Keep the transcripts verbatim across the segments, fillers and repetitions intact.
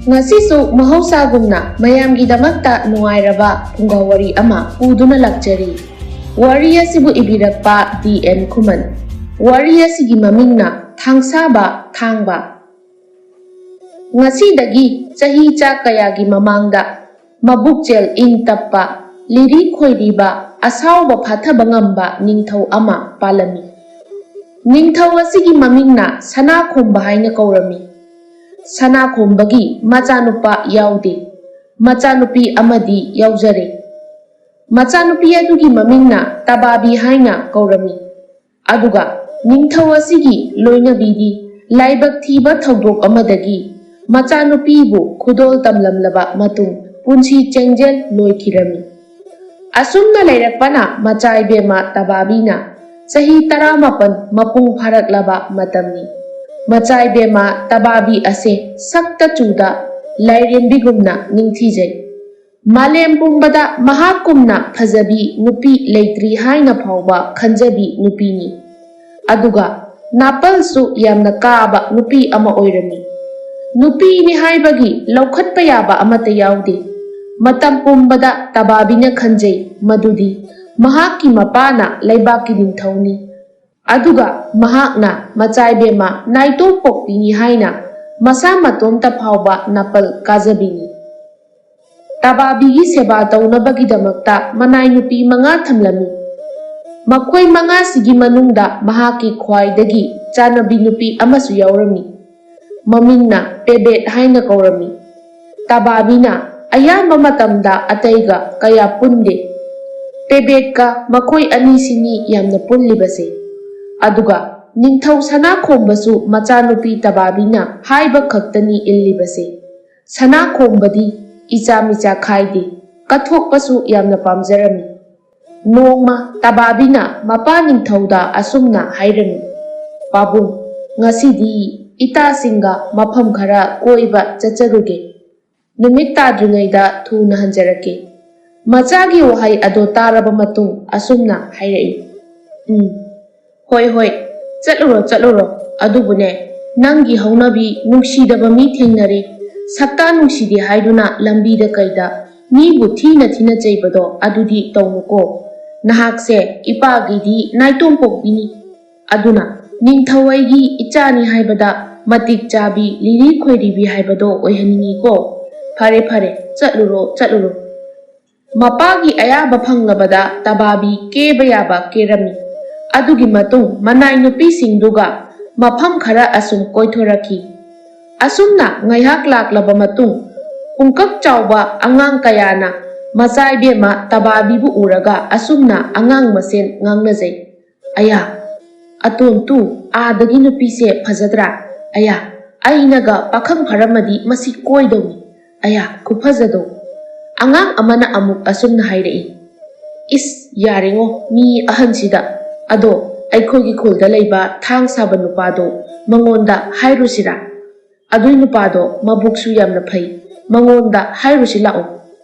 ꯉꯁꯤꯁꯨ ꯃꯍꯧꯁꯥꯒꯨꯝꯅ ꯃꯌꯥꯝꯒꯤꯗꯃꯛꯇ ꯅꯨꯡꯉꯥꯏꯔꯕ ꯐꯨꯡꯒꯥ ꯋꯥꯔꯤ ꯑꯃ ꯄꯨꯗꯨꯅ ꯂꯥꯛꯆꯔꯤ꯫ ꯋꯥꯔꯤ ꯑꯁꯤꯕꯨ ꯏꯕꯤꯔꯛꯄ ꯗꯤ ꯑꯦꯟ ꯈꯨꯃꯟ꯫ ꯋꯥꯔꯤ ꯑꯁꯤꯒꯤ ꯃꯃꯤꯡꯅ ꯊꯥꯡꯁꯥꯕ ꯊꯥꯡꯕ꯫ ꯉꯁꯤꯗꯒꯤ ꯆꯍꯤ ꯆꯥ ꯀꯌꯥꯒꯤ ꯃꯃꯥꯡꯗ ꯃꯕꯨꯛꯆꯦꯜ ꯏꯪ ꯇꯞꯄ, ꯂꯤꯔꯤ ꯈꯣꯏꯔꯤꯕ, ꯑꯁꯥꯎꯕ ꯐꯥꯊꯕ ꯉꯝꯕ ꯅꯤꯡꯊꯧ ꯑꯃ ꯄꯥꯜꯂꯝꯃꯤ꯫ ꯅꯤꯡꯊꯧ ꯑꯁꯤꯒꯤ ꯃꯃꯤꯡꯅ ꯁꯅꯥꯈꯣꯝꯕ ꯍꯥꯏꯅ ꯀꯧꯔꯝꯃꯤ꯫ ꯁꯅꯥꯈꯣꯝꯕꯒꯤ ꯃꯆꯥꯅꯨꯄꯥ ꯌꯥꯎꯗꯦ꯫ ꯃꯆꯥꯅꯨꯄꯤ ꯑꯃꯗꯤ ꯌꯥꯎꯖꯔꯦ꯫ ꯃꯆꯥꯅꯨꯄꯤ ꯑꯗꯨꯒꯤ ꯃꯃꯤꯡꯅ ꯇꯕꯥꯕꯤ ꯍꯥꯏꯅ ꯀꯧꯔꯝꯃꯤ꯫ ꯑꯗꯨꯒ ꯅꯤꯡꯊꯧ ꯑꯁꯤꯒꯤ ꯂꯣꯏꯅꯕꯤꯗꯤ ꯂꯥꯏꯕꯛ ꯊꯤꯕ ꯊꯧꯗꯣꯛ ꯑꯃꯗꯒꯤ ꯃꯆꯥꯅꯨꯄꯤꯕꯨ ꯈꯨꯗꯣꯜ ꯇꯝꯂꯝꯂꯕ ꯃꯇꯨꯡ ꯄꯨꯟꯁꯤ ꯆꯦꯡꯖꯦꯜ ꯂꯣꯏꯈꯤꯔꯝꯃꯤ꯫ ꯑꯁꯨꯝꯅ ꯂꯩꯔꯛꯄꯅ ꯃꯆꯥ ꯏꯕꯦꯝꯃ ꯇꯕꯥꯕꯤꯅ ꯆꯍꯤ ꯇꯔꯥꯃꯥꯄꯟ ꯃꯄꯨꯡ ꯐꯥꯔꯛꯂꯕ ꯃꯇꯝꯅꯤ꯫ ꯃꯆꯥ ꯏꯕꯦꯝꯃ ꯇꯕꯥꯕꯤ ꯑꯁꯦ ꯁꯛꯇ ꯆꯨꯗ ꯂꯥꯏꯔꯦꯝꯕꯤꯒꯨꯝꯅ ꯅꯤꯡꯊꯤꯖꯩ꯫ ꯃꯥꯂꯦꯝ ꯄꯨꯝꯕꯗ ꯃꯍꯥꯛꯀꯨꯝꯅ ꯐꯖꯕꯤ ꯅꯨꯄꯤ ꯂꯩꯇ꯭ꯔꯤ ꯍꯥꯏꯅ ꯐꯥꯎꯕ ꯈꯟꯖꯕꯤ ꯅꯨꯄꯤꯅꯤ꯫ ꯑꯗꯨꯒ ꯅꯥꯄꯜꯁꯨ ꯌꯥꯝꯅ ꯀꯥꯕ ꯅꯨꯄꯤ ꯑꯃ ꯑꯣꯏꯔꯝꯃꯤ꯫ ꯅꯨꯄꯤꯅꯤ ꯍꯥꯏꯕꯒꯤ ꯂꯧꯈꯠꯄ ꯌꯥꯕ ꯑꯃꯠꯇ ꯌꯥꯎꯗꯦ꯫ ꯃꯇꯝ ꯄꯨꯝꯕꯗ ꯇꯕꯥꯕꯤꯅ ꯈꯟꯖꯩ ꯃꯗꯨꯗꯤ ꯃꯍꯥꯛꯀꯤ ꯃꯄꯥꯅ ꯂꯩꯕꯥꯛꯀꯤ ꯅꯤꯡꯊꯧꯅꯤ꯫ ꯑꯗꯨꯒ ꯃꯍꯥꯛꯅ ꯃꯆꯥ ꯏꯕꯦꯝꯃ ꯅꯥꯏꯇꯣꯝ ꯄꯣꯛꯄꯤꯅꯤ ꯍꯥꯏꯅ ꯃꯁꯥ ꯃꯇꯣꯝꯇ ꯐꯥꯎꯕ ꯅꯥꯄꯜ ꯀꯥꯖꯕꯤꯅꯤ꯫ ꯇꯕꯥꯕꯤꯒꯤ ꯁꯦꯕꯥ ꯇꯧꯅꯕꯒꯤꯗꯃꯛꯇ ꯃꯅꯥꯏ ꯅꯨꯄꯤ ꯃꯉꯥ ꯊꯝꯂꯝꯃꯤ꯫ ꯃꯈꯣꯏ ꯃꯉꯥꯁꯤꯒꯤ ꯃꯅꯨꯡꯗ ꯃꯍꯥꯛꯀꯤ ꯈ꯭ꯋꯥꯏꯗꯒꯤ ꯆꯥꯟꯅꯕꯤ ꯅꯨꯄꯤ ꯑꯃꯁꯨ ꯌꯥꯎꯔꯝꯃꯤ꯫ ꯃꯃꯤꯡꯅ ꯄꯦꯕꯦꯠ ꯍꯥꯏꯅ ꯀꯧꯔꯝꯃꯤ꯫ ꯇꯕꯥꯕꯤꯅ ꯑꯌꯥꯝꯕ ꯃꯇꯝꯗ ꯑꯇꯩꯒ ꯀꯌꯥ ꯄꯨꯟꯗꯦ꯫ ꯄꯦꯕꯦꯠꯀ ꯃꯈꯣꯏ ꯑꯅꯤꯁꯤꯅꯤ ꯌꯥꯝꯅ ꯄꯨꯜꯂꯤꯕꯁꯦ꯫ ꯑꯗꯨꯒ ꯅꯤꯡꯊꯧ ꯁꯅꯥꯈꯣꯝꯕꯁꯨ ꯃꯆꯥꯅꯨꯄꯤ ꯇꯕꯥꯕꯤꯅ ꯍꯥꯏꯕ ꯈꯛꯇꯅꯤ ꯏꯜꯂꯤꯕꯁꯦ꯫ ꯁꯅꯥꯈꯣꯝꯕꯗꯤ ꯏꯆꯥ ꯃꯤꯆꯥ ꯈꯥꯏꯗꯦ, ꯀꯠꯊꯣꯛꯄꯁꯨ ꯌꯥꯝꯅ ꯄꯥꯝꯖꯔꯝꯃꯤ꯫ ꯅꯣꯡꯃ ꯇꯕꯥꯕꯤꯅ ꯃꯄꯥ ꯅꯤꯡꯊꯧꯗ ꯑꯁꯨꯝꯅ ꯍꯥꯏꯔꯝꯃꯤ, "ꯄꯥꯕꯨꯡ, ꯉꯁꯤꯗꯤ ꯏꯇꯥꯁꯤꯡꯒ ꯃꯐꯝ ꯈꯔ ꯀꯣꯏꯕ ꯆꯠꯆꯔꯨꯒꯦ꯫ ꯅꯨꯃꯤꯠ ꯇꯥꯗ꯭ꯔꯤꯉꯩꯗ ꯊꯨꯅ ꯍꯟꯖꯔꯛꯀꯦ꯫" ꯃꯆꯥꯒꯤ ꯋꯥꯍꯩ ꯑꯗꯣ ꯇꯥꯔꯕ ꯃꯇꯨꯡ ꯑꯁꯨꯝꯅ ꯍꯥꯏꯔꯛꯏ, "ꯎꯝ, ꯍꯣꯏ, ꯍꯣꯏ, ꯆꯠꯂꯨꯔꯣ, ꯆꯠꯂꯨꯔꯣ꯫ ꯑꯗꯨꯕꯨꯅꯦ, ꯅꯪꯒꯤ ꯍꯧꯅꯕꯤ ꯅꯨꯡꯁꯤꯗꯕ ꯃꯤ ꯊꯦꯡꯅꯔꯦ꯫ ꯁꯛꯇꯥ ꯅꯨꯡꯁꯤꯗꯦ ꯍꯥꯏꯗꯨꯅ ꯂꯝꯕꯤꯗ ꯀꯩꯗ ꯃꯤꯕꯨ ꯊꯤꯅ ꯊꯤꯅ ꯆꯩꯕꯗꯣ ꯑꯗꯨꯗꯤ ꯇꯧꯅꯨꯀꯣ꯫ ꯅꯍꯥꯛꯁꯦ ꯏꯄꯥꯒꯤꯗꯤ ꯅꯥꯏꯇꯣꯝ ꯄꯣꯛꯄꯤꯅꯤ꯫ ꯑꯗꯨꯅ ꯅꯤꯡꯊꯧ ꯑꯩꯒꯤ ꯏꯆꯥꯅꯤ ꯍꯥꯏꯕꯗ ꯃꯇꯤꯛ ꯆꯥꯕꯤ ꯂꯤꯔꯤ ꯈꯣꯏꯔꯤꯕꯤ ꯍꯥꯏꯕꯗꯣ ꯑꯣꯏꯍꯟꯅꯤꯡꯉꯤꯀꯣ꯫ ꯐꯔꯦ ꯐꯔꯦ, ꯆꯠꯂꯨꯔꯣ ꯆꯠꯂꯨꯔꯣ꯫ ꯃꯄꯥꯒꯤ ꯑꯌꯥꯕ ꯐꯪꯂꯕꯗ ꯇꯕꯥꯕꯤ ꯀꯦꯕ ꯌꯥꯕ ꯀꯦꯔꯝꯃꯤ꯫ ꯑꯗꯨꯒꯤ ꯃꯇꯨꯡ ꯃꯅꯥꯏ ꯅꯨꯄꯤꯁꯤꯡꯗꯨꯒ ꯃꯐꯝ ꯈꯔ ꯑꯁꯨꯝ ꯀꯣꯏꯊꯣꯔꯛꯈꯤ꯫ ꯑꯁꯨꯝꯅ ꯉꯥꯏꯍꯥꯛ ꯂꯥꯛꯂꯕ ꯃꯇꯨꯡ, ꯄꯨꯡꯀꯛ ꯆꯥꯎꯕ ꯑꯉꯥꯡ ꯀꯌꯥꯅ ꯃꯆꯥ ꯏꯕꯦꯝꯃ ꯇꯕꯥꯕꯤꯕꯨ ꯎꯔꯒ ꯑꯁꯨꯝꯅ ꯑꯉꯥꯡ ꯃꯁꯦꯟ ꯉꯥꯡꯅꯖꯩ, "ꯑꯌꯥ, ꯑꯇꯣꯟꯇꯨ, ꯑꯥꯗꯒꯤ ꯅꯨꯄꯤꯁꯦ ꯐꯖꯗ꯭ꯔꯥ? ꯑꯌꯥ, ꯑꯩꯅꯒ ꯄꯥꯈꯪ ꯐꯔꯝꯃꯗꯤ ꯃꯁꯤ ꯀꯣꯏꯗꯧꯅꯤ꯫ ꯑꯌꯥ, ꯈꯨꯐꯖꯗꯣ!" ꯑꯉꯥꯡ ꯑꯃꯅ ꯑꯃꯨꯛ ꯑꯁꯨꯝꯅ ꯍꯥꯏꯔꯛꯏ, "ꯏꯁ, ꯌꯥꯔꯦꯉꯣ, ꯃꯤ ꯑꯍꯟꯁꯤꯗ꯫ ꯑꯗꯣ ꯑꯩꯈꯣꯏꯒꯤ ꯈꯨꯜꯗ ꯂꯩꯕ ꯊꯥꯡ ꯁꯥꯕ ꯅꯨꯄꯥꯗꯣ, ꯃꯉꯣꯟꯗ ꯍꯥꯏꯔꯨꯁꯤꯔꯥ? ꯑꯗꯨꯏ ꯅꯨꯄꯥꯗꯣ ꯃꯕꯨꯛꯁꯨ ꯌꯥꯝꯅ ꯐꯩ, ꯃꯉꯣꯟꯗ ꯍꯥꯏꯔꯨꯁꯤ ꯂꯥꯛꯑꯣ꯫"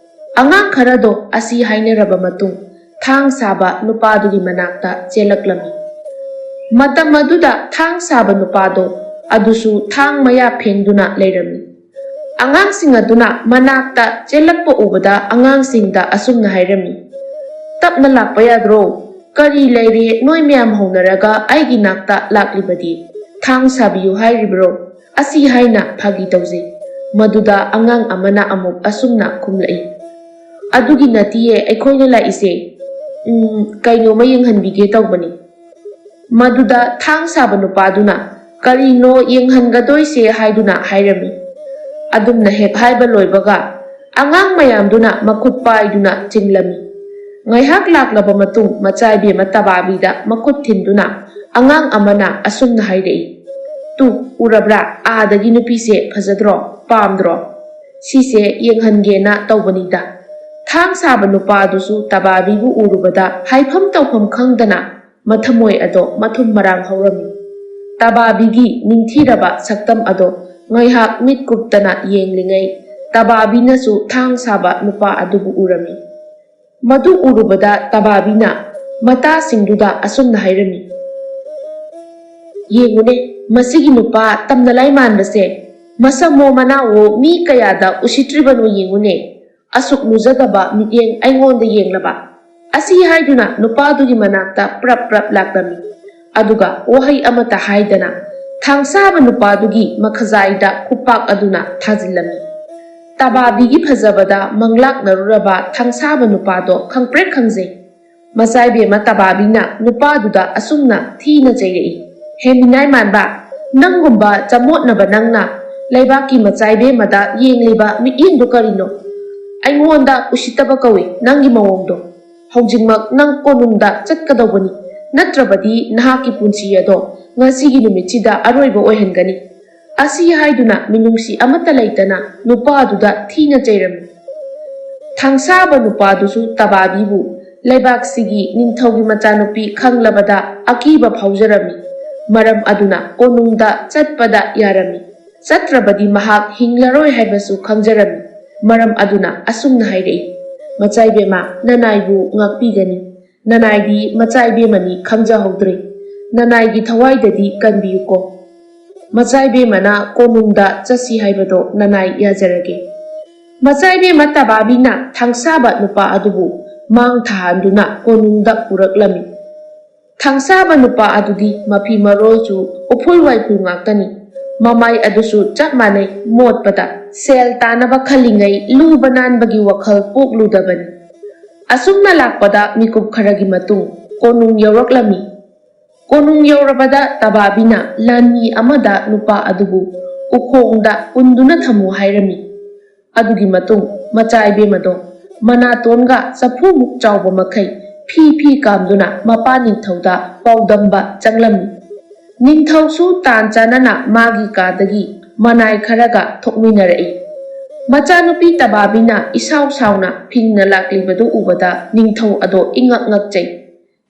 ꯑꯉꯥꯡ ꯈꯔꯗꯣ ꯑꯁꯤ ꯍꯥꯏꯅꯔꯕ ꯃꯇꯨꯡ, ꯊꯥꯡ ꯁꯥꯕ ꯅꯨꯄꯥꯗꯨꯒꯤ ꯃꯅꯥꯛꯇ ꯆꯦꯜꯂꯛꯂꯝꯃꯤ꯫ ꯃꯇꯝ ꯑꯗꯨꯗ ꯊꯥꯡ ꯁꯥꯕ ꯅꯨꯄꯥꯗꯣ ꯑꯗꯨꯁꯨ ꯊꯥꯡ ꯃꯌꯥ ꯐꯦꯡꯗꯨꯅ ꯂꯩꯔꯝꯃꯤ꯫ ꯑꯉꯥꯡꯁꯤꯡ ꯑꯗꯨꯅ ꯃꯅꯥꯛꯇ ꯆꯦꯜꯂꯛꯄ ꯎꯕꯗ ꯑꯉꯥꯡꯁꯤꯡꯗ ꯑꯁꯨꯝꯅ ꯍꯥꯏꯔꯝꯃꯤ, "ꯇꯞꯅ ꯂꯥꯛꯄ ꯌꯥꯗ꯭ꯔꯣ? ꯀꯔꯤ ꯂꯩꯔꯦ ꯅꯣꯏ ꯃꯌꯥꯝ ꯍꯧꯅꯔꯒ ꯑꯩꯒꯤ ꯅꯥꯛꯇ ꯂꯥꯛꯂꯤꯕꯗꯤ? ꯊꯥꯡ ꯁꯥꯕꯤꯌꯨ ꯍꯥꯏꯔꯤꯕ꯭ꯔꯣ?" ꯑꯁꯤ ꯍꯥꯏꯅ ꯐꯥꯒꯤ ꯇꯧꯖꯩ꯫ ꯃꯗꯨꯗ ꯑꯉꯥꯡ ꯑꯃꯅ ꯑꯃꯨꯛ ꯑꯁꯨꯝꯅ ꯈꯨꯝꯂꯛꯏ, "ꯑꯗꯨꯒꯤ ꯅꯠꯇꯤꯌꯦ ꯑꯩꯈꯣꯏꯅ ꯂꯥꯛꯏꯁꯦ꯫ ꯎꯝ, ꯀꯩꯅꯣꯝꯃ ꯌꯦꯡꯍꯟꯕꯤꯒꯦ ꯇꯧꯕꯅꯤ꯫" ꯃꯗꯨꯗ ꯊꯥꯡ ꯁꯥꯕ ꯅꯨꯄꯥꯗꯨꯅ, "ꯀꯔꯤꯅꯣ ꯌꯦꯡꯍꯟꯒꯗꯣꯏꯁꯦ?" ꯍꯥꯏꯗꯨꯅ ꯍꯥꯏꯔꯝꯃꯤ꯫ ꯑꯗꯨꯝꯅ ꯍꯦꯛ ꯍꯥꯏꯕ ꯂꯣꯏꯕꯒ ꯑꯉꯥꯡ ꯃꯌꯥꯝꯗꯨꯅ ꯃꯈꯨꯠ ꯄꯥꯏꯗꯨꯅ ꯆꯤꯡꯂꯝꯃꯤ꯫ ꯉꯥꯏꯍꯥꯛ ꯂꯥꯛꯂꯕ ꯃꯇꯨꯡ ꯃꯆꯥ ꯏꯕꯦꯝꯃ ꯇꯕꯥꯕꯤꯗ ꯃꯈꯨꯠ ꯊꯤꯟꯗꯨꯅ ꯑꯉꯥꯡ ꯑꯃꯅ ꯑꯁꯨꯝꯅ ꯍꯥꯏꯔꯛꯏ, "ꯇꯨ, ꯎꯔꯕ꯭ꯔꯥ? ꯑꯥꯗꯒꯤ ꯅꯨꯄꯤꯁꯦ ꯐꯖꯗ꯭ꯔꯣ? ꯄꯥꯝꯗ꯭ꯔꯣ? ꯁꯤꯁꯦ ꯌꯦꯡꯍꯟꯒꯦꯅ ꯇꯧꯕꯅꯤꯗ꯫" ꯊꯥꯡ ꯁꯥꯕ ꯅꯨꯄꯥ ꯑꯗꯨꯁꯨ ꯇꯕꯥꯕꯤꯕꯨ ꯎꯔꯨꯕꯗ ꯍꯥꯏꯐꯝ ꯇꯧꯐꯝ ꯈꯪꯗꯅ ꯃꯊꯃꯣꯏ ꯑꯗꯣ ꯃꯊꯨꯝ ꯃꯔꯥꯡ ꯍꯧꯔꯝꯃꯤ꯫ ꯇꯕꯥꯕꯤꯒꯤ ꯅꯤꯡꯊꯤꯔꯕ ꯁꯛꯇꯝ ꯑꯗꯣ ꯉꯥꯏꯍꯥꯛ ꯃꯤꯠ ꯀꯨꯞꯇꯅ ꯌꯦꯡꯂꯤꯉꯩ, ꯇꯕꯥꯕꯤꯅꯁꯨ ꯊꯥꯡ ꯁꯥꯕ ꯅꯨꯄꯥ ꯑꯗꯨꯕꯨ ꯎꯔꯝꯃꯤ꯫ ꯃꯗꯨ ꯎꯔꯨꯕꯗ ꯇꯕꯥꯕꯤꯅ ꯃꯇꯥꯁꯤꯡꯗꯨꯗ ꯑꯁꯨꯝꯅ ꯍꯥꯏꯔꯝꯃꯤ, "ꯌꯦꯡꯉꯨꯅꯦ, ꯃꯁꯤꯒꯤ ꯅꯨꯄꯥ ꯇꯝꯅ ꯂꯥꯏ ꯃꯥꯟꯕꯁꯦ, "ꯃꯁꯝꯃꯣ ꯃꯅꯥꯎꯋꯣ ꯃꯤ ꯀꯌꯥꯗ ꯎꯁꯤꯠꯇ꯭ꯔꯤꯕꯅꯣ ꯌꯦꯡꯉꯨꯅꯦ, ꯑꯁꯨꯛ ꯂꯨꯖꯗꯕ ꯃꯤꯠꯌꯦꯡ ꯑꯩꯉꯣꯟꯗ ꯌꯦꯡꯂꯕ?" ꯑꯁꯤ ꯍꯥꯏꯗꯨꯅ ꯅꯨꯄꯥꯗꯨꯒꯤ ꯃꯅꯥꯛꯇ ꯄ꯭ꯔꯞ ꯄ꯭ꯔꯞ ꯂꯥꯛꯂꯝꯃꯤ꯫ ꯑꯗꯨꯒ ꯋꯥꯍꯩ ꯑꯃꯠꯇ ꯍꯥꯏꯗꯅ ꯊꯥꯡꯁꯥꯕ ꯅꯨꯄꯥꯗꯨꯒꯤ ꯃꯈꯖꯥꯏꯗ ꯈꯨꯄꯥꯛ ꯑꯗꯨꯅ ꯊꯥꯖꯤꯜꯂꯝꯃꯤ꯫ ꯇꯕꯥꯕꯤꯒꯤ ꯐꯖꯕꯗ ꯃꯪꯂꯥꯛꯅꯔꯨꯔꯕ ꯊꯥꯡꯁꯥꯕ ꯅꯨꯄꯥꯗꯣ ꯈꯪꯄ꯭ꯔꯦꯛ ꯈꯪꯖꯩ꯫ ꯃꯆꯥꯏꯕꯦꯝꯃ ꯇꯕꯥꯕꯤꯅ ꯅꯨꯄꯥꯗꯨꯗ ꯑꯁꯨꯝꯅ ꯊꯤꯅ ꯆꯩꯔꯛꯏ, "ꯍꯦ ꯃꯤꯅꯥꯏ ꯃꯥꯟꯕ, ꯅꯪꯒꯨꯝꯕ ꯆꯃꯣꯠꯅꯕ ꯅꯪꯅ ꯂꯩꯕꯥꯛꯀꯤ ꯃꯆꯥꯏꯕꯦꯝꯃꯗ ꯌꯦꯡꯂꯤꯕ ꯃꯤꯠꯌꯦꯡꯗꯣ ꯀꯔꯤꯅꯣ? ꯑꯩꯉꯣꯟꯗ ꯎꯁꯤꯠꯇꯕ ꯀꯧꯏ ꯅꯪꯒꯤ ꯃꯑꯣꯡꯗꯣ꯫ ꯍꯧꯖꯤꯛꯃꯛ ꯅꯪ ꯀꯣꯅꯨꯡꯗ ꯆꯠꯀꯗꯧꯕꯅꯤ, ꯅꯠꯇ꯭ꯔꯕꯗꯤ ꯅꯍꯥꯛꯀꯤ ꯄꯨꯟꯁꯤ ꯑꯗꯣ ꯉꯁꯤꯒꯤ ꯅꯨꯃꯤꯠꯁꯤꯗ ꯑꯔꯣꯏꯕ ꯑꯣꯏꯍꯟꯒꯅꯤ"꯫ ꯑꯁꯤ ꯍꯥꯏꯗꯨꯅ ꯃꯤꯅꯨꯡꯁꯤ ꯑꯃꯠꯇ ꯂꯩꯇꯅ ꯅꯨꯄꯥꯗꯨꯗ ꯊꯤꯅ ꯆꯩꯔꯝꯃꯤ꯫ ꯊꯥꯡꯁꯥꯕ ꯅꯨꯄꯥꯗꯨꯁꯨ ꯇꯕꯥꯕꯤꯕꯨ ꯂꯩꯕꯥꯛꯁꯤꯒꯤ ꯅꯤꯡꯊꯧꯒꯤ ꯃꯆꯥꯅꯨꯄꯤ ꯈꯪꯂꯕꯗ ꯑꯀꯤꯕ ꯐꯥꯎꯖꯔꯝꯃꯤ꯫ ꯃꯔꯝ ꯑꯗꯨꯅ ꯀꯣꯅꯨꯡꯗ ꯆꯠꯄꯗ ꯌꯥꯔꯝꯃꯤ꯫ ꯆꯠꯇ꯭ꯔꯕꯗꯤ ꯃꯍꯥꯛ ꯍꯤꯡꯂꯔꯣꯏ ꯍꯥꯏꯕꯁꯨ ꯈꯪꯖꯔꯝꯃꯤ꯫ ꯃꯔꯝ ꯑꯗꯨꯅ ꯑꯁꯨꯝꯅ ꯍꯥꯏꯔꯛꯏ, "ꯃꯆꯥꯏꯕꯦꯝꯃ, ꯅꯅꯥꯏꯕꯨ ꯉꯥꯛꯄꯤꯒꯅꯤ꯫ ꯅꯅꯥꯏꯗꯤ ꯃꯆꯥꯏꯕꯦꯝꯃꯅꯤ ꯈꯪꯖꯍꯧꯗ꯭ꯔꯦ꯫ ꯅꯅꯥꯏꯒꯤ ꯊꯋꯥꯏꯗꯗꯤ ꯀꯟꯕꯤꯌꯨꯀꯣ꯫ ꯃꯆꯥꯏꯕꯦꯝꯃꯅ ꯀꯣꯅꯨꯡꯗ ꯆꯠꯁꯤ ꯍꯥꯏꯕꯗꯣ ꯅꯅꯥꯏ ꯌꯥꯖꯔꯒꯦ"꯫ ꯃꯆꯥꯏꯕꯦꯝꯃ ꯇꯕꯥꯕꯤꯅ ꯊꯥꯡꯁꯥꯕ ꯅꯨꯄꯥ ꯑꯗꯨꯕꯨ ꯃꯥꯡ ꯊꯥꯍꯟꯗꯨꯅ ꯀꯣꯅꯨꯡꯗ ꯄꯨꯔꯛꯂꯝꯃꯤ꯫ ꯊꯥꯡꯁꯥꯕ ꯅꯨꯄꯥ ꯑꯗꯨꯗꯤ ꯃꯐꯤ ꯃꯔꯣꯜꯁꯨ ꯎꯐꯨꯜ ꯋꯥꯏꯐꯨꯜ ꯉꯥꯛꯇꯅꯤ꯫ ꯃꯃꯥꯏ ꯑꯗꯨꯁꯨ ꯆꯞ ꯃꯥꯟꯅꯩ, ꯃꯣꯠꯄꯗ꯫ ꯁꯦꯜ ꯇꯥꯅꯕ ꯈꯜꯂꯤꯉꯩ ꯂꯨꯕ ꯅꯥꯟꯕꯒꯤ ꯋꯥꯈꯜ ꯄꯣꯛꯂꯨꯗꯕꯅꯤ꯫ ꯑꯁꯨꯝꯅ ꯂꯥꯛꯄꯗ ꯃꯤꯀꯨꯞ ꯈꯔꯒꯤ ꯃꯇꯨꯡ ꯀꯣꯅꯨꯡ ꯌꯧꯔꯛꯂꯝꯃꯤ꯫ ꯀꯣꯅꯨꯡ ꯌꯧꯔꯕꯗ ꯇꯕꯥꯕꯤꯅ ꯂꯥꯟꯃꯤ ꯑꯃꯗ ꯅꯨꯄꯥ ꯑꯗꯨꯕꯨ ꯎꯈꯣꯡꯗ ꯄꯨꯟꯗꯨꯅ ꯊꯝꯃꯨ ꯍꯥꯏꯔꯝꯃꯤ꯫ ꯑꯗꯨꯒꯤ ꯃꯇꯨꯡ ꯃꯆꯥ ꯏꯕꯦꯝꯃꯗꯣ ꯃꯅꯥꯇꯣꯟꯒ ꯆꯐꯨꯃꯨꯛ ꯆꯥꯎꯕ ꯃꯈꯩ ꯐꯤ ꯐꯤ ꯀꯥꯝꯗꯨꯅ ꯃꯄꯥ ꯅꯤꯡꯊꯧꯗ ꯄꯥꯎꯗꯝꯕ ꯆꯪꯂꯝꯃꯤ꯫ ꯅꯤꯡꯊꯧꯁꯨ ꯇꯥꯟ ꯆꯥꯅꯅ ꯃꯥꯒꯤ ꯀꯥꯗꯒꯤ ꯃꯅꯥꯏ ꯈꯔꯒ ꯊꯣꯛꯃꯤꯟꯅꯔꯛꯏ꯫ ꯃꯆꯥꯅꯨꯄꯤ ꯇꯕꯥꯕꯤꯅ ꯏꯁꯥꯎ ꯁꯥꯎꯅ ꯐꯤꯡꯅ ꯂꯥꯛꯂꯤꯕꯗꯨ ꯎꯕꯗ ꯅꯤꯡꯊꯧ ꯑꯗꯣ ꯏꯉꯛ ꯉꯛꯆꯩ꯫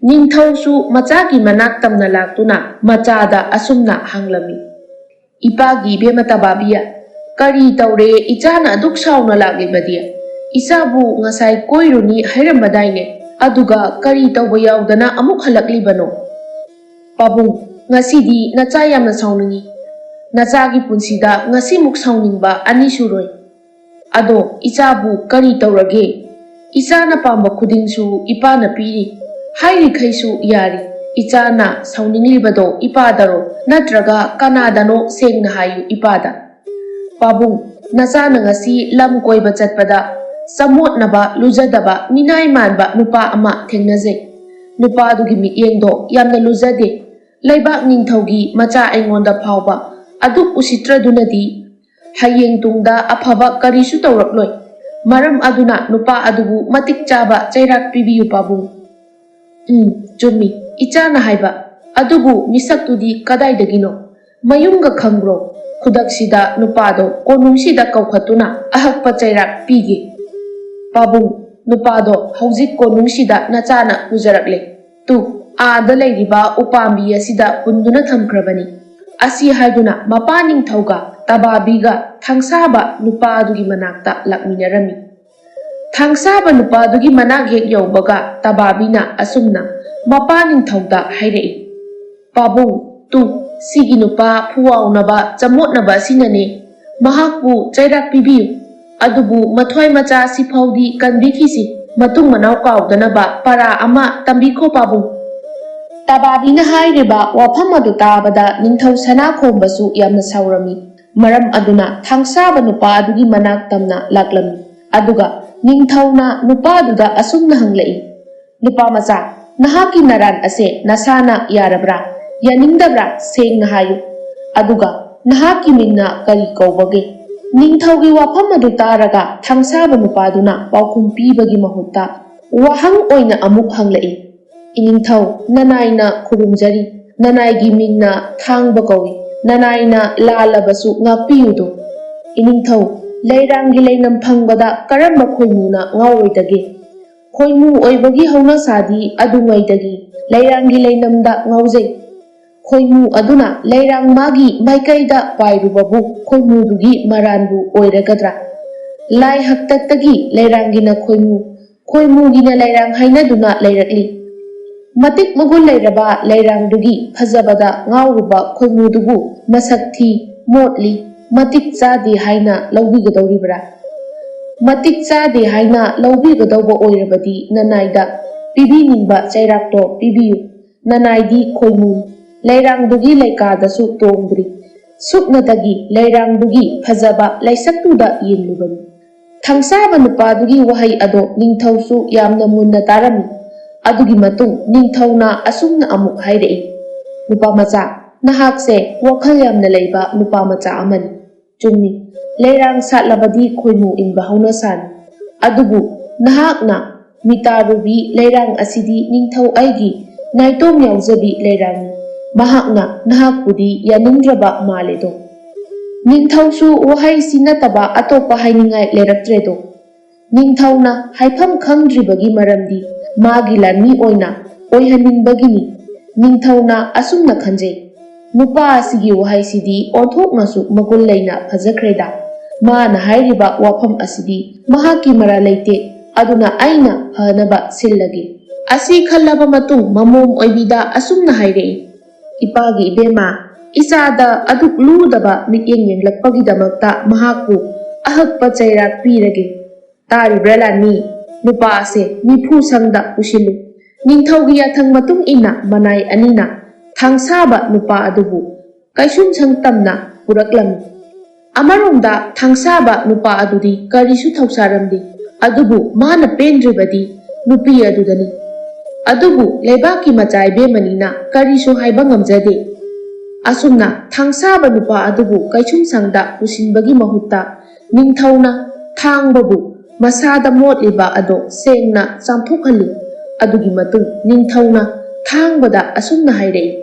ꯅꯤꯡꯊꯧꯁꯨ ꯃꯆꯥꯒꯤ ꯃꯅꯥꯛ ꯇꯝꯅ ꯂꯥꯛꯇꯨꯅ ꯃꯆꯥꯗ ꯑꯁꯨꯝꯅ ꯍꯪꯂꯝꯃꯤ, "ꯏꯄꯥꯒꯤ ꯏꯕꯦꯝꯃ ꯇꯕꯥꯕꯤꯌ, ꯀꯔꯤ ꯇꯧꯔꯦ ꯏꯆꯥꯅ ꯑꯗꯨꯛ ꯁꯥꯎꯅ ꯂꯥꯛꯂꯤꯕꯗꯤ? ꯏꯆꯥꯕꯨ ꯉꯁꯥꯏ ꯀꯣꯏꯔꯨꯅꯤ ꯍꯥꯏꯔꯝꯕꯗꯥꯏꯅꯦ? ꯑꯗꯨꯒ ꯀꯔꯤ ꯇꯧꯕ ꯌꯥꯎꯗꯅ ꯑꯃꯨꯛ ꯍꯜꯂꯛꯂꯤꯕꯅꯣ?" "ꯄꯥꯕꯨꯡ, ꯉꯁꯤꯗꯤ ꯅꯆꯥ ꯌꯥꯝꯅ ꯁꯥꯎꯅꯤꯡꯏ꯫ ꯅꯆꯥꯒꯤ ꯄꯨꯟꯁꯤꯗ ꯉꯁꯤꯃꯨꯛ ꯁꯥꯎꯅꯤꯡꯕ ꯑꯅꯤ ꯁꯨꯔꯣꯏ꯫ ꯑꯗꯣ ꯏꯆꯥꯕꯨ ꯀꯔꯤ ꯇꯧꯔꯒꯦ? ꯏꯆꯥꯅ ꯄꯥꯝꯕ ꯈꯨꯗꯤꯡꯁꯨ ꯏꯄꯥꯅ ꯄꯤꯔꯤ꯫ ꯍꯥꯏꯔꯤꯈꯩꯁꯨ ꯌꯥꯔꯤ꯫ ꯏꯆꯥꯅ ꯁꯥꯎꯅꯤꯡꯂꯤꯕꯗꯣ ꯏꯄꯥꯗꯔꯣ? ꯅꯠꯇ꯭ꯔꯒ ꯀꯅꯥꯗꯅꯣ? ꯁꯦꯡꯅ ꯍꯥꯏꯌꯨ ꯏꯄꯥꯗ꯫ ꯄꯥꯕꯨꯡ, ꯅꯆꯥꯅ ꯉꯁꯤ ꯂꯝ ꯀꯣꯏꯕ ꯆꯠꯄꯗ ꯆꯃꯣꯠꯅꯕ, ꯂꯨꯖꯗꯕ, ꯃꯤꯅꯥꯏ ꯃꯥꯟꯕ ꯅꯨꯄꯥ ꯑꯃ ꯊꯦꯡꯅꯖꯩ꯫ ꯅꯨꯄꯥꯗꯨꯒꯤ ꯃꯤꯠꯌꯦꯡꯗꯣ ꯌꯥꯝꯅ ꯂꯨꯖꯗꯦ꯫ ꯂꯩꯕꯥꯛ ꯅꯤꯡꯊꯧꯒꯤ ꯃꯆꯥ ꯑꯩꯉꯣꯟꯗ ꯐꯥꯎꯕ ꯑꯗꯨꯛ ꯎꯁꯤꯠꯇ꯭ꯔꯗꯨꯅꯗꯤ ꯍꯌꯦꯡ ꯇꯨꯡꯗ ꯑꯐꯕ ꯀꯔꯤꯁꯨ ꯇꯧꯔꯛꯂꯣꯏ꯫ ꯃꯔꯝ ꯑꯗꯨꯅ ꯅꯨꯄꯥ ꯑꯗꯨꯕꯨ ꯃꯇꯤꯛ ꯆꯥꯕ ꯆꯩꯔꯥꯛ ꯄꯤꯕꯤꯌꯨ ꯄꯥꯕꯨꯡ꯫ ꯎꯝ, ꯆꯨꯝꯃꯤ, ꯏꯆꯥꯅ ꯍꯥꯏꯕ꯫ ꯑꯗꯨꯕꯨ ꯃꯤꯁꯛꯇꯨꯗꯤ ꯀꯗꯥꯏꯗꯒꯤꯅꯣ? ꯃꯌꯨꯝꯒ ꯈꯪꯕ꯭ꯔꯣ? ꯈꯨꯗꯛꯁꯤꯗ ꯅꯨꯄꯥꯗꯣ ꯀꯣꯅꯨꯡꯁꯤꯗ ꯀꯧꯈꯠꯇꯨꯅ ꯑꯍꯛꯄ ꯆꯩꯔꯥꯛ ꯄꯤꯒꯦ꯫ ꯄꯥꯕꯨꯡ, ꯅꯨꯄꯥꯗꯣ ꯍꯧꯖꯤꯛ ꯀꯣꯅꯨꯡꯁꯤꯗ ꯅꯆꯥꯅ ꯄꯨꯖꯔꯛꯂꯦ꯫ ꯇꯨ, ꯑꯥꯗ ꯂꯩꯔꯤꯕ ꯎꯄꯥꯝꯕꯤ ꯑꯁꯤꯗ ꯄꯨꯟꯗꯨꯅ ꯊꯝꯈ꯭ꯔꯕꯅꯤ꯫ ꯑꯁꯤ ꯍꯥꯏꯗꯨꯅ ꯃꯄꯥ ꯅꯤꯡꯊꯧꯒ ꯇꯕꯥꯕꯤꯒ ꯊꯥꯡꯁꯥꯕ ꯅꯨꯄꯥꯗꯨꯒꯤ ꯃꯅꯥꯛꯇ ꯂꯥꯛꯃꯤꯟꯅꯔꯝꯃꯤ꯫ ꯊꯥꯡꯁꯥꯕ ꯅꯨꯄꯥꯗꯨꯒꯤ ꯃꯅꯥꯛ ꯍꯦꯛ ꯌꯧꯕꯒ ꯇꯕꯥꯕꯤꯅ ꯑꯁꯨꯝꯅ ꯃꯄꯥ ꯅꯤꯡꯊꯧꯗ ꯍꯥꯏꯔꯛꯏ, "ꯄꯥꯕꯨꯡ, ꯇꯨ, ꯁꯤꯒꯤ ꯅꯨꯄꯥ ꯐꯨꯋꯥꯎꯅꯕ, ꯆꯃꯣꯠꯅꯕ ꯑꯁꯤꯅꯅꯦ꯫ ꯃꯍꯥꯛꯄꯨ ꯆꯩꯔꯥꯛ ꯄꯤꯕꯤꯌꯨ꯫ ꯑꯗꯨꯕꯨ ꯃꯊ꯭ꯋꯥꯏ ꯃꯆꯥ ꯑꯁꯤ ꯐꯥꯎꯗꯤ ꯀꯟꯕꯤꯈꯤꯁꯤ꯫ ꯃꯇꯨꯡ ꯃꯅꯥꯎ ꯀꯥꯎꯗꯅꯕ ꯄꯔꯥ ꯑꯃ ꯇꯝꯕꯤꯈꯣ ꯄꯥꯕꯨꯡ"꯫ ꯇꯕꯥꯕꯤꯅ ꯍꯥꯏꯔꯤꯕ ꯋꯥꯐꯝ ꯑꯗꯨ ꯇꯥꯕꯗ ꯅꯤꯡꯊꯧ ꯁꯅꯥꯈꯣꯝꯕꯁꯨ ꯌꯥꯝꯅ ꯁꯥꯎꯔꯝꯃꯤ꯫ ꯃꯔꯝ ꯑꯗꯨꯅ ꯊꯥꯡꯁꯥꯕ ꯅꯨꯄꯥ ꯑꯗꯨꯒꯤ ꯃꯅꯥꯛ ꯇꯝꯅ ꯂꯥꯛꯂꯝꯃꯤ꯫ ꯑꯗꯨꯒ ꯅꯤꯡꯊꯧꯅ ꯅꯨꯄꯥꯗꯨꯗ ꯑꯁꯨꯝꯅ ꯍꯪꯂꯛꯏ, "ꯅꯨꯄꯥ ꯃꯆꯥ, ꯅꯍꯥꯛꯀꯤ ꯅꯔꯥꯟ ꯑꯁꯦ ꯅꯁꯥꯅ ꯌꯥꯔꯕ꯭ꯔꯥ? ꯌꯥꯅꯤꯡꯗꯕ꯭ꯔꯥ? ꯁꯦꯡꯅ ꯍꯥꯏꯌꯨ꯫ ꯑꯗꯨꯒ ꯅꯍꯥꯛꯀꯤ ꯃꯤꯡꯅ ꯀꯔꯤ ꯀꯧꯕꯒꯦ?" ꯅꯤꯡꯊꯧꯒꯤ ꯋꯥꯐꯝ ꯑꯗꯨ ꯇꯥꯔꯒ ꯊꯥꯡꯁꯥꯕ ꯅꯨꯄꯥꯗꯨꯅ ꯄꯥꯎꯈꯨꯝ ꯄꯤꯕꯒꯤ ꯃꯍꯨꯠꯇ ꯋꯥꯍꯪ ꯑꯣꯏꯅ ꯑꯃꯨꯛ ꯍꯪꯂꯛꯏ, "ꯏꯅꯤꯡꯊꯧ, ꯅꯅꯥꯏꯅ ꯈꯨꯔꯨꯝꯖꯔꯤ꯫ ꯅꯅꯥꯏꯒꯤ ꯃꯤꯡꯅ ꯊꯥꯡꯕ ꯀꯧꯏ꯫ ꯅꯅꯥꯏꯅ ꯂꯥꯜꯂꯕꯁꯨ ꯉꯥꯛꯄꯤꯌꯨꯗꯣ꯫ ꯏꯅꯤꯡꯊꯧ, ꯂꯩꯔꯥꯡꯒꯤ ꯂꯩꯅꯝ ꯐꯪꯕꯗ ꯀꯔꯝꯕ ꯈꯣꯏꯃꯨꯅ ꯉꯥꯎꯔꯣꯏꯗꯒꯦ? ꯈꯣꯏꯃꯨ ꯑꯣꯏꯕꯒꯤ ꯍꯧꯅꯁꯥꯗꯤ ꯑꯗꯨꯉꯩꯗꯒꯤ ꯂꯩꯔꯥꯡꯒꯤ ꯂꯩꯅꯝꯗ ꯉꯥꯎꯖꯩ꯫ ꯈꯣꯏꯃꯨ ꯑꯗꯨꯅ ꯂꯩꯔꯥꯡ ꯃꯥꯒꯤ ꯃꯥꯏꯀꯩꯗ ꯄꯥꯏꯔꯨꯕꯕꯨ ꯈꯣꯏꯃꯨꯗꯨꯒꯤ ꯃꯔꯥꯟꯕꯨ ꯑꯣꯏꯔꯒꯗ꯭ꯔꯥ? ꯂꯥꯏ ꯍꯥꯛꯇꯛꯇꯒꯤ ꯂꯩꯔꯥꯡꯒꯤꯅ ꯈꯣꯏꯃꯨ, ꯈꯣꯏꯃꯨꯒꯤꯅ ꯂꯩꯔꯥꯡ ꯍꯥꯏꯅꯗꯨꯅ ꯂꯩꯔꯛꯂꯤ꯫ ꯃꯇꯤꯛ ꯃꯒꯨꯟ ꯂꯩꯔꯕ ꯂꯩꯔꯥꯡꯗꯨꯒꯤ ꯐꯖꯕꯗ ꯉꯥꯎꯔꯨꯕ ꯈꯣꯏꯃꯨꯗꯨꯕꯨ ꯃꯁꯛ ꯊꯤ, ꯃꯣꯠꯂꯤ, ꯃꯇꯤꯛ ꯆꯥꯗꯦ ꯍꯥꯏꯅ ꯂꯧꯕꯤꯒꯗꯧꯔꯤꯕ꯭ꯔꯥ? ꯃꯇꯤꯛ ꯆꯥꯗꯦ ꯍꯥꯏꯅ ꯂꯧꯕꯤꯒꯗꯧꯕ ꯑꯣꯏꯔꯕꯗꯤ ꯅꯅꯥꯏꯗ ꯄꯤꯕꯤꯅꯤꯡꯕ ꯆꯩꯔꯥꯛꯇꯣ ꯄꯤꯕꯤꯌꯨ꯫ ꯅꯅꯥꯏꯗꯤ ꯈꯣꯏꯃꯨ, ꯂꯩꯔꯥꯡꯗꯨꯒꯤ ꯂꯩꯀꯥꯗꯁꯨ ꯇꯣꯡꯗ꯭ꯔꯤ꯫ ꯁꯨꯞꯅꯇꯒꯤ ꯂꯩꯔꯥꯡꯗꯨꯒꯤ ꯐꯖꯕ ꯂꯩꯁꯛꯇꯨꯗ ꯌꯦꯡꯂꯨꯕꯅꯤ꯫ ꯊꯥꯡꯁꯥꯕ ꯅꯨꯄꯥꯗꯨꯒꯤ ꯋꯥꯍꯩ ꯑꯗꯣ ꯅꯤꯡꯊꯧꯁꯨ ꯌꯥꯝꯅ ꯃꯨꯟꯅ ꯇꯥꯔꯝꯃꯤ꯫ ꯑꯗꯨꯒꯤ ꯃꯇꯨꯡ ꯅꯤꯡꯊꯧꯅ ꯑꯁꯨꯝꯅ ꯑꯃꯨꯛ ꯍꯥꯏꯔꯛꯏ, "ꯅꯨꯄꯥ ꯃꯆꯥ, ꯅꯍꯥꯛꯁꯦ ꯋꯥꯈꯜ ꯌꯥꯝꯅ ꯂꯩꯕ ꯅꯨꯄꯥ ꯃꯆꯥ ꯑꯃꯅꯤ꯫ ꯆꯨꯝꯃꯤ, ꯂꯩꯔꯥꯡ ꯁꯥꯠꯂꯕꯗꯤ ꯈꯣꯏꯃꯨ ꯏꯟꯕ ꯍꯧꯅꯁꯥꯅꯤ꯫ ꯑꯗꯨꯕꯨ ꯅꯍꯥꯛꯅ ꯃꯤꯇꯥꯔꯨꯕꯤ ꯂꯩꯔꯥꯡ ꯑꯁꯤꯗꯤ ꯅꯤꯡꯊꯧ ꯑꯩꯒꯤ ꯅꯥꯏꯇꯣꯝ ꯌꯥꯎꯖꯕꯤ ꯂꯩꯔꯥꯡꯅꯤ꯫ ꯃꯍꯥꯛꯅ ꯅꯍꯥꯛꯄꯨꯗꯤ ꯌꯥꯅꯤꯡꯗ꯭ꯔꯕ ꯃꯥꯜꯂꯦꯗꯣ"꯫ ꯅꯤꯡꯊꯧꯁꯨ ꯋꯥꯍꯩꯁꯤ ꯅꯠꯇꯕ ꯑꯇꯣꯞꯄ ꯍꯥꯏꯅꯤꯡꯉꯥꯏ ꯂꯩꯔꯛꯇ꯭ꯔꯦꯗꯣ꯫ ꯅꯤꯡꯊꯧꯅ ꯍꯥꯏꯐꯝ ꯈꯪꯗ꯭ꯔꯤꯕꯒꯤ ꯃꯔꯝꯗꯤ ꯃꯥꯒꯤ ꯂꯥꯟꯃꯤ ꯑꯣꯏꯅ ꯑꯣꯏꯍꯟꯅꯤꯡꯕꯒꯤꯅꯤ꯫ ꯅꯤꯡꯊꯧꯅ ꯑꯁꯨꯝꯅ ꯈꯟꯖꯩ, "ꯅꯨꯄꯥ ꯑꯁꯤꯒꯤ ꯋꯥꯍꯩꯁꯤꯗꯤ ꯑꯣꯟꯊꯣꯛꯅꯁꯨ ꯃꯒꯨꯟ ꯂꯩꯅ ꯐꯖꯈ꯭ꯔꯦꯗ꯫ ꯃꯥꯅ ꯍꯥꯏꯔꯤꯕ ꯋꯥꯐꯝ ꯑꯁꯤꯗꯤ ꯃꯍꯥꯛꯀꯤ ꯃꯔꯥ ꯂꯩꯇꯦ꯫ ꯑꯗꯨꯅ ꯑꯩꯅ ꯐꯅꯕ ꯁꯤꯜꯂꯒꯦ"꯫ ꯑꯁꯤ ꯈꯜꯂꯕ ꯃꯇꯨꯡ ꯃꯃꯣꯝ ꯑꯣꯏꯕꯤꯗ ꯑꯁꯨꯝꯅ ꯍꯥꯏꯔꯛꯏ, "ꯏꯄꯥꯒꯤ ꯏꯕꯦꯝꯃ, ꯏꯆꯥꯗ ꯑꯗꯨꯛ ꯂꯨꯗꯕ ꯃꯤꯠꯌꯦꯡ ꯌꯦꯡꯂꯛꯄꯒꯤꯗꯃꯛꯇ ꯃꯍꯥꯛꯄꯨ ꯑꯍꯛꯄ ꯆꯩꯔꯥꯛ ꯄꯤꯔꯒꯦ꯫ ꯇꯥꯔꯤꯕ꯭ꯔꯥ ꯂꯥꯟꯃꯤ? ꯅꯨꯄꯥ ꯑꯁꯦ ꯃꯤꯐꯨ ꯁꯪꯗ ꯄꯨꯁꯤꯜꯂꯨ꯫ ꯅꯤꯡꯊꯧꯒꯤ ꯌꯥꯊꯪ ꯃꯇꯨꯡ ꯏꯟꯅ ꯃꯅꯥꯏ ꯑꯅꯤꯅ ꯊꯥꯡꯁꯥꯕ ꯅꯨꯄꯥ ꯑꯗꯨꯕꯨ ꯀꯩꯁꯨꯝꯁꯪ ꯇꯝꯅ ꯄꯨꯔꯛꯂꯝꯃꯤ"꯫ ꯑꯃꯔꯣꯝꯗ ꯊꯥꯡꯁꯥꯕ ꯅꯨꯄꯥ ꯑꯗꯨꯗꯤ ꯀꯔꯤꯁꯨ ꯊꯧꯁꯥꯔꯝꯗꯦ꯫ ꯑꯗꯨꯕꯨ ꯃꯥꯅ ꯄꯦꯟꯗ꯭ꯔꯤꯕꯗꯤ ꯅꯨꯄꯤ ꯑꯗꯨꯗꯅꯤ꯫ ꯑꯗꯨꯕꯨ ꯂꯩꯕꯥꯛꯀꯤ ꯃꯆꯥ ꯏꯕꯦꯝꯃꯅꯤꯅ ꯀꯔꯤꯁꯨ ꯍꯥꯏꯕ ꯉꯝꯖꯗꯦ꯫ ꯑꯁꯨꯝꯅ ꯊꯥꯡꯁꯥꯕ ꯅꯨꯄꯥ ꯑꯗꯨꯕꯨ ꯀꯩꯁꯨꯝꯁꯪꯗ ꯄꯨꯁꯤꯟꯕꯒꯤ ꯃꯍꯨꯠꯇ ꯅꯤꯡꯊꯧꯅ ꯊꯥꯡꯕꯕꯨ ꯃꯁꯥꯗ ꯃꯣꯠꯂꯤꯕ ꯑꯗꯣ ꯁꯦꯡꯅ ꯆꯥꯝꯊꯣꯛꯍꯜꯂꯤ꯫ ꯑꯗꯨꯒꯤ ꯃꯇꯨꯡ ꯅꯤꯡꯊꯧꯅ ꯊꯥꯡꯕꯗ ꯑꯁꯨꯝꯅ ꯍꯥꯏꯔꯛꯏ,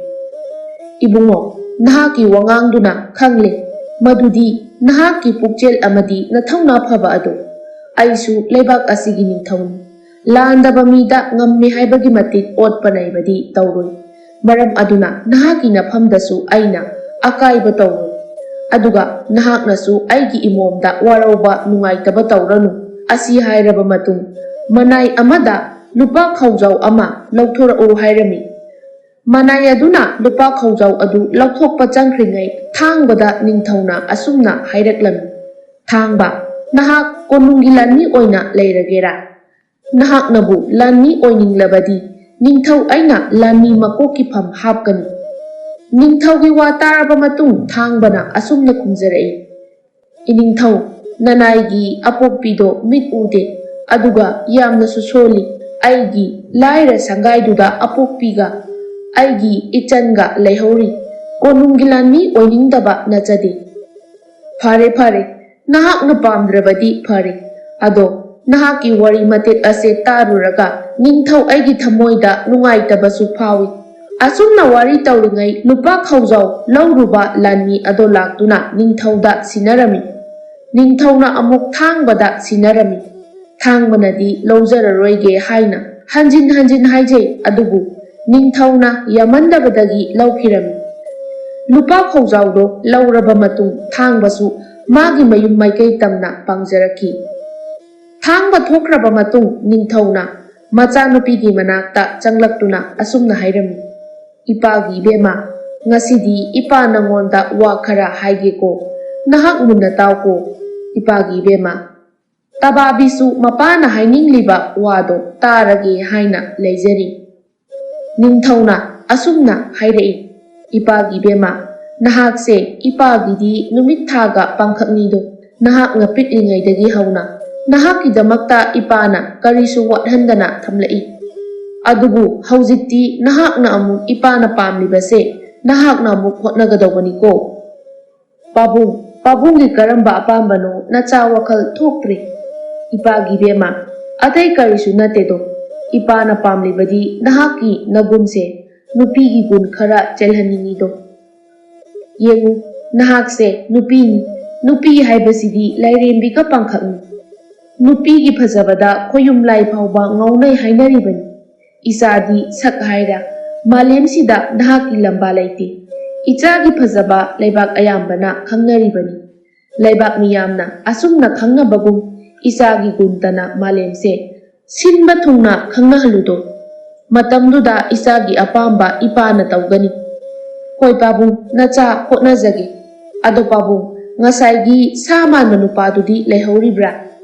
"ꯏꯕꯨꯡꯉꯣ, ꯅꯍꯥꯛꯀꯤ ꯋꯥꯉꯥꯡꯗꯨꯅ ꯈꯪꯂꯦ ꯃꯗꯨꯗꯤ ꯅꯍꯥꯛꯀꯤ ꯄꯨꯛꯆꯦꯜ ꯑꯃꯗꯤ ꯅꯊꯧꯅꯥ ꯐꯕ ꯑꯗꯣ꯫ ꯑꯩꯁꯨ ꯂꯩꯕꯥꯛ ꯑꯁꯤꯒꯤ ꯅꯤꯡꯊꯧꯅꯤ꯫ ꯂꯥꯟꯗꯕ ꯃꯤꯗ ꯉꯝꯃꯦ ꯍꯥꯏꯕꯒꯤ ꯃꯇꯤꯛ ꯑꯣꯠꯄ ꯅꯩꯕꯗꯤ ꯇꯧꯔꯣꯏ꯫ ꯃꯔꯝ ꯑꯗꯨꯅ ꯅꯍꯥꯛꯀꯤ ꯅꯐꯝꯗꯁꯨ ꯑꯩꯅ ꯑꯀꯥꯏꯕ ꯇꯧꯔꯣꯏ꯫ ꯑꯗꯨꯒ ꯅꯍꯥꯛꯅꯁꯨ ꯑꯩꯒꯤ ꯏꯃꯣꯝꯗ ꯋꯥꯔꯧꯕ ꯅꯨꯡꯉꯥꯏꯇꯕ ꯇꯧꯔꯅꯨ"꯫ ꯑꯁꯤ ꯍꯥꯏꯔꯕ ꯃꯇꯨꯡ ꯃꯅꯥꯏ ꯑꯃꯗ ꯂꯨꯄꯥ ꯈꯥꯎꯖꯥꯎ ꯑꯃ ꯂꯧꯊꯣꯔꯛꯎ ꯍꯥꯏꯔꯝꯃꯤ꯫ ꯃꯅꯥꯏ ꯑꯗꯨꯅ ꯂꯨꯄꯥ ꯈꯥꯎꯖꯥꯎ ꯑꯗꯨ ꯂꯧꯊꯣꯛꯄ ꯆꯪꯈ꯭ꯔꯤꯉꯩ ꯊꯥꯡꯕꯗ ꯅꯤꯡꯊꯧꯅ ꯑꯁꯨꯝꯅ ꯍꯥꯏꯔꯛꯂꯝꯃꯤ, "ꯊꯥꯡꯕ, ꯅꯍꯥꯛ ꯀꯣꯅꯨꯡꯒꯤ ꯂꯥꯟꯃꯤ ꯑꯣꯏꯅ ꯂꯩꯔꯒꯦꯔꯥ? ꯅꯍꯥꯛꯅꯕꯨ ꯂꯥꯟꯃꯤ ꯑꯣꯏꯅꯤꯡꯂꯕꯗꯤ ꯅꯤꯡꯊꯧ ꯑꯩꯅ ꯂꯥꯟꯃꯤ ꯃꯀꯣꯛꯀꯤ ꯐꯝ ꯍꯥꯞꯀꯅꯤ꯫" ꯅꯤꯡꯊꯧꯒꯤ ꯋꯥ ꯇꯥꯔꯕ ꯃꯇꯨꯡ ꯊꯥꯡꯕꯅ ꯑꯁꯨꯝꯅ ꯈꯨꯝꯖꯔꯛꯏ, "ꯏꯅꯤꯡꯊꯧ, ꯅꯅꯥꯏꯒꯤ ꯑꯄꯣꯛꯄꯤꯗꯣ ꯃꯤꯠ ꯎꯗꯦ, ꯑꯗꯨꯒ ꯌꯥꯝꯅꯁꯨ ꯁꯣꯜꯂꯤ꯫ ꯑꯩꯒꯤ ꯂꯥꯏꯔ ꯁꯪꯒꯥꯏꯗꯨꯗ ꯑꯄꯣꯛꯄꯤꯒ ꯑꯩꯒꯤ ꯏꯆꯟꯒ ꯂꯩꯍꯧꯔꯤ꯫ ꯀꯣꯅꯨꯡꯒꯤ ꯂꯥꯟꯃꯤ ꯑꯣꯏꯅꯤꯡꯗꯕ ꯅꯠꯆꯗꯦ꯫" "ꯐꯔꯦ, ꯐꯔꯦ, ꯅꯍꯥꯛꯅ ꯄꯥꯝꯗ꯭ꯔꯕꯗꯤ ꯐꯔꯦ꯫ ꯑꯗꯣ ꯅꯍꯥꯛꯀꯤ ꯋꯥꯔꯤ ꯃꯇꯦꯛ ꯑꯁꯦ ꯇꯥꯔꯨꯔꯒ ꯅꯤꯡꯊꯧ ꯑꯩꯒꯤ ꯊꯃꯣꯏꯗ ꯅꯨꯡꯉꯥꯏꯇꯕꯁꯨ ꯐꯥꯎꯏ꯫" ꯑꯁꯨꯝꯅ ꯋꯥꯔꯤ ꯇꯧꯔꯤꯉꯩ ꯂꯨꯄꯥ ꯈꯥꯎꯖꯥꯎ ꯂꯧꯔꯨꯕ ꯂꯥꯟꯃꯤ ꯑꯗꯣ ꯂꯥꯛꯇꯨꯅ ꯅꯤꯡꯊꯧꯗ ꯁꯤꯟꯅꯔꯝꯃꯤ꯫ ꯅꯤꯡꯊꯧꯅ ꯑꯃꯨꯛ ꯊꯥꯡꯕꯗ ꯁꯤꯟꯅꯔꯝꯃꯤ꯫ ꯊꯥꯡꯕꯅꯗꯤ ꯂꯧꯖꯔꯔꯣꯏꯒꯦ ꯍꯥꯏꯅ ꯍꯟꯖꯤꯟ ꯍꯟꯖꯤꯟ ꯍꯥꯏꯖꯩ, ꯑꯗꯨꯕꯨ ꯅꯤꯡꯊꯧꯅ ꯌꯥꯃꯟꯗꯕꯗꯒꯤ ꯂꯧꯈꯤꯔꯝꯃꯤ꯫ ꯂꯨꯄꯥ ꯈꯥꯎꯖꯥꯎꯗꯣ ꯂꯧꯔꯕ ꯃꯇꯨꯡ ꯊꯥꯡꯕꯁꯨ ꯃꯥꯒꯤ ꯃꯌꯨꯝ ꯃꯥꯏꯀꯩ ꯇꯝꯅ ꯄꯥꯡꯖꯔꯛꯈꯤ꯫ ꯊꯥꯡꯕ ꯊꯣꯛꯈ꯭ꯔꯕ ꯃꯇꯨꯡ ꯅꯤꯡꯊꯧꯅ ꯃꯆꯥꯅꯨꯄꯤꯒꯤ ꯃꯅꯥꯛꯇ ꯆꯪꯂꯛꯇꯨꯅ ꯑꯁꯨꯝꯅ ꯍꯥꯏꯔꯝꯃꯤ, "ꯏꯄꯥꯒꯤ ꯏꯕꯦꯝꯃ, ꯉꯁꯤꯗꯤ ꯏꯄꯥ ꯅꯉꯣꯟꯗ ꯋꯥ ꯈꯔ ꯍꯥꯏꯒꯦꯀꯣ꯫ ꯅꯍꯥꯛ ꯃꯨꯟꯅ ꯇꯥꯎꯀꯣ, ꯏꯄꯥꯒꯤ ꯏꯕꯦꯝꯃ꯫ ꯇꯕꯥꯕꯤꯁꯨ ꯃꯄꯥꯅ ꯍꯥꯏꯅꯤꯡꯂꯤꯕ ꯋꯥꯗꯣ ꯇꯥꯔꯒꯦ ꯍꯥꯏꯅ ꯂꯩꯖꯔꯤ꯫" ꯅꯤꯡꯊꯧꯅ ꯑꯁꯨꯝꯅ ꯍꯥꯏꯔꯛꯏ, "ꯏꯄꯥꯒꯤ ꯏꯕꯦꯝꯃ, ꯅꯍꯥꯛꯁꯦ ꯏꯄꯥꯒꯤꯗꯤ ꯅꯨꯃꯤꯠ ꯊꯥꯒ ꯄꯥꯡꯈꯛꯅꯤꯗꯣ꯫ ꯅꯍꯥꯛꯅ ꯄꯤꯛꯂꯤꯉꯩꯗꯒꯤ ꯍꯧꯅ ꯅꯍꯥꯛꯀꯤꯗꯃꯛꯇ ꯏꯄꯥꯅ ꯀꯔꯤꯁꯨ ꯋꯥꯠꯍꯟꯗꯅ ꯊꯝꯂꯛꯏ꯫ ꯑꯗꯨꯕꯨ ꯍꯧꯖꯤꯛꯇꯤ ꯅꯍꯥꯛꯅ ꯑꯃꯨꯛ ꯏꯄꯥꯅ ꯄꯥꯝꯂꯤꯕꯁꯦ ꯅꯍꯥꯛꯅ ꯑꯃꯨꯛ ꯍꯣꯠꯅꯒꯗꯧꯕꯅꯤꯀꯣ꯫" "ꯄꯥꯕꯨꯡ, ꯄꯥꯕꯨꯡꯒꯤ ꯀꯔꯝꯕ ꯑꯄꯥꯝꯕꯅꯣ ꯅꯆꯥ ꯋꯥꯈꯜ ꯊꯣꯛꯇ꯭ꯔꯤ?" "ꯏꯄꯥꯒꯤ ꯏꯕꯦꯝꯃ, ꯑꯇꯩ ꯀꯔꯤꯁꯨ ꯅꯠꯇꯦꯗꯣ꯫ ꯏꯄꯥꯅ ꯄꯥꯝꯂꯤꯕꯗꯤ ꯅꯍꯥꯛꯀꯤ ꯅꯒꯨꯟꯁꯦ, ꯅꯨꯄꯤꯒꯤ ꯒꯨꯟ ꯈꯔ ꯆꯦꯜꯍꯟꯅꯤꯡꯉꯤꯗꯣ꯫ ꯌꯦꯡꯉꯨ, ꯅꯍꯥꯛꯁꯦ ꯅꯨꯄꯤꯅꯤ꯫ ꯅꯨꯄꯤ ꯍꯥꯏꯕꯁꯤꯗꯤ ꯂꯥꯏꯔꯦꯝꯕꯤꯒ ꯄꯥꯡꯈꯛꯅꯤ꯫ ꯅꯨꯄꯤꯒꯤ ꯐꯖꯕꯗ ꯈꯣꯌꯨꯝ ꯂꯥꯏ ꯐꯥꯎꯕ ꯉꯥꯎꯅꯩ ꯍꯥꯏꯅꯔꯤꯕꯅꯤ꯫ ꯏꯆꯥꯗꯤ ꯁꯛ ꯍꯥꯏꯔ ꯃꯥꯂꯦꯝꯁꯤꯗ ꯅꯍꯥꯛꯀꯤ ꯂꯝꯕꯥ ꯂꯩꯇꯦ꯫ ꯏꯆꯥꯒꯤ ꯐꯖꯕ ꯂꯩꯕꯥꯛ ꯑꯌꯥꯝꯕꯅ ꯈꯪꯅꯔꯤꯕꯅꯤ꯫ ꯂꯩꯕꯥꯛ ꯃꯤꯌꯥꯝꯅ ꯑꯁꯨꯝꯅ ꯈꯪꯅꯕꯒꯨꯝ ꯏꯆꯥꯒꯤ ꯒꯨꯟꯇꯅ ꯃꯥꯂꯦꯝꯁꯦ ꯁꯤꯟꯕ ꯊꯨꯡꯅ ꯈꯪꯅꯍꯜꯂꯨꯗꯣ꯫ ꯃꯇꯝꯗꯨꯗ ꯏꯆꯥꯒꯤ ꯑꯄꯥꯝꯕ ꯏꯄꯥꯅ ꯇꯧꯒꯅꯤ꯫ "ꯍꯣꯏ ꯄꯥꯕꯨꯡ, ꯅꯆꯥ ꯍꯣꯠꯅꯖꯒꯦ꯫ ꯑꯗꯣ ꯄꯥꯕꯨꯡ, ꯉꯁꯥꯏꯒꯤ ꯁꯥ ꯃꯥꯟꯕ ꯅꯨꯄꯥꯗꯨꯗꯤ ꯂꯩꯍꯧꯔꯤꯕ꯭ꯔꯥ?"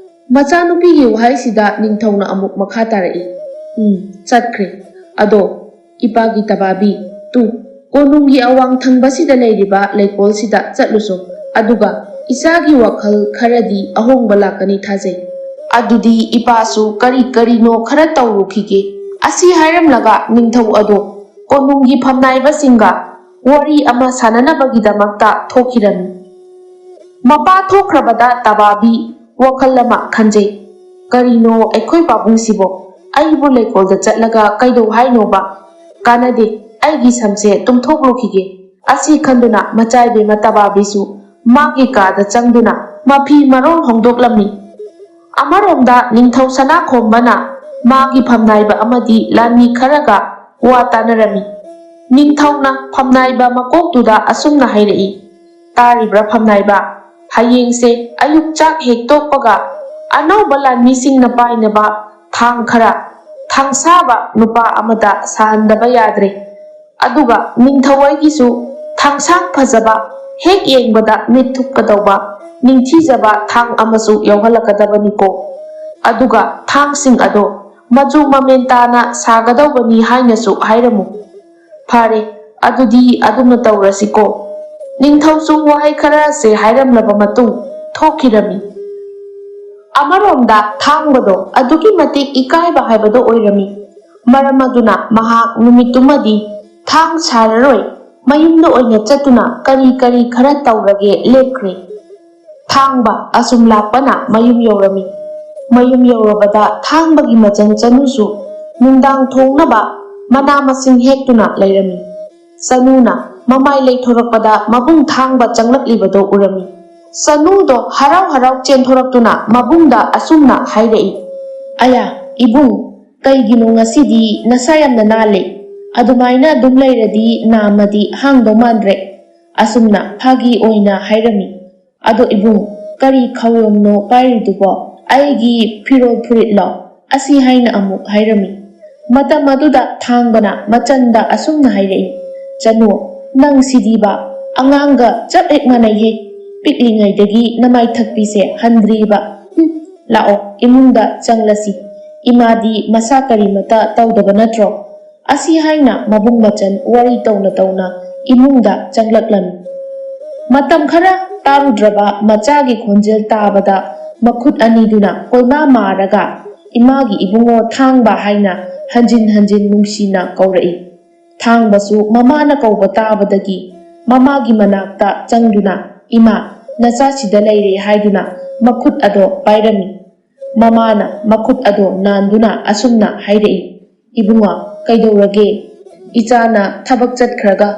ꯃꯆꯥꯅꯨꯄꯤꯒꯤ ꯋꯥꯍꯩꯁꯤꯗ ꯅꯤꯡꯊꯧꯅ ꯑꯃꯨꯛ ꯃꯈꯥ ꯇꯥꯔꯛꯏ, "ꯎꯝ, ꯆꯠꯈ꯭ꯔꯦ꯫ ꯑꯗꯣ ꯏꯄꯥꯒꯤ ꯇꯕꯥꯕꯤ, ꯇꯨ, ꯀꯣꯅꯨꯡꯒꯤ ꯑꯋꯥꯡ ꯊꯪꯕꯁꯤꯗ ꯂꯩꯔꯤꯕ ꯂꯩꯀꯣꯜꯁꯤꯗ ꯆꯠꯂꯨꯁꯣ꯫ ꯑꯗꯨꯒ ꯏꯆꯥꯒꯤ ꯋꯥꯈꯜ ꯈꯔꯗꯤ ꯑꯍꯣꯡꯕ ꯂꯥꯛꯀꯅꯤ ꯊꯥꯖꯩ꯫ ꯑꯗꯨꯗꯤ ꯏꯄꯥꯁꯨ ꯀꯔꯤ ꯀꯔꯤꯅꯣ ꯈꯔ ꯇꯧꯔꯨꯈꯤꯒꯦ꯫" ꯑꯁꯤ ꯍꯥꯏꯔꯝꯂꯒ ꯅꯤꯡꯊꯧ ꯑꯗꯣ ꯀꯣꯅꯨꯡꯒꯤ ꯐꯝꯅꯥꯏꯕꯁꯤꯡꯒ ꯋꯥꯔꯤ ꯑꯃ ꯁꯥꯟꯅꯅꯕꯒꯤꯗꯃꯛꯇ ꯊꯣꯛꯈꯤꯔꯝꯃꯤ꯫ ꯃꯄꯥ ꯊꯣꯛꯈ꯭ꯔꯕꯗ ꯇꯕꯥꯕꯤ ꯋꯥꯈꯜ ꯑꯃ ꯈꯟꯖꯩ꯫ "ꯀꯔꯤꯅꯣ ꯑꯩꯈꯣꯏ ꯄꯥꯕꯨꯡꯁꯤꯕꯣ? ꯑꯩꯕꯨ ꯂꯩꯀꯣꯜꯗ ꯆꯠꯂꯒ ꯀꯩꯗꯧ ꯍꯥꯏꯅꯣꯕ? ꯀꯥꯟꯅꯗꯦ, ꯑꯩꯒꯤ ꯁꯝꯁꯦ ꯇꯨꯝꯊꯣꯛꯂꯨꯈꯤꯒꯦ꯫" ꯑꯁꯤ ꯈꯟꯗꯨꯅ ꯃꯆꯥꯏꯕꯦꯝꯃ ꯇꯕꯥꯕꯤꯁꯨ ꯃꯥꯒꯤ ꯀꯥꯗ ꯆꯪꯗꯨꯅ ꯃꯐꯤ ꯃꯔꯣꯜ ꯍꯣꯡꯗꯣꯛꯂꯝꯃꯤ꯫ ꯑꯃꯔꯣꯝꯗ ꯅꯤꯡꯊꯧ ꯁꯅꯥꯈꯣꯝꯕꯅ ꯃꯥꯒꯤ ꯐꯝꯅꯥꯏꯕ ꯑꯃꯗꯤ ꯂꯥꯟꯃꯤ ꯈꯔꯒ ꯋꯥ ꯇꯥꯅꯔꯝꯃꯤ꯫ ꯅꯤꯡꯊꯧꯅ ꯐꯝꯅꯥꯏꯕ ꯃꯀꯣꯛꯇꯨꯗ ꯑꯁꯨꯝꯅ ꯍꯥꯏꯔꯛꯏ, "ꯇꯥꯔꯤꯕ꯭ꯔꯥ ꯐꯝꯅꯥꯏꯕ? ꯍꯌꯦꯡꯁꯦ ꯑꯌꯨꯛ ꯆꯥꯛ ꯍꯦꯛ ꯇꯣꯛꯄꯒ ꯑꯅꯧꯕ ꯂꯥꯟꯃꯤꯁꯤꯡꯅ ꯄꯥꯏꯅꯕ ꯊꯥꯡ ꯈꯔ ꯊꯥꯡꯁꯥꯕ ꯅꯨꯄꯥ ꯑꯃꯗ ꯁꯥꯍꯟꯗꯕ ꯌꯥꯗ꯭ꯔꯦ꯫ ꯑꯗꯨꯒ ꯅꯤꯡꯊꯧ ꯑꯩꯒꯤꯁꯨ ꯊꯥꯡꯁꯥꯡ ꯐꯖꯕ, ꯍꯦꯛ ꯌꯦꯡꯕꯗ ꯃꯤꯠ ꯊꯨꯞꯀꯗꯧꯕ, ꯅꯤꯡꯊꯤꯖꯕ ꯊꯥꯡ ꯑꯃꯁꯨ ꯌꯥꯎꯍꯜꯂꯛꯀꯗꯕꯅꯤꯀꯣ꯫ ꯑꯗꯨꯒ ꯊꯥꯡꯁꯤꯡ ꯑꯗꯣ ꯃꯆꯨ ꯃꯃꯦꯟ ꯇꯥꯅ ꯁꯥꯒꯗꯧꯕꯅꯤ ꯍꯥꯏꯅꯁꯨ ꯍꯥꯏꯔꯝꯃꯨ꯫" "ꯐꯔꯦ, ꯑꯗꯨꯗꯤ ꯑꯗꯨꯝꯅ ꯇꯧꯔꯁꯤꯀꯣ꯫" ꯅꯤꯡꯊꯧꯁꯨ ꯋꯥꯍꯩ ꯈꯔꯁꯦ ꯍꯥꯏꯔꯝꯂꯕ ꯃꯇꯨꯡ ꯊꯣꯛꯈꯤꯔꯝꯃꯤ꯫ ꯑꯃꯔꯣꯝꯗ ꯊꯥꯡꯕꯗꯣ ꯑꯗꯨꯛꯀꯤ ꯃꯇꯤꯛ ꯏꯀꯥꯏꯕ ꯍꯥꯏꯕꯗꯣ ꯑꯣꯏꯔꯝꯃꯤ꯫ ꯃꯔꯝ ꯑꯗꯨꯅ ꯃꯍꯥꯛ ꯅꯨꯃꯤꯠꯇꯨꯃꯗꯤ ꯊꯥꯡ ꯁꯥꯔꯔꯣꯏ, ꯃꯌꯨꯝꯗ ꯑꯣꯏꯅ ꯆꯠꯇꯨꯅ ꯀꯔꯤ ꯀꯔꯤ ꯈꯔ ꯇꯧꯔꯒꯦ ꯂꯦꯞꯈ꯭ꯔꯦ꯫ ꯊꯥꯡꯕ ꯑꯁꯨꯝ ꯂꯥꯛꯄꯅ ꯃꯌꯨꯝ ꯌꯧꯔꯝꯃꯤ꯫ ꯃꯌꯨꯝ ꯌꯧꯔꯕꯗ ꯊꯥꯡꯕꯒꯤ ꯃꯆꯟ ꯆꯅꯨꯁꯨ ꯅꯨꯡꯗꯥꯡ ꯊꯣꯡꯅꯕ ꯃꯅꯥ ꯃꯁꯤꯡ ꯍꯦꯛꯇꯨꯅ ꯂꯩꯔꯝꯃꯤ꯫ ꯆꯅꯨꯅ ꯃꯃꯥꯏ ꯂꯩꯊꯣꯔꯛꯄꯗ ꯃꯕꯨꯡ ꯊꯥꯡꯕ ꯆꯪꯂꯛꯂꯤꯕꯗꯣ ꯎꯔꯝꯃꯤ꯫ ꯆꯅꯨꯗꯣ ꯍꯔꯥꯎ ꯍꯔꯥꯎ ꯆꯦꯟꯊꯣꯔꯛꯇꯨꯅ ꯃꯕꯨꯡꯗ ꯑꯁꯨꯝꯅ ꯍꯥꯏꯔꯛꯏ, "ꯑꯌꯥ, ꯏꯕꯨꯡ, ꯀꯩꯒꯤꯅꯣ ꯉꯁꯤꯗꯤ ꯅꯁꯥ ꯌꯥꯝꯅ ꯅꯥꯜꯂꯦ? ꯑꯗꯨꯃꯥꯏꯅ ꯑꯗꯨꯝ ꯂꯩꯔꯗꯤ ꯅꯥꯝꯃꯗꯤ ꯍꯥꯡꯗꯧ ꯃꯥꯟꯗ꯭ꯔꯦ꯫" ꯑꯁꯨꯝꯅ ꯐꯥꯒꯤ ꯑꯣꯏꯅ ꯍꯥꯏꯔꯝꯃꯤ꯫ "ꯑꯗꯣ ꯏꯕꯨꯡ, ꯀꯔꯤ ꯈꯧꯔꯝꯅꯣ ꯄꯥꯏꯔꯤꯗꯨꯕꯣ? ꯑꯩꯒꯤ ꯐꯤꯔꯣꯜ ꯐꯨꯔꯤꯠꯂꯣ?" ꯑꯁꯤ ꯍꯥꯏꯅ ꯑꯃꯨꯛ ꯍꯥꯏꯔꯝꯃꯤ꯫ ꯃꯇꯝ ꯑꯗꯨꯗ ꯊꯥꯡꯕꯅ ꯃꯆꯟꯗ ꯑꯁꯨꯝꯅ ꯍꯥꯏꯔꯛꯏ, "ꯆꯅꯨ, ꯅꯪ ꯁꯤꯗꯤꯕ ꯑꯉꯥꯡꯒ ꯆꯞ ꯍꯦꯛ ꯃꯥꯟꯅꯩꯍꯦ꯫ ꯄꯤꯛꯂꯤꯉꯩꯗꯒꯤ ꯅꯃꯥꯏ ꯊꯛꯄꯤꯁꯦ ꯍꯟꯗ꯭ꯔꯤꯕ꯫ ꯍꯨꯝ, ꯂꯥꯛꯑꯣ, ꯏꯃꯨꯡꯗ ꯆꯪꯂꯁꯤ꯫ ꯏꯃꯥꯗꯤ ꯃꯁꯥ ꯀꯔꯤꯃꯇ ꯇꯧꯗꯕ ꯅꯠꯇ꯭ꯔꯣ?" ꯑꯁꯤ ꯍꯥꯏꯅ ꯃꯕꯨꯡ ꯃꯆꯟ ꯋꯥꯔꯤ ꯇꯧꯅ ꯇꯧꯅ ꯏꯃꯨꯡꯗ ꯆꯪꯂꯛꯂꯝꯃꯤ꯫ ꯃꯇꯝ ꯈꯔ ꯇꯥꯔꯨꯗ꯭ꯔꯕ ꯃꯆꯥꯒꯤ ꯈꯣꯟꯖꯦꯜ ꯇꯥꯕꯗ ꯃꯈꯨꯠ ꯑꯅꯤꯗꯨꯅ ꯀꯣꯏꯃꯥ ꯃꯥꯔꯒ ꯏꯃꯥꯒꯤ ꯏꯕꯨꯡꯉꯣ ꯊꯥꯡꯕ ꯍꯥꯏꯅ ꯍꯟꯖꯤꯟ ꯍꯟꯖꯤꯟ ꯅꯨꯡꯁꯤꯅ ꯀꯧꯔꯛꯏ꯫ ꯊꯥꯡꯕꯁꯨ ꯃꯃꯥꯅ ꯀꯧꯕ ꯇꯥꯕꯗꯒꯤ ꯃꯃꯥꯒꯤ ꯃꯅꯥꯛꯇ ꯆꯪꯗꯨꯅ, "ꯏꯃꯥ, ꯅꯆꯥꯁꯤꯗ ꯂꯩꯔꯦ" ꯍꯥꯏꯗꯨꯅ ꯃꯈꯨꯠ ꯑꯗꯣ ꯄꯥꯏꯔꯝꯃꯤ꯫ ꯃꯃꯥꯅ ꯃꯈꯨꯠ ꯑꯗꯣ ꯅꯥꯟꯗꯨꯅ ꯑꯁꯨꯝꯅ ꯍꯥꯏꯔꯛꯏ, "ꯏꯕꯨꯡꯉꯣ, ꯀꯩꯗꯧꯔꯒꯦ? ꯏꯆꯥꯅ ꯊꯕꯛ ꯆꯠꯈ꯭ꯔꯒ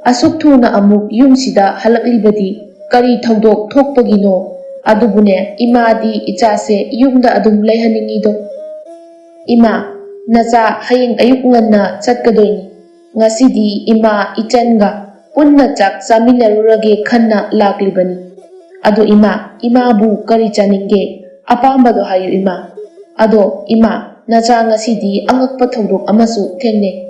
ꯑꯁꯨꯛ ꯊꯨꯅ ꯑꯃꯨꯛ ꯌꯨꯝꯁꯤꯗ ꯍꯜꯂꯛꯂꯤꯕꯗꯤ ꯀꯔꯤ ꯊꯧꯗꯣꯛ ꯊꯣꯛꯄꯒꯤꯅꯣ? ꯑꯗꯨꯕꯨꯅꯦ, ꯏꯃꯥꯗꯤ ꯏꯆꯥꯁꯦ ꯌꯨꯝꯗ ꯑꯗꯨꯝ ꯂꯩꯍꯟꯅꯤꯡꯉꯤꯗꯣ꯫" "ꯏꯃꯥ, ꯅꯆꯥ ꯍꯌꯦꯡ ꯑꯌꯨꯛ ꯉꯟꯅ ꯆꯠꯀꯗꯣꯏꯅꯤ꯫ ꯉꯁꯤꯗꯤ ꯏꯃꯥ ꯏꯆꯟꯒ ꯄꯨꯟꯅ ꯆꯥꯛ ꯆꯥꯃꯤꯟꯅꯔꯨꯔꯒꯦ ꯈꯟꯅ ꯂꯥꯛꯂꯤꯕꯅꯤ꯫ ꯑꯗꯣ ꯏꯃꯥ, ꯏꯃꯥꯕꯨ ꯀꯔꯤ ꯆꯥꯅꯤꯡꯒꯦ? ꯑꯄꯥꯝꯕꯗꯣ ꯍꯥꯏꯌꯨ ꯏꯃꯥ꯫ ꯑꯗꯣ ꯏꯃꯥ, ꯅꯆꯥ ꯉꯁꯤꯗꯤ ꯑꯉꯛꯄ ꯊꯧꯗꯣꯛ ꯑꯃꯁꯨ ꯊꯦꯡꯅꯩ꯫"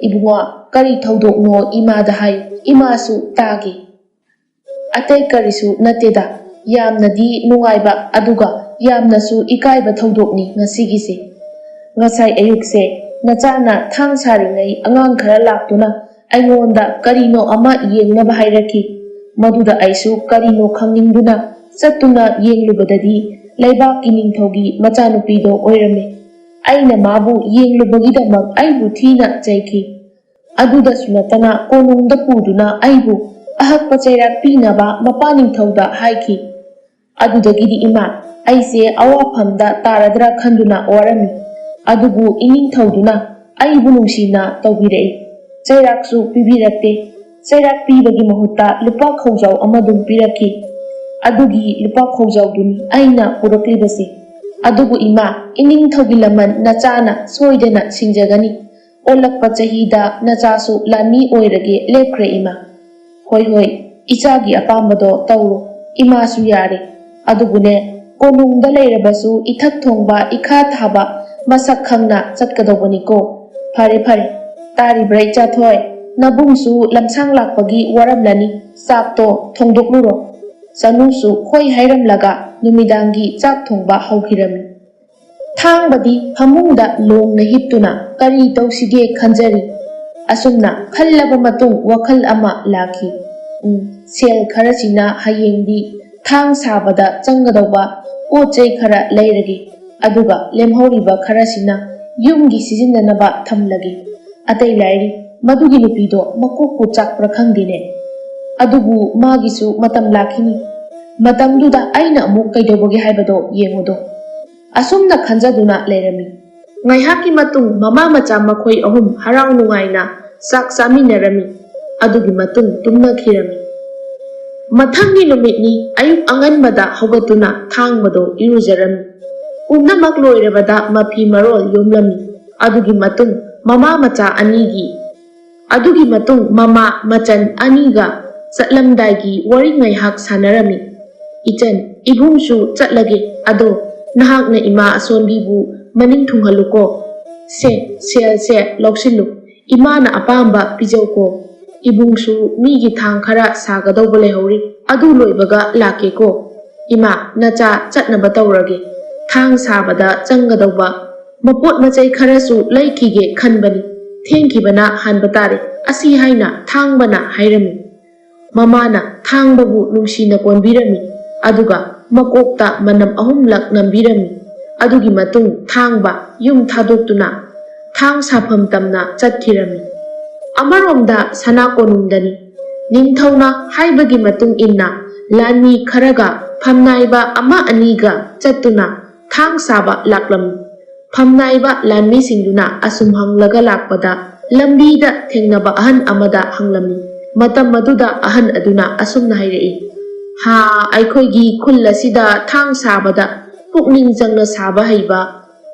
"ꯏꯕꯨꯡꯉꯣ, ꯀꯔꯤ ꯊꯧꯗꯣꯛꯅꯣ ꯏꯃꯥꯗ ꯍꯥꯏꯌꯨ, ꯏꯃꯥꯁꯨ ꯇꯥꯒꯦ꯫" "ꯑꯇꯩ ꯀꯔꯤꯁꯨ ꯅꯠꯇꯦꯗ, ꯌꯥꯝꯅꯗꯤ ꯅꯨꯡꯉꯥꯏꯕ ꯑꯗꯨꯒ ꯌꯥꯝꯅꯁꯨ ꯏꯀꯥꯏꯕ ꯊꯧꯗꯣꯛꯅꯤ ꯉꯁꯤꯒꯤꯁꯦ꯫ ꯉꯁꯥꯏ ꯑꯌꯨꯛꯁꯦ ꯅꯆꯥꯅ ꯊꯥꯡ ꯁꯥꯔꯤꯉꯩ ꯑꯉꯥꯡ ꯈꯔ ꯂꯥꯛꯇꯨꯅ ꯑꯩꯉꯣꯟꯗ ꯀꯔꯤꯅꯣ ꯑꯃ ꯌꯦꯡꯅꯕ ꯍꯥꯏꯔꯛꯈꯤ꯫ ꯃꯗꯨꯗ ꯑꯩꯁꯨ ꯀꯔꯤꯅꯣ ꯈꯪꯅꯤꯡꯗꯨꯅ ꯆꯠꯇꯨꯅ ꯌꯦꯡꯂꯨꯕꯗꯗꯤ ꯂꯩꯕꯥꯛꯀꯤ ꯅꯤꯡꯊꯧꯒꯤ ꯃꯆꯥꯅꯨꯄꯤꯗꯣ ꯑꯣꯏꯔꯝꯃꯦ꯫ ꯑꯩꯅ ꯃꯥꯕꯨ ꯌꯦꯡꯂꯨꯕꯒꯤꯗꯃꯛ ꯑꯩꯕꯨ ꯊꯤꯅ ꯆꯩꯈꯤ꯫ ꯑꯗꯨꯗꯁꯨ ꯅꯠꯇꯅ ꯀꯣꯅꯨꯡꯗ ꯄꯨꯗꯨꯅ ꯑꯩꯕꯨ ꯑꯍꯛꯄ ꯆꯩꯔꯥꯛ ꯄꯤꯅꯕ ꯃꯄꯥ ꯅꯤꯡꯊꯧꯗ ꯍꯥꯏꯈꯤ꯫ ꯑꯗꯨꯗꯒꯤꯗꯤ ꯏꯃꯥ, ꯑꯩꯁꯦ ꯑꯋꯥꯐꯝꯗ ꯇꯥꯔꯗ꯭ꯔꯥ ꯈꯟꯗꯨꯅ ꯋꯥꯔꯝꯃꯤ꯫ ꯑꯗꯨꯕꯨ ꯏꯅꯤꯡꯊꯧꯗꯨꯅ ꯑꯩꯕꯨ ꯅꯨꯡꯁꯤꯅ ꯇꯧꯕꯤꯔꯛꯏ꯫ ꯆꯩꯔꯥꯛꯁꯨ ꯄꯤꯕꯤꯔꯛꯇꯦ꯫ ꯆꯩꯔꯥꯛ ꯄꯤꯕꯒꯤ ꯃꯍꯨꯠꯇ ꯂꯨꯄꯥ ꯈꯧꯖꯥꯎ ꯑꯃꯗꯨꯝ ꯄꯤꯔꯛꯈꯤ꯫ ꯑꯗꯨꯒꯤ ꯂꯨꯄꯥ ꯈꯧꯖꯥꯎꯗꯨꯅꯤ ꯑꯩꯅ ꯄꯨꯔꯛꯂꯤꯕꯁꯦ꯫ ꯑꯗꯨꯕꯨ ꯏꯃꯥ, ꯏꯅꯤꯡꯊꯧꯒꯤ ꯂꯃꯟ ꯅꯆꯥꯅ ꯁꯣꯏꯗꯅ ꯁꯤꯡꯖꯒꯅꯤ꯫ ꯑꯣꯜꯂꯛꯄ ꯆꯍꯤꯗ ꯅꯆꯥꯁꯨ ꯂꯥꯟꯃꯤ ꯑꯣꯏꯔꯒꯦ ꯂꯦꯞꯈ꯭ꯔꯦ ꯏꯃꯥ꯫" "ꯍꯣꯏ, ꯍꯣꯏ, ꯏꯆꯥꯒꯤ ꯑꯄꯥꯝꯕꯗꯣ ꯇꯧꯔꯣ, ꯏꯃꯥꯁꯨ ꯌꯥꯔꯦ꯫ ꯑꯗꯨꯕꯨꯅꯦ, ꯀꯣꯅꯨꯡꯗ ꯂꯩꯔꯕꯁꯨ ꯏꯊꯛ ꯊꯣꯡꯕ ꯏꯈꯥ ꯊꯥꯕ ꯃꯁꯛ ꯈꯪꯅ ꯆꯠꯀꯗꯧꯕꯅꯤꯀꯣ꯫ ꯐꯔꯦ ꯐꯔꯦ, ꯇꯥꯔꯤꯕ꯭ꯔꯥ ꯏꯆꯥꯊꯣꯏ? ꯅꯕꯨꯡꯁꯨ ꯂꯝꯁꯥꯡ ꯂꯥꯛꯄꯒꯤ ꯋꯥꯔꯝꯂꯅꯤ, ꯆꯥꯛꯇꯣ ꯊꯣꯡꯗꯣꯛꯂꯨꯔꯣ꯫ ꯆꯅꯨꯁꯨ ꯍꯣꯏ ꯍꯥꯏꯔꯝꯂꯒ ꯅꯨꯃꯤꯗꯥꯡꯒꯤ ꯆꯥꯛ ꯊꯣꯡꯕ ꯍꯧꯈꯤꯔꯝꯃꯤ꯫ ꯊꯥꯡꯕꯗꯤ ꯐꯃꯨꯡꯗ ꯂꯣꯡꯅ ꯍꯤꯞꯇꯨꯅ ꯀꯔꯤ ꯇꯧꯁꯤꯒꯦ ꯈꯟꯖꯔꯤ꯫ ꯑꯁꯨꯝꯅ ꯈꯜꯂꯕ ꯃꯇꯨꯡ ꯋꯥꯈꯜ ꯑꯃ ꯂꯥꯛꯈꯤ꯫ ꯎꯝ, ꯁꯦꯜ ꯈꯔꯁꯤꯅ ꯍꯌꯦꯡꯗꯤ ꯊꯥꯡ ꯁꯥꯕꯗ ꯆꯪꯒꯗꯧꯕ ꯄꯣꯠ ꯆꯩ ꯈꯔ ꯂꯩꯔꯒꯦ, ꯑꯗꯨꯒ ꯂꯦꯝꯍꯧꯔꯤꯕ ꯈꯔꯁꯤꯅ ꯌꯨꯝꯒꯤ ꯁꯤꯖꯤꯟꯅꯅꯕ ꯊꯝꯂꯒꯦ꯫ ꯑꯇꯩ ꯂꯥꯏꯔꯤ, ꯃꯗꯨꯒꯤ ꯅꯨꯄꯤꯗꯣ ꯃꯀꯣꯛꯄꯨ ꯆꯥꯛꯄ꯭ꯔꯥ ꯈꯪꯗꯦꯅꯦ꯫ ꯑꯗꯨꯕꯨ ꯃꯥꯒꯤꯁꯨ ꯃꯇꯝ ꯂꯥꯛꯈꯤꯅꯤ꯫ ꯃꯇꯝꯗꯨꯗ ꯑꯩꯅ ꯑꯃꯨꯛ ꯀꯩꯗꯧꯕꯒꯦ ꯍꯥꯏꯕꯗꯣ ꯌꯦꯡꯉꯨꯗꯣ꯫ ꯑꯁꯨꯝꯅ ꯈꯟꯖꯗꯨꯅ ꯂꯩꯔꯝꯃꯤ꯫ ꯉꯥꯏꯍꯥꯛꯀꯤ ꯃꯇꯨꯡ ꯃꯃꯥ ꯃꯆꯥ ꯃꯈꯣꯏ ꯑꯍꯨꯝ ꯍꯔꯥꯎ ꯅꯨꯡꯉꯥꯏꯅ ꯆꯥꯛ ꯆꯥꯃꯤꯟꯅꯔꯝꯃꯤ꯫ ꯑꯗꯨꯒꯤ ꯃꯇꯨꯡ ꯇꯨꯝꯅꯈꯤꯔꯝꯃꯤ꯫ ꯃꯊꯪꯒꯤ ꯅꯨꯃꯤꯠꯅꯤ꯫ ꯑꯌꯨꯛ ꯑꯉꯟꯕꯗ ꯍꯧꯒꯠꯇꯨꯅ ꯊꯥꯡꯕꯗꯣ ꯏꯔꯨꯖꯔꯝꯃꯤ꯫ ꯄꯨꯝꯅꯃꯛ ꯂꯣꯏꯔꯕꯗ ꯃꯐꯤ ꯃꯔꯣꯜ ꯌꯣꯝꯂꯝꯃꯤ꯫ ꯑꯗꯨꯒꯤ ꯃꯇꯨꯡ ꯃꯃꯥ ꯃꯆꯥ ꯑꯅꯤꯒꯤ ꯑꯗꯨꯒꯤ ꯃꯇꯨꯡ ꯃꯃꯥ ꯃꯆꯟ ꯑꯅꯤꯒ ꯆꯠꯂꯝꯗꯥꯏꯒꯤ ꯋꯥꯔꯤ ꯉꯥꯏꯍꯥꯛ ꯁꯥꯟꯅꯔꯝꯃꯤ꯫ "ꯏꯆꯟ, ꯏꯕꯨꯡꯁꯨ ꯆꯠꯂꯒꯦ, ꯑꯗꯣ ꯅꯍꯥꯛꯅ ꯏꯃꯥ ꯑꯁꯣꯟꯕꯤꯕꯨ ꯃꯅꯤꯡ ꯊꯨꯡꯍꯜꯂꯨꯀꯣ꯫ ꯁꯦ, ꯁꯦꯜꯁꯦ ꯂꯧꯁꯤꯜꯂꯨ, ꯏꯃꯥꯅ ꯑꯄꯥꯝꯕ ꯄꯤꯖꯧꯀꯣ꯫ ꯏꯕꯨꯡꯁꯨ ꯃꯤꯒꯤ ꯊꯥꯡ ꯈꯔ ꯁꯥꯒꯗꯧꯕ ꯂꯩꯍꯧꯔꯤ, ꯑꯗꯨ ꯂꯣꯏꯕꯒ ꯂꯥꯛꯀꯦꯀꯣ꯫ ꯏꯃꯥ, ꯅꯆꯥ ꯆꯠꯅꯕ ꯇꯧꯔꯒꯦ꯫ ꯊꯥꯡ ꯁꯥꯕꯗ ꯆꯪꯒꯗꯧꯕ ꯃꯄꯣꯠ ꯃꯆꯩ ꯈꯔꯁꯨ ꯂꯩꯈꯤꯒꯦ ꯈꯟꯕꯅꯤ꯫ ꯊꯦꯡꯈꯤꯕꯅ ꯍꯥꯟꯕ ꯇꯥꯔꯦ," ꯑꯁꯤ ꯍꯥꯏꯅ ꯊꯥꯡꯕꯅ ꯍꯥꯏꯔꯝꯃꯤ꯫ ꯃꯃꯥꯅ ꯊꯥꯡꯕꯕꯨ ꯅꯨꯡꯁꯤꯅ ꯀꯣꯟꯕꯤꯔꯝꯃꯤ, ꯑꯗꯨꯒ ꯃꯀꯣꯛꯇ ꯃꯅꯝ ꯑꯍꯨꯝꯂꯛ ꯅꯝꯕꯤꯔꯝꯃꯤ꯫ ꯑꯗꯨꯒꯤ ꯃꯇꯨꯡ ꯊꯥꯡꯕ ꯌꯨꯝ ꯊꯥꯗꯣꯛꯇꯨꯅ ꯊꯥꯡ ꯁꯥꯐꯝ ꯇꯝꯅ ꯆꯠꯈꯤꯔꯝꯃꯤ꯫ ꯑꯃꯔꯣꯝꯗ ꯁꯅꯥ ꯀꯣꯅꯨꯡꯗꯅꯤ꯫ ꯅꯤꯡꯊꯧꯅ ꯍꯥꯏꯕꯒꯤ ꯃꯇꯨꯡ ꯏꯟꯅ ꯂꯥꯟꯃꯤ ꯈꯔꯒ ꯐꯝꯅꯥꯏꯕ ꯑꯃ ꯑꯅꯤꯒ ꯆꯠꯇꯨꯅ ꯊꯥꯡ ꯁꯥꯕ ꯂꯥꯛꯂꯝꯃꯤ꯫ ꯐꯝꯅꯥꯏꯕ ꯂꯥꯟꯃꯤꯁꯤꯡꯗꯨꯅ ꯑꯁꯨꯝ ꯍꯪꯂꯒ ꯂꯥꯛꯄꯗ, ꯂꯝꯕꯤꯗ ꯊꯦꯡꯅꯕ ꯑꯍꯟ ꯑꯃꯗ ꯍꯪꯂꯝꯃꯤ꯫ ꯃꯇꯝ ꯑꯗꯨꯗ ꯑꯍꯟ ꯑꯗꯨꯅ ꯑꯁꯨꯝꯅ ꯍꯥꯏꯔꯛꯏ, "ꯍꯥ, ꯑꯩꯈꯣꯏꯒꯤ ꯈꯨꯜ ꯑꯁꯤꯗ ꯊꯥꯡ ꯁꯥꯕꯗ ꯄꯨꯛꯅꯤꯡ ꯆꯪꯅ ꯁꯥꯕ ꯍꯩꯕ,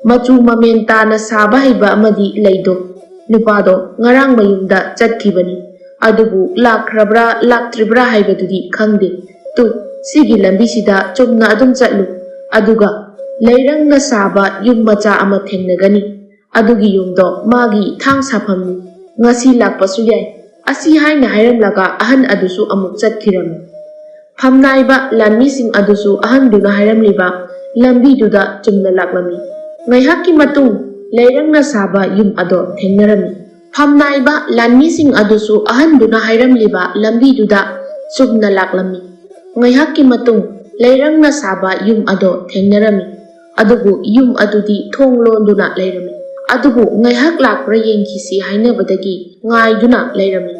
ꯃꯆꯨ ꯃꯃꯦꯟ ꯇꯥꯅ ꯁꯥꯕ ꯍꯩꯕ ꯑꯃꯗꯤ ꯂꯩꯗꯣ꯫ ꯅꯨꯄꯥꯗꯣ ꯉꯔꯥꯡ ꯃꯌꯨꯝꯗ ꯆꯠꯈꯤꯕꯅꯤ꯫ ꯑꯗꯨꯕꯨ ꯂꯥꯛꯈ꯭ꯔꯕ꯭ꯔꯥ ꯂꯥꯛꯇ꯭ꯔꯤꯕ꯭ꯔꯥ ꯍꯥꯏꯕꯗꯨꯗꯤ ꯈꯪꯗꯦ꯫ ꯇꯨ, ꯁꯤꯒꯤ ꯂꯝꯕꯤꯁꯤꯗ ꯆꯨꯝꯅ ꯑꯗꯨꯝ ꯆꯠꯂꯨ꯫ ꯑꯗꯨꯒ ꯂꯩꯔꯪꯅ ꯁꯥꯕ ꯌꯨꯝ ꯃꯆꯥ ꯑꯃ ꯊꯦꯡꯅꯒꯅꯤ꯫ ꯑꯗꯨꯒꯤ ꯌꯨꯝꯗꯣ ꯃꯥꯒꯤ ꯊꯥꯡ ꯁꯥꯐꯝꯅꯤ꯫ ꯉꯁꯤ ꯂꯥꯛꯄꯁꯨ ꯌꯥꯏ꯫ ꯑꯁꯤ ꯍꯥꯏꯅ ꯍꯥꯏꯔꯝꯂꯒ ꯑꯍꯟ ꯑꯗꯨꯁꯨ ꯑꯃꯨꯛ ꯆꯠꯈꯤꯔꯝꯃꯤ꯫ ꯐꯝꯅꯥꯏꯕ ꯂꯥꯟꯃꯤꯁꯤꯡ ꯑꯗꯨꯁꯨ ꯑꯍꯟꯗꯨꯅ ꯍꯥꯏꯔꯝꯂꯤꯕ ꯂꯝꯕꯤꯗꯨꯗ ꯆꯨꯝꯅ ꯂꯥꯛꯂꯝꯃꯤ꯫ ꯉꯥꯏꯍꯥꯛꯀꯤ ꯃꯇꯨꯡ ꯂꯩꯔꯪꯅ ꯁꯥꯕ ꯌꯨꯝ ꯑꯗꯣ ꯊꯦꯡꯅꯔꯝꯃꯤ꯫ ꯐꯝꯅꯥꯏꯕ ꯂꯥꯟꯃꯤꯁꯤꯡ ꯑꯗꯨꯁꯨ ꯑꯍꯟꯗꯨꯅ ꯍꯥꯏꯔꯝꯂꯤꯕ ꯂꯝꯕꯤꯗꯨꯗ ꯆꯨꯝꯅ ꯂꯥꯛꯂꯝꯃꯤ꯫ ꯉꯥꯏꯍꯥꯛꯀꯤ ꯃꯇꯨꯡ ꯂꯩꯔꯪꯅ ꯁꯥꯕ ꯌꯨꯝ ꯑꯗꯣ ꯊꯦꯡꯅꯔꯝꯃꯤ꯫ ꯑꯗꯨꯕꯨ ꯌꯨꯝ ꯑꯗꯨꯗꯤ ꯊꯣꯡ ꯂꯣꯟꯗꯨꯅ ꯂꯩꯔꯝꯃꯤ꯫ ꯑꯗꯨꯕꯨ ꯉꯥꯏꯍꯥꯛ ꯂꯥꯛꯄ꯭ꯔꯥ ꯌꯦꯡꯈꯤꯁꯤ ꯍꯥꯏꯅꯕꯗꯒꯤ ꯉꯥꯏꯗꯨꯅ ꯂꯩꯔꯝꯃꯤ꯫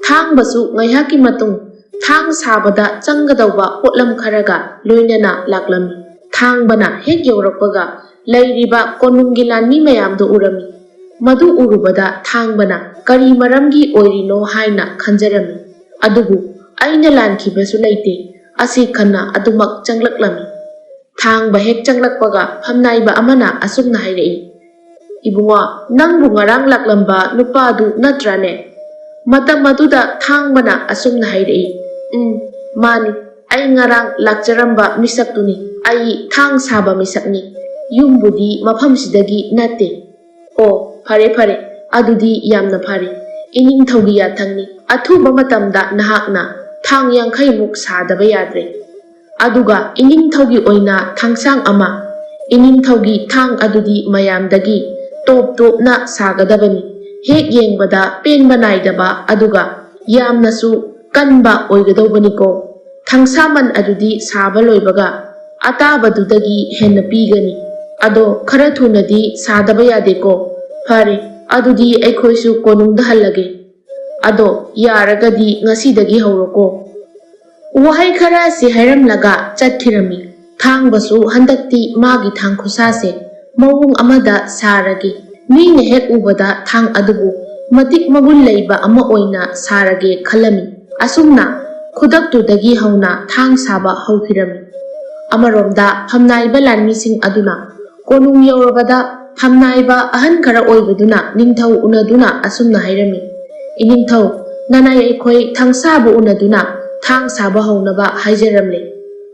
ꯊꯥꯡꯕꯁꯨ ꯉꯥꯏꯍꯥꯛꯀꯤ ꯃꯇꯨꯡ ꯊꯥꯡ ꯁꯥꯕꯗ ꯆꯪꯒꯗꯧꯕ ꯄꯣꯠꯂꯝ ꯈꯔꯒ ꯂꯣꯏꯅꯅ ꯂꯥꯛꯂꯝꯃꯤ꯫ ꯊꯥꯡꯕꯅ ꯍꯦꯛ ꯌꯧꯔꯛꯄꯒ ꯂꯩꯔꯤꯕ ꯀꯣꯅꯨꯡꯒꯤ ꯂꯥꯟꯃꯤ ꯃꯌꯥꯝꯗꯨ ꯎꯔꯝꯃꯤ꯫ ꯃꯗꯨ ꯎꯔꯨꯕꯗ ꯊꯥꯡꯕꯅ ꯀꯔꯤ ꯃꯔꯝꯒꯤ ꯑꯣꯏꯔꯤꯅꯣ ꯍꯥꯏꯅ ꯈꯟꯖꯔꯝꯃꯤ꯫ ꯑꯗꯨꯕꯨ ꯑꯩꯅ ꯂꯥꯟꯈꯤꯕꯁꯨ ꯂꯩꯇꯦ꯫ ꯑꯁꯤ ꯈꯟꯅ ꯑꯗꯨꯃꯛ ꯆꯪꯂꯛꯂꯝꯃꯤ꯫ ꯊꯥꯡꯕ ꯍꯦꯛ ꯆꯪꯂꯛꯄꯒ ꯐꯝꯅꯥꯏꯕ ꯑꯃꯅ ꯑꯁꯨꯝꯅ ꯍꯥꯏꯔꯛꯏ, "ꯏꯕꯨꯡꯉꯣ, ꯅꯪꯕꯨ ꯉꯔꯥꯡ ꯂꯥꯛꯂꯝꯕ ꯅꯨꯄꯥꯗꯨ ꯅꯠꯇ꯭ꯔꯥꯅꯦ?" ꯃꯇꯝ ꯑꯗꯨꯗ ꯊꯥꯡꯕꯅ ꯑꯁꯨꯝꯅ ꯍꯥꯏꯔꯛꯏ, "ꯎꯝ, ꯃꯥꯅꯤ꯫ ꯑꯩ ꯉꯔꯥꯡ ꯂꯥꯛꯆꯔꯝꯕ ꯃꯤꯁꯛꯇꯨꯅꯤ꯫ ꯑꯩ ꯊꯥꯡ ꯁꯥꯕ ꯃꯤꯁꯛꯅꯤ꯫ ꯌꯨꯝꯕꯨꯗꯤ ꯃꯐꯝꯁꯤꯗꯒꯤ ꯅꯠꯇꯦ꯫" "ꯑꯣ, ꯐꯔꯦ, ꯐꯔꯦ꯫ ꯑꯗꯨꯗꯤ ꯌꯥꯝꯅ ꯐꯔꯦ꯫ ꯏꯅꯤꯡꯊꯧꯒꯤ ꯌꯥꯊꯪꯅꯤ꯫ ꯑꯊꯨꯕ ꯃꯇꯝꯗ ꯅꯍꯥꯛꯅ ꯊꯥꯡ ꯌꯥꯡꯈꯩꯃꯨꯛ ꯁꯥꯗꯕ ꯌꯥꯗ꯭ꯔꯦ꯫" ꯑꯗꯨꯒ ꯏꯅꯤꯡꯊꯧꯒꯤ ꯑꯣꯏꯅ ꯊꯥꯡꯁꯥꯡ ꯑꯃ, ꯏꯅꯤꯡꯊꯧꯒꯤ ꯊꯥꯡ ꯑꯗꯨꯗꯤ ꯃꯌꯥꯝꯗꯒꯤ ꯇꯣꯞ ꯇꯣꯞꯅ ꯁꯥꯒꯗꯕꯅꯤ꯫ ꯍꯦꯛ ꯌꯦꯡꯕꯗ ꯄꯦꯟꯕ ꯅꯥꯏꯗꯕ, ꯑꯗꯨꯒ ꯌꯥꯝꯅꯁꯨ ꯀꯟꯕ ꯑꯣꯏꯒꯗꯧꯕꯅꯤꯀꯣ꯫ ꯊꯥꯡꯁꯥꯃꯟ ꯑꯗꯨꯗꯤ ꯁꯥꯕ ꯂꯣꯏꯕꯒ ꯑꯇꯥꯕꯗꯨꯗꯒꯤ ꯍꯦꯟꯅ ꯄꯤꯒꯅꯤ꯫ ꯑꯗꯣ ꯈꯔ ꯊꯨꯅꯗꯤ ꯁꯥꯗꯕ ꯌꯥꯗꯦꯀꯣ꯫ ꯐꯔꯦ, ꯑꯗꯨꯗꯤ ꯑꯩꯈꯣꯏꯁꯨ ꯀꯣꯅꯨꯡꯗ ꯍꯜꯂꯒꯦ꯫ ꯑꯗꯣ ꯌꯥꯔꯒꯗꯤ ꯉꯁꯤꯗꯒꯤ ꯍꯧꯔꯣꯀꯣ꯫ ꯋꯥꯍꯩ ꯈꯔ ꯑꯁꯤ ꯍꯥꯏꯔꯝꯂꯒ ꯆꯠꯈꯤꯔꯝꯃꯤ꯫ ꯊꯥꯡꯕꯁꯨ ꯍꯟꯗꯛꯇꯤ ꯃꯥꯒꯤ ꯊꯥꯡ ꯈꯨꯁꯥꯁꯦ ꯃꯑꯣꯡ ꯑꯃꯗ ꯁꯥꯔꯒꯦ, ꯃꯤꯅ ꯍꯦꯛ ꯎꯕꯗ ꯊꯥꯡ ꯑꯗꯨꯕꯨ ꯃꯇꯤꯛ ꯃꯒꯨꯟ ꯂꯩꯕ ꯑꯃ ꯑꯣꯏꯅ ꯁꯥꯔꯒꯦ ꯈꯜꯂꯝꯃꯤ꯫ ꯑꯁꯨꯝꯅ ꯈꯨꯗꯛꯇꯨꯗꯒꯤ ꯍꯧꯅ ꯊꯥꯡ ꯁꯥꯕ ꯍꯧꯈꯤꯔꯝꯃꯤ꯫ ꯑꯃꯔꯣꯝꯗ ꯐꯝꯅꯥꯏꯕ ꯂꯥꯟꯃꯤꯁꯤꯡ ꯑꯗꯨꯅ ꯀꯣꯅꯨꯡ ꯌꯧꯔꯕꯗ ꯐꯝꯅꯥꯏꯕ ꯑꯍꯟ ꯈꯔ ꯑꯣꯏꯕꯗꯨꯅ ꯅꯤꯡꯊꯧ ꯎꯅꯗꯨꯅ ꯑꯁꯨꯝꯅ ꯍꯥꯏꯔꯝꯃꯤ, "ꯏꯅꯤꯡꯊꯧ, ꯅꯅꯥꯏ ꯑꯩꯈꯣꯏ ꯊꯥꯡ ꯁꯥꯕ ꯎꯅꯗꯨꯅ ꯊꯥꯡ ꯁꯥꯕ ꯍꯧꯅꯕ ꯍꯥꯏꯖꯔꯝꯂꯦ꯫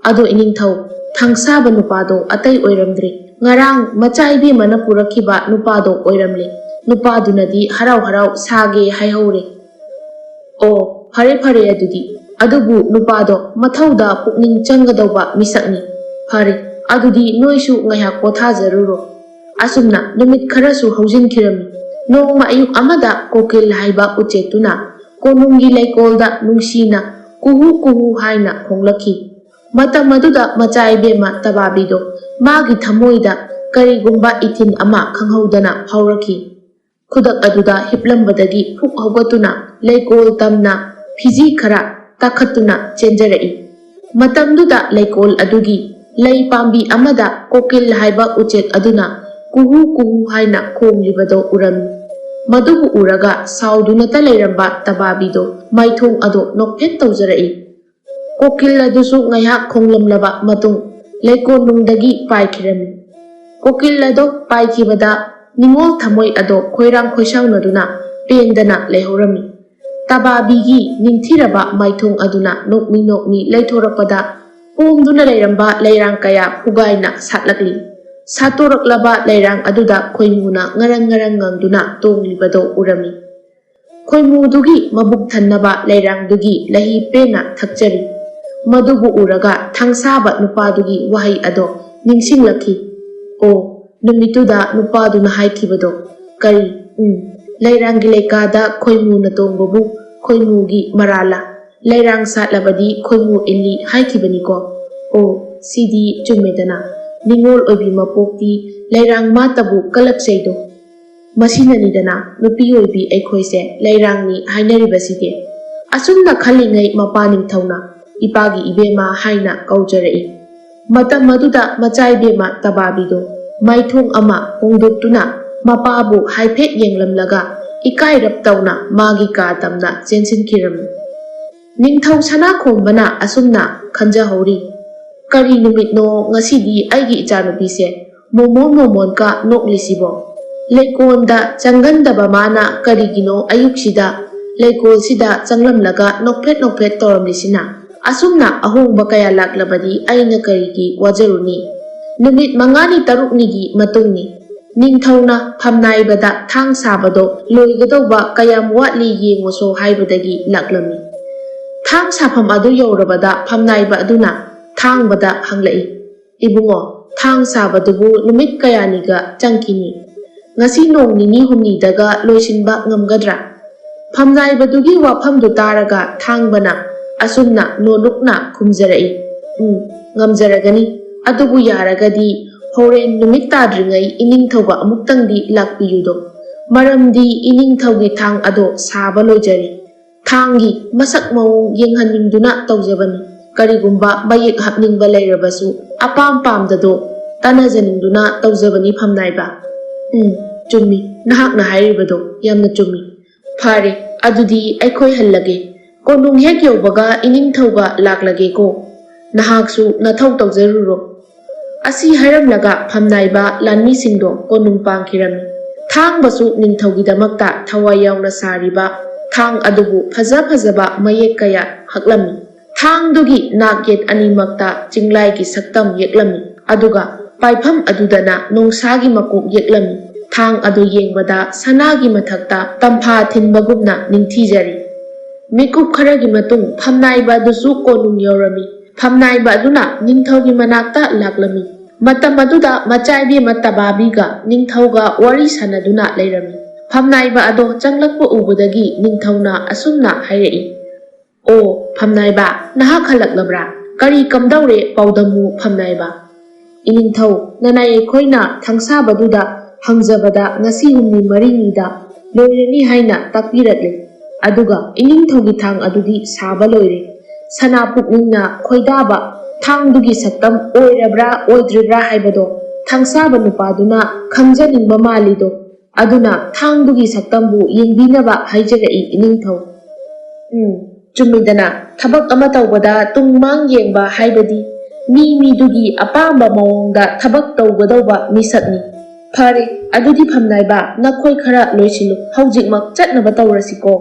ꯑꯗꯣ ꯏꯅꯤꯡꯊꯧ, ꯊꯥꯡꯁꯥꯕ ꯅꯨꯄꯥꯗꯣ ꯑꯇꯩ ꯑꯣꯏꯔꯝꯗ꯭ꯔꯦ꯫ ꯉꯔꯥꯡ ꯃꯆꯥ ꯏꯕꯦꯝꯃꯅ ꯄꯨꯔꯛꯈꯤꯕ ꯅꯨꯄꯥꯗꯣ ꯑꯣꯏꯔꯝꯂꯦ꯫ ꯅꯨꯄꯥꯗꯨꯅꯗꯤ ꯍꯔꯥꯎ ꯍꯔꯥꯎ ꯁꯥꯒꯦ ꯍꯥꯏꯍꯧꯔꯦ꯫ "ꯑꯣ, ꯐꯔꯦ ꯐꯔꯦ ꯑꯗꯨꯗꯤ꯫ ꯑꯗꯨꯕꯨ ꯅꯨꯄꯥꯗꯣ ꯃꯊꯧꯗ ꯄꯨꯛꯅꯤꯡ ꯆꯪꯒꯗꯧꯕ ꯃꯤꯁꯛꯅꯤ꯫ ꯐꯔꯦ, ꯑꯗꯨꯗꯤ ꯅꯣꯏꯁꯨ ꯉꯥꯏꯍꯥꯛ ꯄꯣꯊꯥꯖꯔꯨꯔꯣ꯫" ꯑꯁꯨꯝꯅ ꯅꯨꯃꯤꯠ ꯈꯔꯁꯨ ꯍꯧꯖꯤꯟꯈꯤꯔꯝꯃꯤ꯫ ꯅꯣꯡꯃ ꯑꯌꯨꯛ ꯑꯃꯗ ꯀꯣꯀꯤꯜ ꯍꯥꯏꯕ ꯎꯆꯦꯛꯇꯨꯅ ꯀꯣꯅꯨꯡꯒꯤ ꯂꯩꯀꯣꯜꯗ ꯅꯨꯡꯁꯤꯅ "ꯀꯨꯍꯨ ꯀꯨꯍꯨ" ꯍꯥꯏꯅ ꯈꯣꯡꯂꯛꯈꯤ꯫ ꯃꯇꯝ ꯑꯗꯨꯗ ꯃꯆꯥ ꯏꯕꯦꯝꯃ ꯇꯕꯥꯕꯤꯗꯣ ꯃꯥꯒꯤ ꯊꯃꯣꯏꯗ ꯀꯔꯤꯒꯨꯝꯕ ꯏꯊꯤꯟ ꯑꯃ ꯈꯪꯍꯧꯗꯅ ꯐꯥꯎꯔꯛꯈꯤ꯫ ꯈꯨꯗꯛ ꯑꯗꯨꯗ ꯍꯤꯞꯂꯝꯕꯗꯒꯤ ꯐꯨꯛ ꯍꯧꯒꯠꯇꯨꯅ ꯂꯩꯀꯣꯜ ꯇꯝꯅ ꯐꯤꯖꯤ ꯈꯔ ꯇꯥꯈꯠꯇꯨꯅ ꯆꯦꯟꯖꯔꯛꯏ꯫ ꯃꯇꯝꯗꯨꯗ ꯂꯩꯀꯣꯜ ꯑꯗꯨꯒꯤ ꯂꯩ ꯄꯥꯝꯕꯤ ꯑꯃꯗ ꯀꯣꯀꯤꯜ ꯍꯥꯏꯕ ꯎꯆꯦꯛ ꯑꯗꯨꯅ "ꯀꯨꯍꯨ ꯀꯨꯍꯨ" ꯍꯥꯏꯅ ꯈꯣꯡꯂꯤꯕꯗꯣ ꯎꯔꯝꯃꯤ꯫ ꯃꯗꯨꯕꯨ ꯎꯔꯒ ꯁꯥꯎꯗꯨꯅꯇ ꯂꯩꯔꯝꯕ ꯇꯕꯥꯕꯤꯗꯣ ꯃꯥꯏꯊꯣꯡ ꯑꯗꯣ ꯅꯣꯛꯐꯦꯠ ꯇꯧꯖꯔꯛꯏ꯫ ꯀꯣꯀꯤꯜ ꯑꯗꯨꯁꯨ ꯉꯥꯏꯍꯥꯛ ꯈꯣꯡꯂꯝꯂꯕ ꯃꯇꯨꯡ ꯂꯩꯀꯣꯜꯅꯨꯡꯗꯒꯤ ꯄꯥꯏꯈꯤꯔꯝꯃꯤ꯫ ꯀꯣꯀꯤꯜ ꯑꯗꯣ ꯄꯥꯏꯈꯤꯕꯗ ꯅꯤꯡꯉꯣꯜ ꯊꯃꯣꯏ ꯑꯗꯣ ꯈꯣꯏꯔꯥꯡ ꯈꯣꯏꯁꯥꯎꯅꯗꯨꯅ ꯄꯦꯟꯗꯅ ꯂꯩꯍꯧꯔꯝꯃꯤ꯫ ꯇꯕꯥꯕꯤꯒꯤ ꯅꯤꯡꯊꯤꯔꯕ ꯃꯥꯏꯊꯣꯡ ꯑꯗꯨꯅ ꯅꯣꯛꯃꯤ ꯅꯣꯛꯃꯤ ꯂꯩꯊꯣꯔꯛꯄꯗ ꯄꯣꯝꯗꯨꯅ ꯂꯩꯔꯝꯕ ꯂꯩꯔꯥꯡ ꯀꯌꯥ ꯐꯨꯒꯥꯏꯅ ꯁꯥꯠꯂꯛꯂꯤ꯫ ꯁꯥꯠꯇꯣꯔꯛꯂꯕ ꯂꯩꯔꯥꯡ ꯑꯗꯨꯗ ꯈꯣꯏꯃꯨꯅ ꯉꯔꯪ ꯉꯔꯪ ꯉꯪꯗꯨꯅ ꯇꯣꯡꯂꯤꯕꯗꯣ ꯎꯔꯝꯃꯤ꯫ ꯈꯣꯏꯃꯨꯗꯨꯒꯤ ꯃꯕꯨꯛ ꯊꯟꯅꯕ ꯂꯩꯔꯥꯡꯗꯨꯒꯤ ꯂꯍꯤ ꯄꯦꯟꯅ ꯊꯛꯆꯔꯤ꯫ ꯃꯗꯨꯕꯨ ꯎꯔꯒ ꯊꯥꯡꯁꯥꯕ ꯅꯨꯄꯥꯗꯨꯒꯤ ꯋꯥꯍꯩ ꯑꯗꯣ ꯅꯤꯡꯁꯤꯡꯂꯛꯈꯤ꯫ ꯑꯣ, ꯅꯨꯃꯤꯠꯇꯨꯗ ꯅꯨꯄꯥꯗꯨꯅ ꯍꯥꯏꯈꯤꯕꯗꯣ꯫ ꯀꯔꯤ? ꯎꯝ, ꯂꯩꯔꯥꯡꯒꯤ ꯂꯩꯀꯥꯗ ꯈꯣꯏꯃꯨꯅ ꯇꯣꯡꯕꯕꯨ ꯈꯣꯏꯃꯨꯒꯤ ꯃꯔꯥꯜꯂ? ꯂꯩꯔꯥꯡ ꯁꯥꯠꯂꯕꯗꯤ ꯈꯣꯏꯃꯨ ꯏꯜꯂꯤ ꯍꯥꯏꯈꯤꯕꯅꯤꯀꯣ꯫ ꯑꯣ, ꯁꯤꯗꯤ ꯆꯨꯝꯃꯦꯗꯅ꯫ ꯅꯤꯡꯉꯣꯜ ꯑꯣꯏꯕꯤ ꯃꯄꯣꯛꯇꯤ ꯂꯩꯔꯥꯡ ꯃꯥꯇꯕꯨ ꯀꯜꯂꯛꯆꯩꯗꯣ꯫ ꯃꯁꯤꯅꯅꯤꯗꯅ ꯅꯨꯄꯤ ꯑꯣꯏꯕꯤ ꯑꯩꯈꯣꯏꯁꯦ ꯂꯩꯔꯥꯡꯅꯤ ꯍꯥꯏꯅꯔꯤꯕꯁꯤꯗꯤ꯫ ꯑꯁꯨꯝꯅ ꯈꯜꯂꯤꯉꯩ ꯃꯄꯥ ꯅꯤꯡꯊꯧꯅ "ꯏꯄꯥꯒꯤ ꯏꯕꯦꯝꯃ" ꯍꯥꯏꯅ ꯀꯧꯖꯔꯛꯏ꯫ ꯃꯇꯝ ꯑꯗꯨꯗ ꯃꯆꯥ ꯏꯕꯦꯝꯃ ꯇꯕꯥꯕꯤꯗꯣ ꯃꯥꯏꯊꯣꯡ ꯑꯃ ꯍꯣꯡꯗꯣꯛꯇꯨꯅ ꯃꯄꯥꯕꯨ ꯍꯥꯏꯐꯦꯠ ꯌꯦꯡꯂꯝꯂꯒ ꯏꯀꯥꯏꯔꯞ ꯇꯧꯅ ꯃꯥꯒꯤ ꯀꯥ ꯇꯝꯅ ꯆꯦꯟꯁꯤꯟꯈꯤꯔꯝꯃꯤ꯫ ꯅꯤꯡꯊꯧ ꯁꯅꯥꯈꯣꯝꯕꯅ ꯑꯁꯨꯝꯅ ꯈꯟꯖꯍꯧꯔꯤ, "ꯀꯔꯤ ꯅꯨꯃꯤꯠꯅꯣ ꯉꯁꯤꯗꯤ ꯑꯩꯒꯤ ꯏꯆꯥꯅꯨꯄꯤꯁꯦ ꯃꯣꯃꯣꯟ ꯃꯣꯃꯣꯟꯀ ꯅꯣꯛꯂꯤꯁꯤꯕꯣ? ꯂꯩꯀꯣꯜꯗ ꯆꯪꯒꯟꯗꯕ ꯃꯥꯅ ꯀꯔꯤꯒꯤꯅꯣ ꯑꯌꯨꯛꯁꯤꯗ ꯂꯩꯀꯣꯜꯁꯤꯗ ꯆꯪꯂꯝꯂꯒ ꯅꯣꯛꯐꯦꯠ ꯅꯣꯛꯐꯦꯠ ꯇꯧꯔꯝꯂꯤꯁꯤꯅ?" ꯑꯁꯨꯝꯅ ꯑꯍꯣꯡꯕ ꯀꯌꯥ ꯂꯥꯛꯂꯕꯗꯤ ꯑꯩꯅ ꯀꯔꯤꯒꯤ ꯋꯥꯖꯔꯨꯅꯤ? ꯅꯨꯃꯤꯠ ꯃꯉꯥꯅꯤ ꯇꯔꯨꯛꯅꯤꯒꯤ ꯃꯇꯨꯡꯅꯤ꯫ ꯅꯤꯡꯊꯧꯅ ꯐꯝꯅꯥꯏꯕꯗ ꯊꯥꯡ ꯁꯥꯕꯗꯣ ꯂꯣꯏꯒꯗꯧꯕ ꯀꯌꯥꯝ ꯋꯥꯠꯂꯤ ꯌꯦꯡꯉꯨꯁꯣ ꯍꯥꯏꯕꯗꯒꯤ ꯂꯥꯛꯂꯝꯃꯤ꯫ ꯊꯥꯡ ꯁꯥꯐꯝ ꯑꯗꯨ ꯌꯧꯔꯕꯗ ꯐꯝꯅꯥꯏꯕ ꯑꯗꯨꯅ ꯊꯥꯡꯕꯗ ꯍꯪꯂꯛꯏ, "ꯏꯕꯨꯡꯉꯣ, ꯊꯥꯡ ꯁꯥꯕꯗꯨꯕꯨ ꯅꯨꯃꯤꯠ ꯀꯌꯥꯅꯤꯒ ꯆꯪꯈꯤꯅꯤ? ꯉꯁꯤ ꯅꯣꯡ ꯅꯤꯅꯤ ꯍꯨꯝꯅꯤꯗꯒ ꯂꯣꯏꯁꯤꯟꯕ ꯉꯝꯒꯗ꯭ꯔꯥ?" ꯐꯝꯅꯥꯏꯕꯗꯨꯒꯤ ꯋꯥꯐꯝꯗꯨ ꯇꯥꯔꯒ ꯊꯥꯡꯕꯅ ꯑꯁꯨꯝꯅ ꯅꯣꯂꯨꯛꯅ ꯈꯨꯝꯖꯔꯛꯏ, "ꯎꯝ, ꯉꯝꯖꯔꯒꯅꯤ꯫ ꯑꯗꯨꯕꯨ ꯌꯥꯔꯒꯗꯤ ꯍꯣꯔꯦꯟ ꯅꯨꯃꯤꯠ ꯇꯥꯗ꯭ꯔꯤꯉꯩ ꯏꯅꯤꯡꯊꯧꯒ ꯑꯃꯨꯛꯇꯪꯗꯤ ꯂꯥꯛꯄꯤꯌꯨꯗꯣ꯫ ꯃꯔꯝꯗꯤ ꯏꯅꯤꯡꯊꯧꯒꯤ ꯊꯥꯡ ꯑꯗꯣ ꯁꯥꯕ ꯂꯣꯏꯖꯔꯦ꯫ ꯊꯥꯡꯒꯤ ꯃꯁꯛ ꯃꯑꯣꯡ ꯌꯦꯡꯍꯟꯅꯤꯡꯗꯨꯅ ꯇꯧꯖꯕꯅꯤ꯫ ꯀꯔꯤꯒꯨꯝꯕ ꯃꯌꯦꯛ ꯍꯥꯞꯅꯤꯡꯕ ꯂꯩꯔꯕꯁꯨ ꯑꯄꯥꯝ ꯄꯥꯝꯗꯗꯣ ꯇꯥꯟꯅꯖꯅꯤꯡꯗꯨꯅ ꯇꯧꯖꯕꯅꯤ ꯐꯝꯅꯥꯏꯕ꯫" "ꯎꯝ, ꯆꯨꯝꯃꯤ꯫ ꯅꯍꯥꯛꯅ ꯍꯥꯏꯔꯤꯕꯗꯣ ꯌꯥꯝꯅ ꯆꯨꯝꯃꯤ꯫ ꯐꯔꯦ, ꯑꯗꯨꯗꯤ ꯑꯩꯈꯣꯏ ꯍꯜꯂꯒꯦ꯫ ꯀꯣꯅꯨꯡ ꯍꯦꯛ ꯌꯧꯕꯒ ꯏꯅꯤꯡꯊꯧꯒ ꯂꯥꯛꯂꯒꯦꯀꯣ꯫ ꯅꯍꯥꯛꯁꯨ ꯅꯊꯧ ꯇꯧꯖꯔꯨꯔꯣ꯫" ꯑꯁꯤ ꯍꯥꯏꯔꯝꯂꯒ ꯐꯝꯅꯥꯏꯕ ꯂꯥꯟꯃꯤꯁꯤꯡꯗꯣ ꯀꯣꯅꯨꯡ ꯄꯥꯡꯈꯤꯔꯝꯃꯤ꯫ ꯊꯥꯡꯕꯁꯨ ꯅꯤꯡꯊꯧꯒꯤꯗꯃꯛꯇ ꯊꯋꯥꯏ ꯌꯥꯎꯅ ꯁꯥꯔꯤꯕ ꯊꯥꯡ ꯑꯗꯨꯕꯨ ꯐꯖ ꯐꯖꯕ ꯃꯌꯦꯛ ꯀꯌꯥ ꯍꯛꯂꯝꯃꯤ꯫ ꯊꯥꯡꯗꯨꯒꯤ ꯅꯥꯛ ꯌꯦꯠ ꯑꯅꯤꯃꯛꯇ ꯆꯤꯡꯂꯥꯏꯒꯤ ꯁꯛꯇꯝ ꯌꯦꯛꯂꯝꯃꯤ꯫ ꯑꯗꯨꯒ ꯄꯥꯏꯐꯝ ꯑꯗꯨꯗꯅ ꯅꯣꯡꯁꯥꯒꯤ ꯃꯀꯣꯛ ꯌꯦꯛꯂꯝꯃꯤ꯫ ꯊꯥꯡ ꯑꯗꯨ ꯌꯦꯡꯕꯗ ꯁꯅꯥꯒꯤ ꯃꯊꯛꯇ ꯇꯝꯐꯥ ꯊꯤꯟꯕꯒꯨꯝꯅ ꯅꯤꯡꯊꯤꯖꯔꯤ꯫ ꯃꯤꯀꯨꯞ ꯈꯔꯒꯤ ꯃꯇꯨꯡ ꯐꯝꯅꯥꯏꯕ ꯑꯗꯨꯁꯨ ꯀꯣꯅꯨꯡ ꯌꯧꯔꯝꯃꯤ꯫ ꯐꯝꯅꯥꯏꯕ ꯑꯗꯨꯅ ꯅꯤꯡꯊꯧꯒꯤ ꯃꯅꯥꯛꯇ ꯂꯥꯛꯂꯝꯃꯤ꯫ ꯃꯇꯝ ꯑꯗꯨꯗ ꯃꯆꯥꯏꯕꯦꯝꯃ ꯇꯕꯥꯕꯤꯒ ꯅꯤꯡꯊꯧꯒ ꯋꯥꯔꯤ ꯁꯥꯟꯅꯗꯨꯅ ꯂꯩꯔꯝꯃꯤ꯫ ꯐꯝꯅꯥꯏꯕ ꯑꯗꯣ ꯆꯪꯂꯛꯄ ꯎꯕꯗꯒꯤ ꯅꯤꯡꯊꯧꯅ ꯑꯁꯨꯝꯅ ꯍꯥꯏꯔꯛꯏ, "ꯑꯣ, ꯐꯝꯅꯥꯏꯕ, ꯅꯍꯥꯛ ꯍꯜꯂꯛꯂꯕ꯭ꯔꯥ? ꯀꯔꯤ ꯀꯝꯗꯧꯔꯦ ꯄꯥꯎꯗꯝꯃꯨ ꯐꯝꯅꯥꯏꯕ?" "ꯏꯅꯤꯡꯊꯧ, ꯅꯅꯥꯏ ꯑꯩꯈꯣꯏꯅ ꯊꯥꯡꯁꯥꯕꯗꯨꯗ ꯍꯪꯖꯕꯗ ꯉꯁꯤ ꯍꯨꯝꯅꯤ ꯃꯔꯤꯅꯤꯗ ꯂꯣꯏꯔꯅꯤ ꯍꯥꯏꯅ ꯇꯥꯛꯄꯤꯔꯛꯂꯦ꯫ ꯑꯗꯨꯒ ꯏꯅꯤꯡꯊꯧꯒꯤ ꯊꯥꯡ ꯑꯗꯨꯗꯤ ꯁꯥꯕ ꯂꯣꯏꯔꯦ꯫ ꯁꯅꯥ ꯄꯨꯛꯅꯤꯡꯅ ꯈꯣꯏꯗꯥꯕ ꯊꯥꯡꯗꯨꯒꯤ ꯁꯛꯇꯝ ꯑꯣꯏꯔꯕ꯭ꯔꯥ ꯑꯣꯏꯗ꯭ꯔꯤꯕ꯭ꯔꯥ ꯍꯥꯏꯕꯗꯣ ꯊꯥꯡꯁꯥꯕ ꯅꯨꯄꯥꯗꯨꯅ ꯈꯪꯖꯅꯤꯡꯕ ꯃꯥꯜꯂꯤꯗꯣ꯫ ꯑꯗꯨꯅ ꯊꯥꯡꯗꯨꯒꯤ ꯁꯛꯇꯝꯕꯨ ꯌꯦꯡꯕꯤꯅꯕ ꯍꯥꯏꯖꯔꯛꯏ ꯏꯅꯤꯡꯊꯧ꯫" "ꯎꯝ, ꯆꯨꯝꯃꯤꯗꯅ, ꯊꯕꯛ ꯑꯃ ꯇꯧꯕꯗ ꯇꯨꯡ ꯃꯥꯡ ꯌꯦꯡꯕ ꯍꯥꯏꯕꯗꯤ ꯃꯤ ꯃꯤꯗꯨꯒꯤ ꯑꯄꯥꯝꯕ ꯃꯑꯣꯡꯗ ꯊꯕꯛ ꯇꯧꯒꯗꯧꯕ ꯃꯤꯁꯛꯅꯤ꯫ ꯐꯔꯦ, ꯑꯗꯨꯗꯤ ꯐꯝꯅꯥꯏꯕ, ꯅꯈꯣꯏ ꯈꯔ ꯂꯣꯏꯁꯤꯜꯂꯨ, ꯍꯧꯖꯤꯛꯃꯛ ꯆꯠꯅꯕ ꯇꯧꯔꯁꯤꯀꯣ꯫"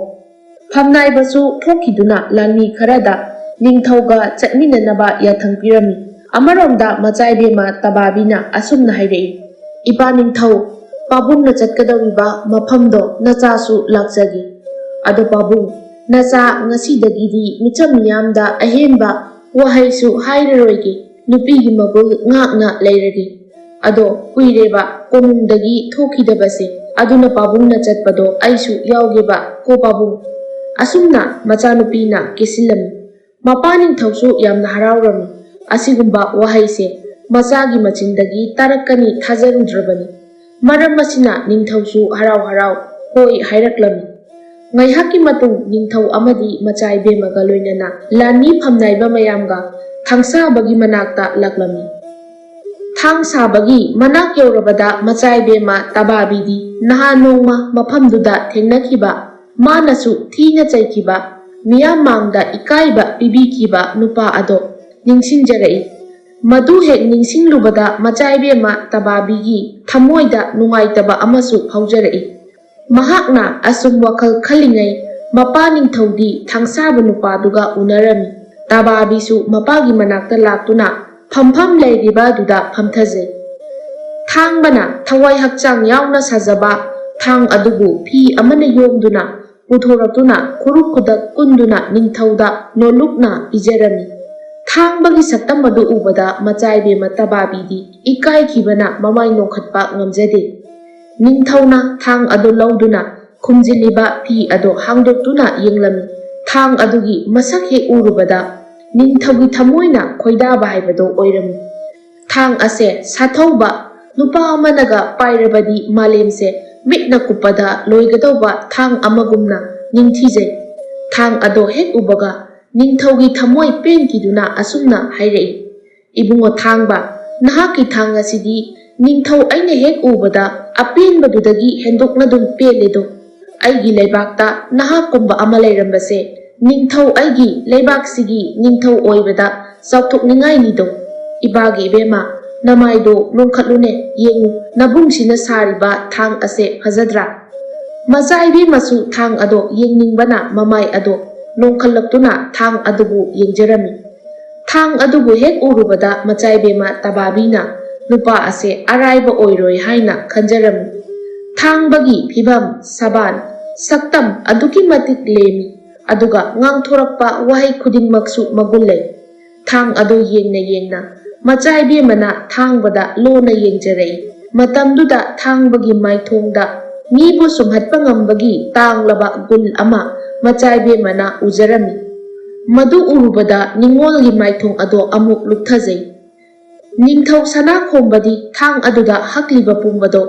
ꯐꯝꯅꯥꯏꯕꯁꯨ ꯊꯣꯛꯈꯤꯗꯨꯅ ꯂꯥꯟꯃꯤ ꯈꯔꯗ ꯅꯤꯡꯊꯧꯒ ꯆꯠꯃꯤꯟꯅꯅꯕ ꯌꯥꯊꯪ ꯄꯤꯔꯝꯃꯤ꯫ ꯑꯃꯔꯣꯝꯗ ꯃꯆꯥ ꯏꯕꯦꯝꯃ ꯇꯕꯥꯕꯤꯅ ꯑꯁꯨꯝꯅ ꯍꯥꯏꯔꯛꯏ, "ꯏꯄꯥ ꯅꯤꯡꯊꯧ, ꯄꯥꯕꯨꯡꯅ ꯆꯠꯀꯗꯧꯔꯤꯕ ꯃꯐꯝꯗꯣ ꯅꯆꯥꯁꯨ ꯂꯥꯛꯆꯒꯦ꯫ ꯑꯗꯣ ꯄꯥꯕꯨꯡ, ꯅꯆꯥ ꯉꯁꯤꯗꯒꯤꯗꯤ ꯃꯤꯆꯝ ꯃꯤꯌꯥꯝꯗ ꯑꯍꯦꯟꯕ ꯋꯥꯍꯩꯁꯨ ꯍꯥꯏꯔꯔꯣꯏꯒꯦ꯫ ꯅꯨꯄꯤꯒꯤ ꯃꯒꯨꯟ ꯉꯥꯛꯅ ꯂꯩꯔꯒꯦ꯫ ꯑꯗꯣ ꯀꯨꯏꯔꯦꯕ ꯀꯣꯅꯨꯡꯗꯒꯤ ꯊꯣꯛꯈꯤꯗꯕꯁꯦ꯫ ꯑꯗꯨꯅ ꯄꯥꯕꯨꯡꯅ ꯆꯠꯄꯗꯣ ꯑꯩꯁꯨ ꯌꯥꯎꯒꯦꯕ ꯀꯣ ꯄꯥꯕꯨꯡ"꯫ ꯑꯁꯨꯝꯅ ꯃꯆꯥꯅꯨꯄꯤꯅ ꯀꯦꯁꯤꯜꯂꯝꯃꯤ꯫ ꯃꯄꯥ ꯅꯤꯡꯊꯧꯁꯨ ꯌꯥꯝꯅ ꯍꯔꯥꯎꯔꯝꯃꯤ꯫ ꯑꯁꯤꯒꯨꯝꯕ ꯋꯥꯍꯩꯁꯦ ꯃꯆꯥꯒꯤ ꯃꯆꯤꯟꯗꯒꯤ ꯇꯥꯔꯛꯀꯅꯤ ꯊꯥꯖꯔꯨꯗ꯭ꯔꯕꯅꯤ꯫ ꯃꯔꯝ ꯑꯁꯤꯅ ꯅꯤꯡꯊꯧꯁꯨ ꯍꯔꯥꯎ ꯍꯔꯥꯎ ꯍꯣꯏ ꯍꯥꯏꯔꯛꯂꯝꯃꯤ꯫ ꯉꯥꯏꯍꯥꯛꯀꯤ ꯃꯇꯨꯡ ꯅꯤꯡꯊꯧ ꯑꯃꯗꯤ ꯃꯆꯥ ꯏꯕꯦꯝꯃꯒ ꯂꯣꯏꯅꯅ ꯂꯥꯟꯃꯤ ꯐꯝꯅꯥꯏꯕ ꯃꯌꯥꯝꯒ ꯊꯥꯡ ꯁꯥꯕꯒꯤ ꯃꯅꯥꯛꯇ ꯂꯥꯛꯂꯝꯃꯤ꯫ ꯊꯥꯡ ꯁꯥꯕꯒꯤ ꯃꯅꯥꯛ ꯌꯧꯔꯕꯗ ꯃꯆꯥ ꯏꯕꯦꯝꯃ ꯇꯕꯥꯕꯤꯗꯤ ꯅꯍꯥꯟ ꯅꯣꯡꯃ ꯃꯐꯝꯗꯨꯗ ꯊꯦꯡꯅꯈꯤꯕ, ꯃꯥꯅꯁꯨ ꯊꯤꯅ ꯆꯩꯈꯤꯕ, ꯃꯤꯌꯥꯝ ꯃꯥꯡꯗ ꯏꯀꯥꯏꯕ ꯄꯤꯕꯤꯈꯤꯕ ꯅꯨꯄꯥ ꯑꯗꯣ ꯅꯤꯡꯁꯤꯡꯖꯔꯛꯏ꯫ ꯃꯗꯨ ꯍꯦꯛ ꯅꯤꯡꯁꯤꯡꯂꯨꯕꯗ ꯃꯆꯥ ꯏꯕꯦꯝꯃ ꯇꯕꯥꯕꯤꯒꯤ ꯊꯃꯣꯏꯗ ꯅꯨꯡꯉꯥꯏꯇꯕ ꯑꯃꯁꯨ ꯐꯥꯎꯖꯔꯛꯏ꯫ ꯃꯍꯥꯛꯅ ꯑꯁꯨꯝ ꯋꯥꯈꯜ ꯈꯜꯂꯤꯉꯩ ꯃꯄꯥ ꯅꯤꯡꯊꯧꯗꯤ ꯊꯥꯡꯁꯥꯕ ꯅꯨꯄꯥꯗꯨꯒ ꯎꯅꯔꯝꯃꯤ꯫ ꯇꯕꯥꯕꯤꯁꯨ ꯃꯄꯥꯒꯤ ꯃꯅꯥꯛꯇ ꯂꯥꯛꯇꯨꯅ ꯐꯝꯐꯝ ꯂꯩꯔꯤꯕ ꯑꯗꯨꯗ ꯐꯝꯊꯖꯩ꯫ ꯊꯥꯡꯕꯅ ꯊꯋꯥꯏ ꯍꯛꯆꯥꯡ ꯌꯥꯎꯅ ꯁꯥꯖꯕ ꯊꯥꯡ ꯑꯗꯨꯕꯨ ꯐꯤ ꯑꯃꯅ ꯌꯣꯝꯗꯨꯅ ꯄꯨꯊꯣꯔꯛꯇꯨꯅ ꯈꯨꯔꯨ ꯈꯨꯗꯛ ꯀꯨꯟꯗꯨꯅ ꯅꯤꯡꯊꯧꯗ ꯅꯣꯜꯂꯨꯛꯅ ꯄꯤꯖꯔꯝꯃꯤ꯫ ꯊꯥꯡꯕꯒꯤ ꯁꯛꯇꯝ ꯑꯗꯨ ꯎꯕꯗ ꯃꯆꯥ ꯏꯕꯦꯝꯃ ꯇꯕꯥꯕꯤꯗꯤ ꯏꯀꯥꯏꯈꯤꯕꯅ ꯃꯃꯥꯏ ꯅꯣꯛꯈꯠꯄ ꯉꯝꯖꯗꯦ꯫ ꯅꯤꯡꯊꯧꯅ ꯊꯥꯡ ꯑꯗꯨ ꯂꯧꯗꯨꯅ ꯈꯨꯝꯖꯤꯜꯂꯤꯕ ꯐꯤ ꯑꯗꯨ ꯍꯥꯡꯗꯣꯛꯇꯨꯅ ꯌꯦꯡꯂꯝꯃꯤ꯫ ꯊꯥꯡ ꯑꯗꯨꯒꯤ ꯃꯁꯛ ꯍꯦꯛ ꯎꯔꯨꯕꯗ ꯅꯤꯡꯊꯧꯒꯤ ꯊꯃꯣꯏꯅ ꯈꯣꯏꯗꯥꯕ ꯍꯥꯏꯕꯗꯨ ꯑꯣꯏꯔꯝꯃꯤ꯫ ꯊꯥꯡ ꯑꯁꯦ ꯁꯥꯊꯧꯕ ꯅꯨꯄꯥ ꯑꯃꯅꯒ ꯄꯥꯏꯔꯕꯗꯤ ꯃꯥꯂꯦꯝꯁꯦ ꯃꯤꯠꯅ ꯀꯨꯞꯄꯗ ꯂꯣꯏꯒꯗꯧꯕ ꯊꯥꯡ ꯑꯃꯒꯨꯝꯅ ꯅꯤꯡꯊꯤꯖꯩ꯫ ꯊꯥꯡ ꯑꯗꯣ ꯍꯦꯛ ꯎꯕꯒ ꯅꯤꯡꯊꯧꯒꯤ ꯊꯃꯣꯏ ꯄꯦꯟꯈꯤꯗꯨꯅ ꯑꯁꯨꯝꯅ ꯍꯥꯏꯔꯛꯏ, "ꯏꯕꯨꯡꯉꯣ ꯊꯥꯡꯕ, ꯅꯍꯥꯛꯀꯤ ꯊꯥꯡ ꯑꯁꯤꯗꯤ ꯅꯤꯡꯊꯧ ꯑꯩꯅ ꯍꯦꯛ ꯎꯕꯗ ꯑꯄꯦꯟꯕꯗꯨꯗꯒꯤ ꯍꯦꯟꯗꯣꯛꯅꯗꯨꯝ ꯄꯦꯜꯂꯦꯗꯣ꯫ ꯑꯩꯒꯤ ꯂꯩꯕꯥꯛꯇ ꯅꯍꯥꯛꯀꯨꯝꯕ ꯑꯃ ꯂꯩꯔꯝꯕꯁꯦ ꯅꯤꯡꯊꯧ ꯑꯩꯒꯤ ꯂꯩꯕꯥꯛꯁꯤꯒꯤ ꯅꯤꯡꯊꯧ ꯑꯣꯏꯕꯗ ꯆꯥꯎꯊꯣꯛꯅꯤꯡꯉꯥꯏꯅꯤꯗꯣ꯫ ꯏꯄꯥꯒꯤ ꯏꯕꯦꯝꯃ, ꯅꯃꯥꯏꯗꯣ ꯅꯣꯡꯈꯠꯂꯨꯅꯦ, ꯌꯦꯡꯉꯨ, ꯅꯕꯨꯡꯁꯤꯅ ꯁꯥꯔꯤꯕ ꯊꯥꯡ ꯑꯁꯦ ꯐꯖꯗ꯭ꯔꯥ?" ꯃꯆꯥ ꯏꯕꯦꯝꯃꯁꯨ ꯊꯥꯡ ꯑꯗꯣ ꯌꯦꯡꯅꯤꯡꯕꯅ ꯃꯃꯥꯏ ꯑꯗꯣ ꯅꯣꯡꯈꯠꯂꯛꯇꯨꯅ ꯊꯥꯡ ꯑꯗꯨꯕꯨ ꯌꯦꯡꯖꯔꯝꯃꯤ꯫ ꯊꯥꯡ ꯑꯗꯨꯕꯨ ꯍꯦꯛ ꯎꯔꯨꯕꯗ ꯃꯆꯥꯏꯕꯦꯝꯃ ꯇꯕꯥꯕꯤꯅ ꯅꯨꯄꯥ ꯑꯁꯦ ꯑꯔꯥꯏꯕ ꯑꯣꯏꯔꯣꯏ ꯍꯥꯏꯅ ꯈꯟꯖꯔꯝꯃꯤ꯫ ꯊꯥꯡꯕꯒꯤ ꯐꯤꯕꯝ, ꯁꯕꯥꯟ, ꯁꯛꯇꯝ ꯑꯗꯨꯛꯀꯤ ꯃꯇꯤꯛ ꯂꯦꯝꯃꯤ꯫ ꯑꯗꯨꯒ ꯉꯥꯡꯊꯣꯔꯛꯄ ꯋꯥꯍꯩ ꯈꯨꯗꯤꯡꯃꯛꯁꯨ ꯃꯒꯨꯟ ꯂꯩ꯫ ꯊꯥꯡ ꯑꯗꯨ ꯌꯦꯡꯅ ꯌꯦꯡꯅ ꯃꯆꯥꯏꯕꯦꯝꯃꯅ ꯊꯥꯡꯕꯗ ꯂꯣꯟꯅ ꯌꯦꯡꯖꯔꯛꯏ꯫ ꯃꯇꯝꯗꯨꯗ ꯊꯥꯡꯕꯒꯤ ꯃꯥꯏꯊꯣꯡꯗ ꯃꯤꯕꯨ ꯁꯨꯝꯍꯠꯄ ꯉꯝꯕꯒꯤ ꯇꯥꯡꯂꯕ ꯒꯨꯟ ꯑꯃ ꯃꯆꯥꯏꯕꯦꯝꯃꯅ ꯎꯖꯔꯝꯃꯤ꯫ ꯃꯗꯨ ꯎꯔꯨꯕꯗ ꯅꯤꯡꯉꯣꯜꯒꯤ ꯃꯥꯏꯊꯣꯡ ꯑꯗꯣ ꯑꯃꯨꯛ ꯂꯨꯞꯊꯖꯩ꯫ ꯅꯤꯡꯊꯧ ꯁꯅꯥꯈꯣꯝꯕꯗꯤ ꯊꯥꯡ ꯑꯗꯨꯗ ꯍꯛꯂꯤꯕ ꯄꯨꯝꯕꯗꯣ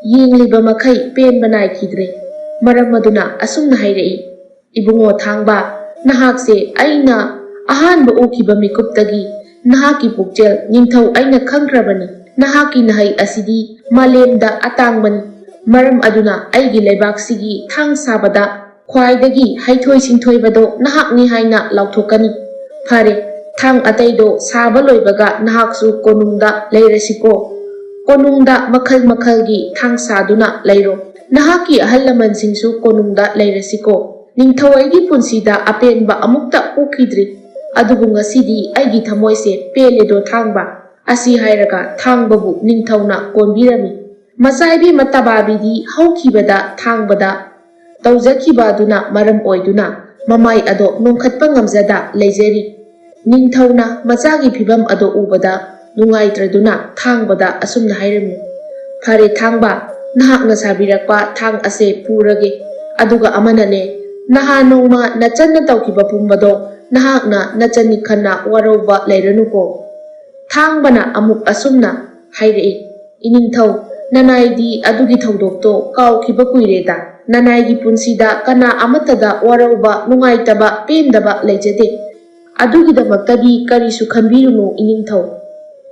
ꯌꯦꯡꯂꯤꯕ ꯃꯈꯩ ꯄꯦꯟꯕ ꯅꯥꯏꯈꯤꯗ꯭ꯔꯦ꯫ ꯃꯔꯝ ꯑꯗꯨꯅ ꯑꯁꯨꯝꯅ ꯍꯥꯏꯔꯛꯏ, "ꯏꯕꯨꯡꯉꯣ ꯊꯥꯡꯕ, ꯅꯍꯥꯛꯁꯦ ꯑꯩꯅ ꯑꯍꯥꯟꯕ ꯎꯈꯤꯕ ꯃꯤꯀꯨꯞꯇꯒꯤ ꯅꯍꯥꯛꯀꯤ ꯄꯨꯛꯆꯦꯜ ꯅꯤꯡꯊꯧ ꯑꯩꯅ ꯈꯪꯈ꯭ꯔꯕꯅꯤ꯫ ꯅꯍꯥꯛꯀꯤ ꯅꯍꯩ ꯑꯁꯤꯗꯤ ꯃꯥꯂꯦꯝꯗ ꯑꯇꯥꯡꯕꯅꯤ꯫ ꯃꯔꯝ ꯑꯗꯨꯅ ꯑꯩꯒꯤ ꯂꯩꯕꯥꯛꯁꯤꯒꯤ ꯊꯥꯡ ꯁꯥꯕꯗ ꯈ꯭ꯋꯥꯏꯗꯒꯤ ꯍꯩꯊꯣꯏ ꯁꯤꯡꯊꯣꯏꯕꯗꯣ ꯅꯍꯥꯛꯅꯤ ꯍꯥꯏꯅ ꯂꯥꯎꯊꯣꯛꯀꯅꯤ꯫ ꯐꯔꯦ, ꯊꯥꯡ ꯑꯇꯩꯗꯣ ꯁꯥꯕ ꯂꯣꯏꯕꯒ ꯅꯍꯥꯛꯁꯨ ꯀꯣꯅꯨꯡꯗ ꯂꯩꯔꯁꯤꯀꯣ꯫ ꯀꯣꯅꯨꯡꯗ ꯃꯈꯜ ꯃꯈꯜꯒꯤ ꯊꯥꯡ ꯁꯥꯗꯨꯅ ꯂꯩꯔꯣ꯫ ꯅꯍꯥꯛꯀꯤ ꯑꯍꯜ ꯂꯃꯟꯁꯤꯡꯁꯨ ꯀꯣꯅꯨꯡꯗ ꯂꯩꯔꯁꯤꯀꯣ꯫ ꯅꯤꯡꯊꯧ ꯑꯩꯒꯤ ꯄꯨꯟꯁꯤꯗ ꯑꯄꯦꯟꯕ ꯑꯃꯨꯛꯇ ꯄꯣꯛꯈꯤꯗ꯭ꯔꯤ꯫ ꯑꯗꯨꯕꯨ ꯉꯁꯤꯗꯤ ꯑꯩꯒꯤ ꯊꯃꯣꯏꯁꯦ ꯄꯦꯜꯂꯦꯗꯣ ꯊꯥꯡꯕ"꯫ ꯑꯁꯤ ꯍꯥꯏꯔꯒ ꯊꯥꯡꯕꯕꯨ ꯅꯤꯡꯊꯧꯅ ꯀꯣꯟꯕꯤꯔꯝꯃꯤ꯫ ꯃꯆꯥꯏꯕꯦꯝꯃ ꯇꯕꯥꯕꯤꯗꯤ ꯍꯧꯈꯤꯕꯗ ꯊꯥꯡꯕꯗ ꯇꯧꯖꯈꯤꯕ ꯑꯗꯨꯅ ꯃꯔꯝ ꯑꯣꯏꯗꯨꯅ ꯃꯃꯥꯏ ꯑꯗꯣ ꯅꯣꯡꯈꯠꯄ ꯉꯝꯖꯗ ꯂꯩꯖꯔꯤ꯫ ꯅꯤꯡꯊꯧꯅ ꯃꯆꯥꯒꯤ ꯐꯤꯕꯝ ꯑꯗꯣ ꯎꯕꯗ ꯅꯨꯡꯉꯥꯏꯇ꯭ꯔꯗꯨꯅ ꯊꯥꯡꯕꯗ ꯑꯁꯨꯝꯅ ꯍꯥꯏꯔꯝꯃꯤ, "ꯐꯔꯦ ꯊꯥꯡꯕ, ꯅꯍꯥꯛꯅ ꯁꯥꯕꯤꯔꯛꯄ ꯊꯥꯡ ꯑꯁꯦ ꯄꯨꯔꯒꯦ꯫ ꯑꯗꯨꯒ ꯑꯃꯅꯅꯦ, ꯅꯍꯥꯟ ꯅꯣꯡꯃ ꯅꯆꯟꯅ ꯇꯧꯈꯤꯕ ꯄꯨꯝꯕꯗꯣ ꯅꯍꯥꯛꯅ ꯅꯆꯟꯅꯤ ꯈꯟꯅ ꯋꯥꯔꯧꯕ ꯂꯩꯔꯅꯨꯀꯣ"꯫ ꯊꯥꯡꯕꯅ ꯑꯃꯨꯛ ꯑꯁꯨꯝꯅ ꯍꯥꯏꯔꯛꯏ, "ꯏꯅꯤꯡꯊꯧ, ꯅꯅꯥꯏꯗꯤ ꯑꯗꯨꯒꯤ ꯊꯧꯗꯣꯛꯇꯣ ꯀꯥꯎꯈꯤꯕ ꯀꯨꯏꯔꯦꯗ꯫ ꯅꯅꯥꯏꯒꯤ ꯄꯨꯟꯁꯤꯗ ꯀꯅꯥ ꯑꯃꯠꯇꯗ ꯋꯥꯔꯧꯕ, ꯅꯨꯡꯉꯥꯏꯇꯕ, ꯄꯦꯟꯗꯕ ꯂꯩꯖꯗꯦ꯫ ꯑꯗꯨꯒꯤꯗꯃꯛꯇꯗꯤ ꯀꯔꯤꯁꯨ ꯈꯟꯕꯤꯔꯨꯅꯨ ꯏꯅꯤꯡꯊꯧ꯫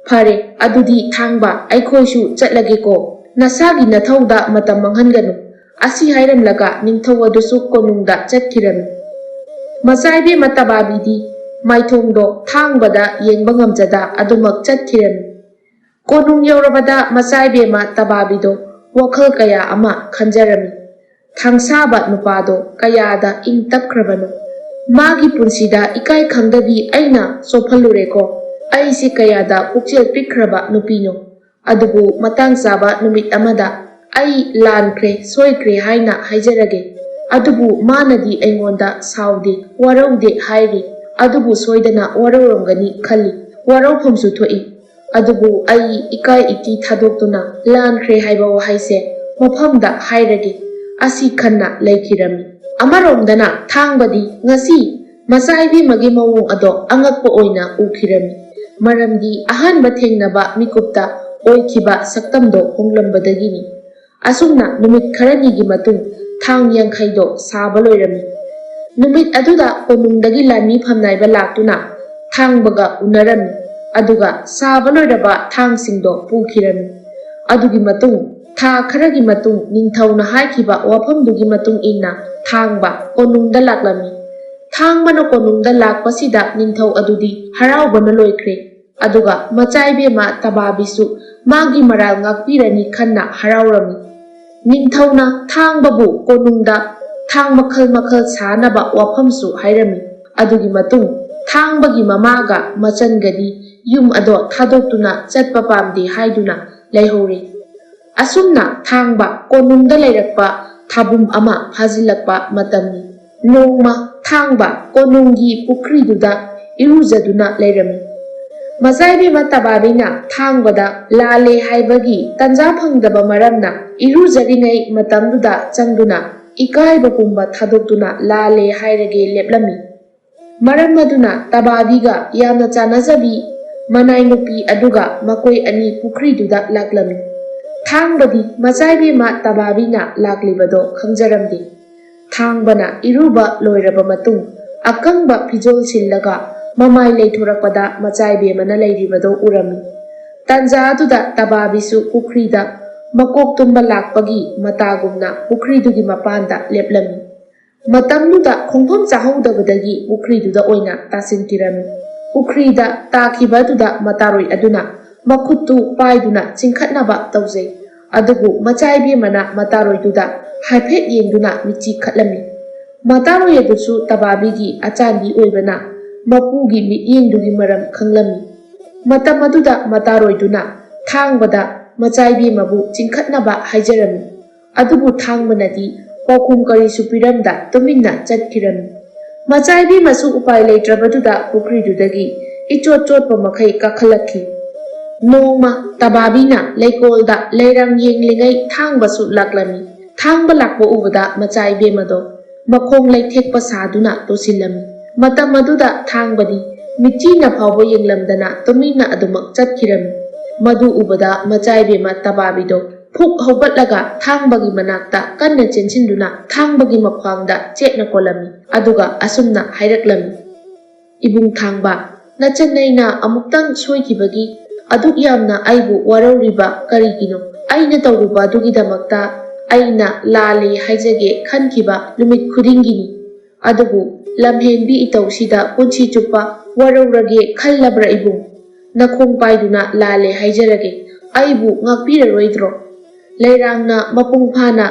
ꯐꯔꯦ, ꯑꯗꯨꯗꯤ ꯊꯥꯡꯕ, ꯑꯩꯈꯣꯏꯁꯨ ꯆꯠꯂꯒꯦꯀꯣ꯫ ꯅꯁꯥꯒꯤ ꯅꯊꯧꯗ ꯃꯇꯝ ꯃꯥꯡꯍꯟꯒꯅꯨ"꯫ ꯑꯁꯤ ꯍꯥꯏꯔꯝꯂꯒ ꯅꯤꯡꯊꯧ ꯑꯗꯨꯁꯨ ꯀꯣꯅꯨꯡꯗ ꯆꯠꯈꯤꯔꯝꯃꯤ꯫ ꯃꯆꯥꯏꯕꯦꯝꯃ ꯇꯕꯥꯕꯤꯗꯤ ꯃꯥꯏꯊꯣꯡꯗꯣ ꯊꯥꯡꯕꯗ ꯌꯦꯡꯕ ꯉꯝꯖꯗ ꯑꯗꯨꯃꯛ ꯆꯠꯈꯤꯔꯝꯃꯤ꯫ ꯀꯣꯅꯨꯡ ꯌꯧꯔꯕꯗ ꯃꯆꯥꯏꯕꯦꯝꯃ ꯇꯕꯥꯕꯤꯗꯣ ꯋꯥꯈꯜ ꯀꯌꯥ ꯑꯃ ꯈꯟꯖꯔꯝꯃꯤ꯫ ꯊꯥꯡꯁꯥꯕ ꯅꯨꯄꯥꯗꯣ ꯀꯌꯥꯗ ꯏꯪ ꯇꯞꯈ꯭ꯔꯕꯅꯣ꯫ ꯃꯥꯒꯤ ꯄꯨꯟꯁꯤꯗ ꯏꯀꯥꯏ ꯈꯪꯗꯕꯤ ꯑꯩꯅ ꯆꯣꯞꯍꯜꯂꯨꯔꯦꯀꯣ꯫ ꯑꯩꯁꯤ ꯀꯌꯥꯗ ꯄꯨꯛꯆꯦꯜ ꯄꯤꯛꯈ꯭ꯔꯕ ꯅꯨꯄꯤꯅꯣ꯫ ꯑꯗꯨꯕꯨ ꯃꯇꯥꯡ ꯆꯥꯕ ꯅꯨꯃꯤꯠ ꯑꯃꯗ ꯑꯩ ꯂꯥꯟꯈ꯭ꯔꯦ, ꯁꯣꯏꯈ꯭ꯔꯦ ꯍꯥꯏꯅ ꯍꯥꯏꯖꯔꯒꯦ꯫ ꯑꯗꯨꯕꯨ ꯃꯥꯅꯗꯤ ꯑꯩꯉꯣꯟꯗ ꯁꯥꯎꯗꯦ, ꯋꯥꯔꯧꯗꯦ ꯍꯥꯏꯔꯤ꯫ ꯑꯗꯨꯕꯨ ꯁꯣꯏꯗꯅ ꯋꯥꯔꯧꯔꯝꯒꯅꯤ ꯈꯜꯂꯤ꯫ ꯋꯥꯔꯧꯐꯝꯁꯨ ꯊꯣꯛꯏ꯫ ꯑꯗꯨꯕꯨ ꯑꯩ ꯏꯀꯥꯏ ꯏꯇꯤ ꯊꯥꯗꯣꯛꯇꯨꯅ ꯂꯥꯟꯈ꯭ꯔꯦ ꯍꯥꯏꯕ ꯋꯥꯍꯩꯁꯦ ꯃꯐꯝꯗ ꯍꯥꯏꯔꯒꯦ꯫ ꯑꯁꯤ ꯈꯟꯅ ꯂꯩꯈꯤꯔꯝꯃꯤ꯫ ꯑꯃꯔꯣꯝꯗꯅ ꯊꯥꯡꯕꯗꯤ ꯉꯁꯤ ꯃꯆꯥ ꯏꯕꯦꯝꯃꯒꯤ ꯃꯑꯣꯡ ꯑꯗꯣ ꯑꯉꯛꯄ ꯑꯣꯏꯅ ꯎꯈꯤꯔꯝꯃꯤ꯫ ꯃꯔꯝꯗꯤ ꯑꯍꯥꯟꯕ ꯊꯦꯡꯅꯕ ꯃꯤꯀꯨꯞꯇ ꯑꯣꯏꯈꯤꯕ ꯁꯛꯇꯝꯗꯣ ꯍꯣꯡꯂꯝꯕꯗꯒꯤꯅꯤ꯫ ꯑꯁꯨꯝꯅ ꯅꯨꯃꯤꯠ ꯈꯔꯅꯤꯒꯤ ꯃꯇꯨꯡ ꯊꯥꯡ ꯌꯥꯡꯈꯩꯗꯣ ꯁꯥꯕ ꯂꯣꯏꯔꯝꯃꯤ꯫ ꯅꯨꯃꯤꯠ ꯑꯗꯨꯗ ꯀꯣꯅꯨꯡꯗꯒꯤ ꯂꯥꯟꯃꯤ ꯐꯝꯅꯥꯏꯕ ꯂꯥꯛꯇꯨꯅ ꯊꯥꯡꯕꯒ ꯎꯅꯔꯝꯃꯤ꯫ ꯑꯗꯨꯒ ꯁꯥꯕ ꯂꯣꯏꯔꯕ ꯊꯥꯡꯁꯤꯡꯗꯣ ꯄꯨꯈꯤꯔꯝꯃꯤ꯫ ꯑꯗꯨꯒꯤ ꯃꯇꯨꯡ ꯊꯥ ꯈꯔꯒꯤ ꯃꯇꯨꯡ ꯅꯤꯡꯊꯧꯅ ꯍꯥꯏꯈꯤꯕ ꯋꯥꯐꯝꯗꯨꯒꯤ ꯃꯇꯨꯡ ꯏꯟꯅ ꯊꯥꯡꯕ ꯀꯣꯅꯨꯡꯗ ꯂꯥꯛꯂꯝꯃꯤ꯫ ꯊꯥꯡꯕꯅ ꯀꯣꯅꯨꯡꯗ ꯂꯥꯛꯄꯁꯤꯗ ꯅꯤꯡꯊꯧ ꯑꯗꯨꯗꯤ ꯍꯔꯥꯎꯕꯅ ꯂꯣꯏꯈ꯭ꯔꯦ꯫ ꯑꯗꯨꯒ ꯃꯆꯥ ꯏꯕꯦꯝꯃ ꯇꯕꯥꯕꯤꯁꯨ ꯃꯥꯒꯤ ꯃꯔꯥꯜ ꯉꯥꯛꯄꯤꯔꯅꯤ ꯈꯟꯅ ꯍꯔꯥꯎꯔꯝꯃꯤ꯫ ꯅꯤꯡꯊꯧꯅ ꯊꯥꯡꯕꯕꯨ ꯀꯣꯅꯨꯡꯗ ꯊꯥꯡ ꯃꯈꯜ ꯃꯈꯜ ꯁꯥꯅꯕ ꯋꯥꯐꯝꯁꯨ ꯍꯥꯏꯔꯝꯃꯤ꯫ ꯑꯗꯨꯒꯤ ꯃꯇꯨꯡ ꯊꯥꯡꯕꯒꯤ ꯃꯃꯥꯒ ꯃꯆꯟꯒꯗꯤ ꯌꯨꯝ ꯑꯗꯣ ꯊꯥꯗꯣꯛꯇꯨꯅ ꯆꯠꯄ ꯄꯥꯝꯗꯦ ꯍꯥꯏꯗꯨꯅ ꯂꯩꯍꯧꯔꯦ꯫ ꯑꯁꯨꯝꯅ ꯊꯥꯡꯕ ꯀꯣꯅꯨꯡꯗ ꯂꯩꯔꯛꯄ ꯊꯥꯕꯨꯝ ꯑꯃ ꯐꯥꯖꯤꯜꯂꯛꯄ ꯃꯇꯝꯅꯤ꯫ ꯅꯣꯡꯃ ꯊꯥꯡꯕ ꯀꯣꯅꯨꯡꯒꯤ ꯄꯨꯈ꯭ꯔꯤꯗꯨꯗ ꯏꯔꯨꯖꯗꯨꯅ ꯂꯩꯔꯝꯃꯤ꯫ ꯃꯆꯥ ꯏꯕꯦꯝꯃ ꯇꯕꯥꯕꯤꯅ ꯊꯥꯡꯕꯗ ꯂꯥꯜꯂꯦ ꯍꯥꯏꯕꯒꯤ ꯇꯟꯖꯥ ꯐꯪꯗꯕ ꯃꯔꯝꯅ ꯏꯔꯨꯖꯔꯤꯉꯩ ꯃꯇꯝꯗꯨꯗ ꯆꯪꯗꯨꯅ ꯏꯀꯥꯏꯕ ꯄꯨꯝꯕ ꯊꯥꯗꯣꯛꯇꯨꯅ ꯂꯥꯜꯂꯦ ꯍꯥꯏꯔꯒꯦ ꯂꯦꯞꯂꯝꯃꯤ꯫ ꯃꯔꯝ ꯑꯗꯨꯅ ꯇꯕꯥꯕꯤꯒ ꯌꯥꯝꯅ ꯆꯥꯟꯅꯖꯕꯤ ꯃꯅꯥꯏ ꯅꯨꯄꯤ ꯑꯗꯨꯒ ꯃꯈꯣꯏ ꯑꯅꯤ ꯄꯨꯈ꯭ꯔꯤꯗꯨꯗ ꯂꯥꯛꯂꯝꯃꯤ꯫ ꯊꯥꯡꯕꯗꯤ ꯃꯆꯥ ꯏꯕꯦꯝꯃ ꯇꯕꯥꯕꯤꯅ ꯂꯥꯛꯂꯤꯕꯗꯣ ꯈꯪꯖꯔꯝꯗꯦ꯫ ꯊꯥꯡꯕꯅ ꯏꯔꯨꯕ ꯂꯣꯏꯔꯕ ꯃꯇꯨꯡ ꯑꯀꯪꯕ ꯐꯤꯖꯣꯜ ꯁꯤꯜꯂꯒ ꯃꯃꯥꯏ ꯂꯩꯊꯣꯔꯛꯄꯗ ꯃꯆꯥ ꯏꯕꯦꯝꯃꯅ ꯂꯩꯔꯤꯕꯗꯣ ꯎꯔꯝꯃꯤ꯫ ꯇꯟꯖꯥ ꯑꯗꯨꯗ ꯇꯕꯥꯕꯤꯁꯨ ꯄꯨꯈ꯭ꯔꯤꯗ ꯃꯀꯣꯛ ꯇꯨꯝꯕ ꯂꯥꯛꯄꯒꯤ ꯃꯇꯥꯒꯨꯝꯅ ꯄꯨꯈ꯭ꯔꯤꯗꯨꯒꯤ ꯃꯄꯥꯟꯗ ꯂꯦꯞꯂꯝꯃꯤ꯫ ꯃꯇꯝꯗꯨꯗ ꯈꯣꯡꯐꯝ ꯆꯥꯍꯧꯗꯕꯗꯒꯤ ꯄꯨꯈ꯭ꯔꯤꯗꯨꯗ ꯑꯣꯏꯅ ꯇꯥꯁꯤꯟꯈꯤꯔꯝꯃꯤ꯫ ꯄꯨꯈ꯭ꯔꯤꯗ ꯇꯥꯈꯤꯕ ꯑꯗꯨꯗ ꯃꯇꯥꯔꯣꯏ ꯑꯗꯨꯅ ꯃꯈꯨꯠꯇꯨ ꯄꯥꯏꯗꯨꯅ ꯆꯤꯡꯈꯠꯅꯕ ꯇꯧꯖꯩ꯫ ꯑꯗꯨꯕꯨ ꯃꯆꯥ ꯏꯕꯦꯝꯃꯅ ꯃꯇꯥꯔꯣꯏꯗꯨꯗ ꯍꯥꯏꯐꯦꯠ ꯌꯦꯡꯗꯨꯅ ꯃꯤꯠꯆꯤ ꯈꯠꯂꯝꯃꯤ꯫ ꯃꯇꯥꯔꯣꯏ ꯑꯗꯨꯁꯨ ꯇꯕꯥꯕꯤꯒꯤ ꯑꯆꯥꯟꯕꯤ ꯑꯣꯏꯕꯅ ꯃꯄꯨꯒꯤ ꯃꯤꯠꯌꯦꯡꯗꯨꯒꯤ ꯃꯔꯝ ꯈꯪꯂꯝꯃꯤ꯫ ꯃꯇꯝ ꯑꯗꯨꯗ ꯃꯇꯥꯔꯣꯏꯗꯨꯅ ꯊꯥꯡꯕꯗ ꯃꯆꯥꯏꯕꯦꯝꯃꯕꯨ ꯆꯤꯡꯈꯠꯅꯕ ꯍꯥꯏꯖꯔꯝꯃꯤ꯫ ꯑꯗꯨꯕꯨ ꯊꯥꯡꯕꯅꯗꯤ ꯄꯥꯎꯈꯨꯝ ꯀꯔꯤꯁꯨ ꯄꯤꯔꯝꯗ ꯇꯨꯃꯤꯟꯅ ꯆꯠꯈꯤꯔꯝꯃꯤ꯫ ꯃꯆꯥꯏꯕꯦꯝꯃꯁꯨ ꯎꯄꯥꯏ ꯂꯩꯇ꯭ꯔꯕꯗꯨꯗ ꯄꯨꯈ꯭ꯔꯤꯗꯨꯗꯒꯤ ꯏꯆꯣꯠ ꯆꯣꯠꯄ ꯃꯈꯩ ꯀꯥꯈꯠꯂꯛꯈꯤ꯫ ꯅꯣꯡꯃ ꯇꯕꯥꯕꯤꯅ ꯂꯩꯀꯣꯜꯗ ꯂꯩꯔꯥꯡ ꯌꯦꯡꯂꯤꯉꯩ ꯊꯥꯡꯕꯁꯨ ꯂꯥꯛꯂꯝꯃꯤ꯫ ꯊꯥꯡꯕ ꯂꯥꯛꯄ ꯎꯕꯗ ꯃꯆꯥ ꯏꯕꯦꯝꯃꯗꯣ ꯃꯈꯣꯡ ꯂꯩꯊꯦꯛꯄ ꯁꯥꯗꯨꯅ ꯇꯣꯁꯤꯜꯂꯝꯃꯤ꯫ ꯃꯇꯝ ꯑꯗꯨꯗ ꯊꯥꯡꯕꯗꯤ ꯃꯤꯠꯆꯤꯅ ꯐꯥꯎꯕ ꯌꯦꯡꯂꯝꯗꯅ ꯇꯨꯃꯤꯟꯅ ꯑꯗꯨꯃꯛ ꯆꯠꯈꯤꯔꯝꯃꯤ꯫ ꯃꯗꯨ ꯎꯕꯗ ꯃꯆꯥ ꯏꯕꯦꯝꯃ ꯇꯕꯥꯕꯤꯗꯣ ꯐꯨꯛ ꯍꯧꯒꯠꯂꯒ ꯊꯥꯡꯕꯒꯤ ꯃꯅꯥꯛꯇ ꯀꯟꯅ ꯆꯦꯟꯁꯤꯟꯗꯨꯅ ꯊꯥꯡꯕꯒꯤ ꯃꯈ꯭ꯋꯥꯡꯗ ꯆꯦꯠꯅ ꯀꯣꯜꯂꯝꯃꯤ꯫ ꯑꯗꯨꯒ ꯑꯁꯨꯝꯅ ꯍꯥꯏꯔꯛꯂꯝꯃꯤ, "ꯏꯕꯨꯡ ꯊꯥꯡꯕ, ꯅꯆꯟ ꯑꯩꯅ ꯑꯃꯨꯛꯇꯪ ꯁꯣꯏꯈꯤꯕꯒꯤ ꯑꯗꯨꯛ ꯌꯥꯝꯅ ꯑꯩꯕꯨ ꯋꯥꯔꯧꯔꯤꯕ ꯀꯔꯤꯒꯤꯅꯣ? ꯑꯩꯅ ꯇꯧꯔꯨꯕ ꯑꯗꯨꯒꯤꯗꯃꯛꯇ ꯑꯩꯅ ꯂꯥꯜꯂꯦ ꯍꯥꯏꯖꯒꯦ ꯈꯟꯈꯤꯕ ꯅꯨꯃꯤꯠ ꯈꯨꯗꯤꯡꯒꯤꯅꯤ꯫ ꯑꯗꯨꯕꯨ ꯂꯝꯍꯦꯟꯕꯤ ꯏꯇꯧꯁꯤꯗ ꯄꯨꯟꯁꯤ ꯆꯨꯞꯄ ꯋꯥꯔꯧꯔꯒꯦ ꯈꯜꯂꯕ꯭ꯔꯥ ꯏꯕꯨꯡ? ꯅꯈꯣꯡ ꯄꯥꯏꯗꯨꯅ ꯂꯥꯜꯂꯦ ꯍꯥꯏꯖꯔꯒꯦ꯫ ꯑꯩꯕꯨ ꯉꯥꯛꯄꯤꯔꯔꯣꯏꯗ꯭ꯔꯣ?" ꯂꯩꯔꯥꯡꯅ ꯃꯄꯨꯡ ꯐꯥꯅ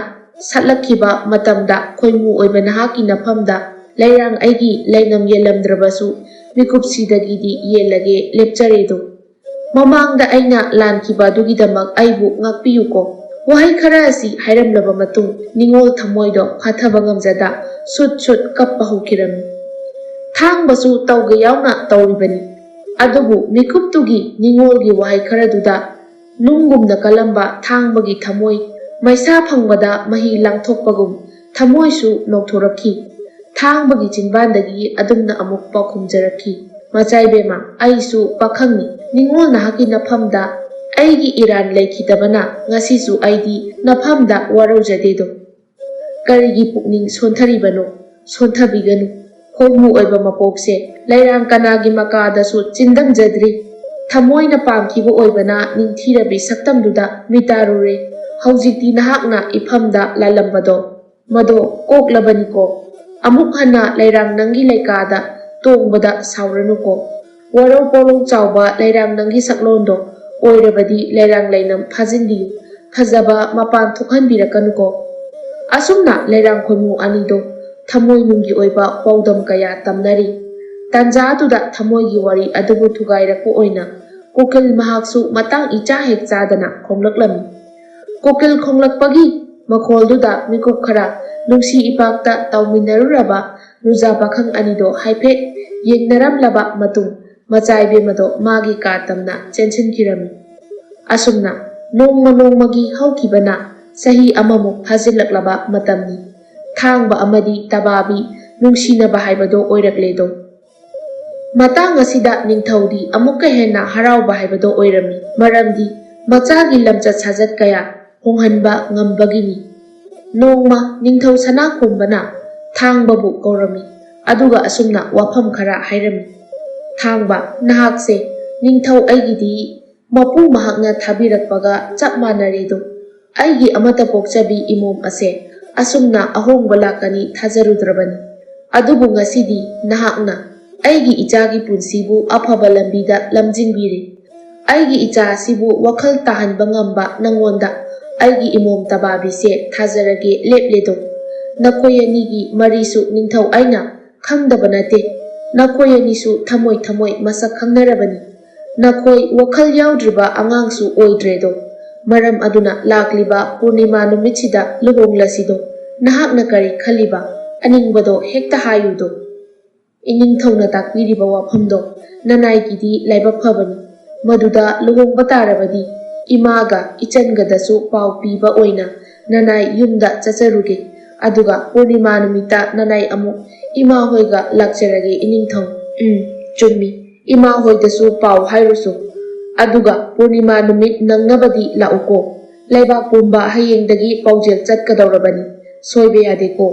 ꯁꯠꯂꯛꯈꯤꯕ ꯃꯇꯝꯗ ꯈꯣꯏꯃꯨ ꯑꯣꯏꯕ ꯅꯍꯥꯛꯀꯤ ꯅꯐꯝꯗ ꯂꯩꯔꯥꯡ ꯑꯩꯒꯤ ꯂꯩꯅꯝ ꯌꯦꯜꯂꯝꯗ꯭ꯔꯕꯁꯨ ꯃꯤꯀꯨꯞꯁꯤꯗꯒꯤꯗꯤ ꯌꯦꯜꯂꯒꯦ ꯂꯦꯞꯆꯔꯦꯗꯣ꯫ ꯃꯃꯥꯡꯗ ꯑꯩꯅ ꯂꯥꯟꯈꯤꯕ ꯑꯗꯨꯒꯤꯗꯃꯛ ꯑꯩꯕꯨ ꯉꯥꯛꯄꯤꯌꯨꯀꯣ꯫ ꯋꯥꯍꯩ ꯈꯔ ꯑꯁꯤ ꯍꯥꯏꯔꯝꯂꯕ ꯃꯇꯨꯡ ꯅꯤꯉꯣꯜ ꯊꯃꯣꯏꯗꯣ ꯐꯥꯊꯕ ꯉꯝꯖꯗ ꯁꯨꯠ ꯁꯨꯠ ꯀꯞꯄ ꯍꯧꯈꯤꯔꯝꯃꯤ꯫ ꯊꯥꯡꯕꯁꯨ ꯇꯧꯒꯦ ꯌꯥꯎꯅ ꯇꯧꯔꯤꯕꯅꯤ꯫ ꯑꯗꯨꯕꯨ ꯃꯤꯀꯨꯞꯇꯨꯒꯤ ꯅꯤꯉꯣꯜꯒꯤ ꯋꯥꯍꯩ ꯈꯔꯗꯨꯗ ꯅꯨꯡꯒꯨꯝꯅ ꯀꯜꯂꯝꯕ ꯊꯥꯡꯕꯒꯤ ꯊꯃꯣꯏ ꯃꯩꯁꯥ ꯐꯪꯕꯗ ꯃꯍꯤ ꯂꯥꯡꯊꯣꯛꯄꯒꯨꯝ ꯊꯃꯣꯏꯁꯨ ꯅꯧꯊꯣꯔꯛꯈꯤ꯫ ꯊꯥꯡꯕꯒꯤ ꯆꯤꯟꯕꯥꯟꯗꯒꯤ ꯑꯗꯨꯝꯅ ꯑꯃꯨꯛ ꯄꯥꯎꯈꯨꯝꯖꯔꯛꯈꯤ, "ꯃꯆꯥ ꯏꯕꯦꯝꯃ, ꯑꯩꯁꯨ ꯄꯥꯈꯪꯅꯤ꯫ ꯅꯤꯉꯣꯜ ꯅꯍꯥꯛꯀꯤ ꯅꯐꯝꯗ ꯑꯩꯒꯤ ꯏꯔꯥꯟ ꯂꯩꯈꯤꯗꯕꯅ ꯉꯁꯤꯁꯨ ꯑꯩꯗꯤ ꯅꯐꯝꯗ ꯋꯥꯔꯧꯖꯗꯦꯗꯣ꯫ ꯀꯔꯤꯒꯤ ꯄꯨꯛꯅꯤꯡ ꯁꯣꯟꯊꯔꯤꯕꯅꯣ? ꯁꯣꯟꯊꯕꯤꯒꯅꯨ꯫ ꯈꯣꯏꯃꯨ ꯑꯣꯏꯕ ꯃꯄꯣꯛꯁꯦ ꯂꯩꯔꯥꯡ ꯀꯅꯥꯒꯤ ꯃꯀꯥꯗꯁꯨ ꯆꯤꯟꯗꯝꯖꯗ꯭ꯔꯤ꯫ ꯊꯃꯣꯏꯅ ꯄꯥꯝꯈꯤꯕ ꯑꯣꯏꯕꯅ ꯅꯤꯡꯊꯤꯔꯕꯤ ꯁꯛꯇꯝꯗꯨꯗ ꯃꯤꯇꯥꯔꯨꯔꯦ꯫ ꯍꯧꯖꯤꯛꯇꯤ ꯅꯍꯥꯛꯅ ꯏꯐꯝꯗ ꯂꯥꯜꯂꯝꯕꯗꯣ ꯃꯗꯣ ꯀꯣꯛꯂꯕꯅꯤꯀꯣ꯫ ꯑꯃꯨꯛ ꯍꯟꯅ ꯂꯩꯔꯥꯡ ꯅꯪꯒꯤ ꯂꯩꯀꯥꯗ ꯇꯣꯡꯕꯗ ꯁꯥꯎꯔꯅꯨꯀꯣ꯫ ꯋꯥꯔꯧ ꯄꯣꯔꯧ ꯆꯥꯎꯕ ꯂꯩꯔꯥꯡ ꯅꯪꯒꯤ ꯁꯛꯂꯣꯟꯗꯣ ꯑꯣꯏꯔꯕꯗꯤ ꯂꯩꯔꯥꯡ ꯂꯩꯅꯝ ꯐꯥꯖꯤꯟꯕꯤꯌꯨ꯫ ꯐꯖꯕ ꯃꯄꯥꯟ ꯊꯣꯛꯍꯟꯕꯤꯔꯛꯀꯅꯨꯀꯣ꯫" ꯑꯁꯨꯝꯅ ꯂꯩꯔꯥꯡ ꯈꯣꯏꯃꯨ ꯑꯅꯤꯗꯣ ꯊꯃꯣꯏꯅꯨꯡꯒꯤ ꯑꯣꯏꯕ ꯄꯥꯎꯗꯝ ꯀꯌꯥ ꯇꯝꯅꯔꯤ꯫ ꯇꯥꯟꯖꯥꯗꯨꯗ ꯊꯃꯣꯏꯒꯤ ꯋꯥꯔꯤ ꯑꯗꯨꯕꯨ ꯊꯨꯒꯥꯏꯔꯛꯄ ꯑꯣꯏꯅ ꯀꯨꯀꯤꯜ ꯃꯍꯥꯛꯁꯨ ꯃꯇꯥꯡ ꯏꯆꯥ ꯍꯦꯛ ꯆꯥꯗꯅ ꯈꯣꯡꯂꯛꯂꯝꯃꯤ꯫ ꯀꯨꯀꯤꯜ ꯈꯣꯡꯂꯛꯄꯒꯤ ꯃꯈꯣꯜꯗꯨꯗ ꯃꯤꯀꯨꯞ ꯈꯔ ꯅꯨꯡꯁꯤ ꯏꯄꯥꯛꯇ ꯇꯥꯎꯃꯤꯟꯅꯔꯨꯔꯕ ꯅꯨꯖꯥ ꯄꯥꯈꯪ ꯑꯅꯤꯗꯣ ꯍꯥꯏꯐꯦꯠ ꯌꯦꯡꯅꯔꯝꯂꯕ ꯃꯇꯨꯡ, ꯃꯆꯥ ꯏꯕꯦꯝꯃꯗꯣ ꯃꯥꯒꯤ ꯀꯥ ꯇꯝꯅ ꯆꯦꯟꯁꯤꯟꯈꯤꯔꯝꯃꯤ꯫ ꯑꯁꯨꯝꯅ ꯅꯣꯡꯃ ꯅꯣꯡꯃꯒꯤ ꯍꯧꯈꯤꯕꯅ ꯆꯍꯤ ꯑꯃꯃꯨꯛ ꯐꯥꯖꯤꯜꯂꯛꯂꯕ ꯃꯇꯝꯅꯤ꯫ ꯊꯥꯡꯕ ꯑꯃꯗꯤ ꯇꯕꯥꯕꯤ ꯅꯨꯡꯁꯤꯅꯕ ꯍꯥꯏꯕꯗꯣ ꯑꯣꯏꯔꯛꯂꯦꯗꯣ꯫ ꯃꯇꯥꯡ ꯑꯁꯤꯗ ꯅꯤꯡꯊꯧꯗꯤ ꯑꯃꯨꯛꯀ ꯍꯦꯟꯅ ꯍꯔꯥꯎꯕ ꯍꯥꯏꯕꯗꯣ ꯑꯣꯏꯔꯝꯃꯤ, ꯃꯔꯝꯗꯤ ꯃꯆꯥꯒꯤ ꯂꯝꯆꯠ ꯁꯥꯖꯠ ꯀꯌꯥ ꯍꯣꯡꯍꯟꯕ ꯉꯝꯕꯒꯤꯅꯤ꯫ ꯅꯣꯡꯃ ꯅꯤꯡꯊꯧ ꯁꯅꯥꯈꯣꯝꯕꯅ ꯊꯥꯡꯕꯕꯨ ꯀꯧꯔꯝꯃꯤ, ꯑꯗꯨꯒ ꯑꯁꯨꯝꯅ ꯋꯥꯐꯝ ꯈꯔ ꯍꯥꯏꯔꯝꯃꯤ: "ꯊꯥꯡꯕ, ꯅꯍꯥꯛꯁꯦ ꯅꯤꯡꯊꯧ ꯑꯩꯒꯤꯗꯤ ꯃꯄꯨ ꯃꯍꯥꯛꯅ ꯊꯥꯕꯤꯔꯛꯄꯒ ꯆꯞ ꯃꯥꯟꯅꯔꯦꯗꯣ꯫ ꯑꯩꯒꯤ ꯑꯃꯠꯇ ꯄꯣꯛꯆꯕꯤ ꯏꯃꯣꯝ ꯑꯁꯦ ꯑꯁꯨꯝꯅ ꯑꯍꯣꯡꯕ ꯂꯥꯛꯀꯅꯤ ꯊꯥꯖꯔꯨꯗ꯭ꯔꯕꯅꯤ꯫ ꯑꯗꯨꯕꯨ ꯉꯁꯤꯗꯤ ꯅꯍꯥꯛꯅ ꯑꯩꯒꯤ ꯏꯆꯥꯒꯤ ꯄꯨꯟꯁꯤꯕꯨ ꯑꯐꯕ ꯂꯝꯕꯤꯗ ꯂꯝꯖꯤꯡꯕꯤꯔꯦ꯫ ꯑꯩꯒꯤ ꯏꯆꯥ ꯑꯁꯤꯕꯨ ꯋꯥꯈꯜ ꯇꯥꯍꯟꯕ ꯉꯝꯕ ꯅꯪꯉꯣꯟꯗ ꯑꯩꯒꯤ ꯏꯃꯣꯝ ꯇꯕꯥꯕꯤꯁꯦ ꯊꯥꯖꯔꯒꯦ ꯂꯦꯞꯂꯦꯗꯣ꯫ ꯅꯈꯣꯏ ꯑꯅꯤꯒꯤ ꯃꯔꯤꯁꯨ ꯅꯤꯡꯊꯧ ꯑꯩꯅ ꯈꯪꯗꯕ ꯅꯠꯇꯦ꯫ ꯅꯈꯣꯏ ꯑꯅꯤꯁꯨ ꯊꯃꯣꯏ ꯊꯃꯣꯏ ꯃꯁꯛ ꯈꯪꯅꯔꯕꯅꯤ꯫ ꯅꯈꯣꯏ ꯋꯥꯈꯜ ꯌꯥꯎꯗ꯭ꯔꯤꯕ ꯑꯉꯥꯡꯁꯨ ꯑꯣꯏꯗ꯭ꯔꯦꯗꯣ꯫ ꯃꯔꯝ ꯑꯗꯨꯅ ꯂꯥꯛꯂꯤꯕ ꯄꯨꯔꯅꯤꯃꯥ ꯅꯨꯃꯤꯠꯁꯤꯗ ꯂꯨꯍꯣꯡꯂꯁꯤꯗꯣ꯫ ꯅꯍꯥꯛꯅ ꯀꯔꯤ ꯈꯜꯂꯤꯕ? ꯑꯅꯤꯡꯕꯗꯣ ꯍꯦꯛꯇ ꯍꯥꯏꯌꯨꯗꯣ꯫ ꯏꯅꯤꯡꯊꯧꯅ ꯇꯥꯛꯄꯤꯔꯤꯕ ꯋꯥꯐꯝꯗꯣ ꯅꯅꯥꯏꯒꯤꯗꯤ ꯂꯥꯏꯕꯛ ꯐꯕꯅꯤ꯫ ꯃꯗꯨꯗ ꯂꯨꯍꯣꯡꯕ ꯇꯥꯔꯕꯗꯤ ꯏꯃꯥꯒ ꯏꯆꯟꯒꯗꯁꯨ ꯄꯥꯎ ꯄꯤꯕ ꯑꯣꯏꯅ ꯅꯅꯥꯏ ꯌꯨꯝꯗ ꯆꯠꯆꯔꯨꯒꯦ꯫ ꯑꯗꯨꯒ ꯄꯨꯔꯅꯤꯃꯥ ꯅꯨꯃꯤꯠꯇ ꯅꯅꯥꯏ ꯑꯃꯨꯛ ꯏꯃꯥ ꯍꯣꯏꯒ ꯂꯥꯛꯆꯔꯒꯦ ꯏꯅꯤꯡꯊꯧ꯫ ꯎꯝ, ꯆꯨꯝꯃꯤ꯫ ꯏꯃꯥ ꯍꯣꯏꯗꯁꯨ ꯄꯥꯎ ꯍꯥꯏꯔꯨꯁꯨ꯫ ꯑꯗꯨꯒ ꯄꯨꯔꯅꯤꯃꯥ ꯅꯨꯃꯤꯠ ꯅꯪꯅꯕꯗꯤ ꯂꯥꯛꯎꯀꯣ꯫ ꯂꯩꯕꯥꯛ ꯄꯨꯝꯕ ꯍꯌꯦꯡꯗꯒꯤ ꯄꯥꯎꯖꯦꯜ ꯆꯠꯀꯗꯧꯔꯕꯅꯤ꯫ ꯁꯣꯏꯕ ꯌꯥꯗꯦꯀꯣ꯫"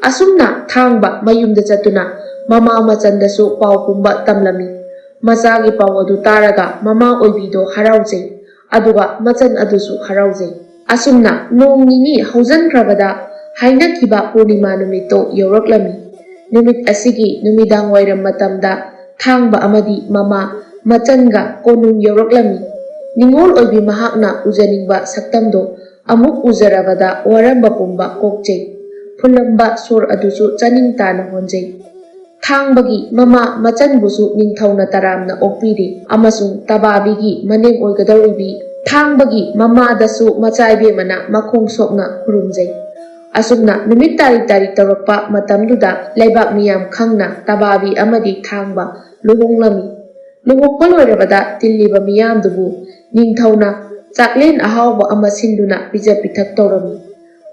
ꯑꯁꯨꯝꯅ ꯊꯥꯡꯕ ꯃꯌꯨꯝꯗ ꯆꯠꯇꯨꯅ ꯃꯃꯥ ꯃꯆꯟꯗꯁꯨ ꯄꯥꯎ ꯄꯨꯝꯕ ꯇꯝꯂꯝꯃꯤ꯫ ꯃꯆꯥꯒꯤ ꯄꯥꯎ ꯑꯗꯨ ꯇꯥꯔꯒ ꯃꯃꯥ ꯑꯣꯏꯕꯤꯗꯣ ꯍꯔꯥꯎꯖꯩ꯫ ꯑꯗꯨꯒ ꯃꯆꯟ ꯑꯗꯨꯁꯨ ꯍꯔꯥꯎꯖꯩ꯫ ꯑꯁꯨꯝꯅ ꯅꯣꯡ ꯅꯤꯅꯤ ꯍꯧꯖꯤꯟꯈ꯭ꯔꯕꯗ ꯍꯥꯏꯅꯈꯤꯕ ꯄꯨꯔꯅꯤꯃꯥ ꯅꯨꯃꯤꯠꯇꯣ ꯌꯧꯔꯛꯂꯝꯃꯤ꯫ ꯅꯨꯃꯤꯠ ꯑꯁꯤꯒꯤ ꯅꯨꯃꯤꯗꯥꯡ ꯋꯥꯏꯔꯝ ꯃꯇꯝꯗ ꯊꯥꯡꯕ ꯑꯃꯗꯤ ꯃꯃꯥ ꯃꯆꯟꯒ ꯀꯣꯅꯨꯡ ꯌꯧꯔꯛꯂꯝꯃꯤ꯫ ꯅꯤꯡꯉꯣꯜ ꯑꯣꯏꯕꯤ ꯃꯍꯥꯛꯅ ꯎꯖꯅꯤꯡꯕ ꯁꯛꯇꯝꯗꯣ ꯑꯃꯨꯛ ꯎꯖꯔꯕꯗ ꯋꯥꯔꯝꯕ ꯄꯨꯝꯕ ꯀꯣꯛꯆꯩ꯫ ꯐꯨꯜꯂꯝꯕ ꯁꯣꯔ ꯑꯗꯨꯁꯨ ꯆꯥꯅꯤꯡ ꯇꯥꯅ ꯍꯣꯟꯖꯩ꯫ ꯊꯥꯡꯕꯒꯤ ꯃꯃꯥ ꯃꯆꯟꯕꯨꯁꯨ ꯅꯤꯡꯊꯧꯅ ꯇꯔꯥꯝꯅ ꯑꯣꯛꯄꯤꯔꯤ ꯑꯃꯁꯨꯡ ꯇꯕꯥꯕꯤꯒꯤ ꯃꯅꯦꯝ ꯑꯣꯏꯒꯗꯧꯔꯤꯕꯤ ꯊꯥꯡꯕꯒꯤ ꯃꯃꯥꯗꯁꯨ ꯃꯆꯥ ꯏꯕꯦꯝꯃꯅ ꯃꯈꯣꯡ ꯁꯣꯛꯅ ꯈꯨꯔꯨꯝꯖꯩ꯫ ꯑꯁꯨꯝꯅ ꯅꯨꯃꯤꯠ ꯇꯥꯔꯤ ꯇꯥꯔꯤ ꯇꯧꯔꯛꯄ ꯃꯇꯝꯗꯨꯗ ꯂꯩꯕꯥꯛ ꯃꯤꯌꯥꯝ ꯈꯪꯅ ꯇꯕꯥꯕꯤ ꯑꯃꯗꯤ ꯊꯥꯡꯕ ꯂꯨꯍꯣꯡꯂꯝꯃꯤ꯫ ꯂꯨꯍꯣꯡꯕ ꯂꯣꯏꯔꯕꯗ ꯇꯤꯜꯂꯤꯕ ꯃꯤꯌꯥꯝꯗꯨꯕꯨ ꯅꯤꯡꯊꯧꯅ ꯆꯥꯛꯂꯦꯟ ꯑꯍꯥꯎꯕ ꯑꯃ ꯁꯤꯟꯗꯨꯅ ꯄꯤꯖ ꯄꯤꯊꯛ ꯇꯧꯔꯝꯃꯤ꯫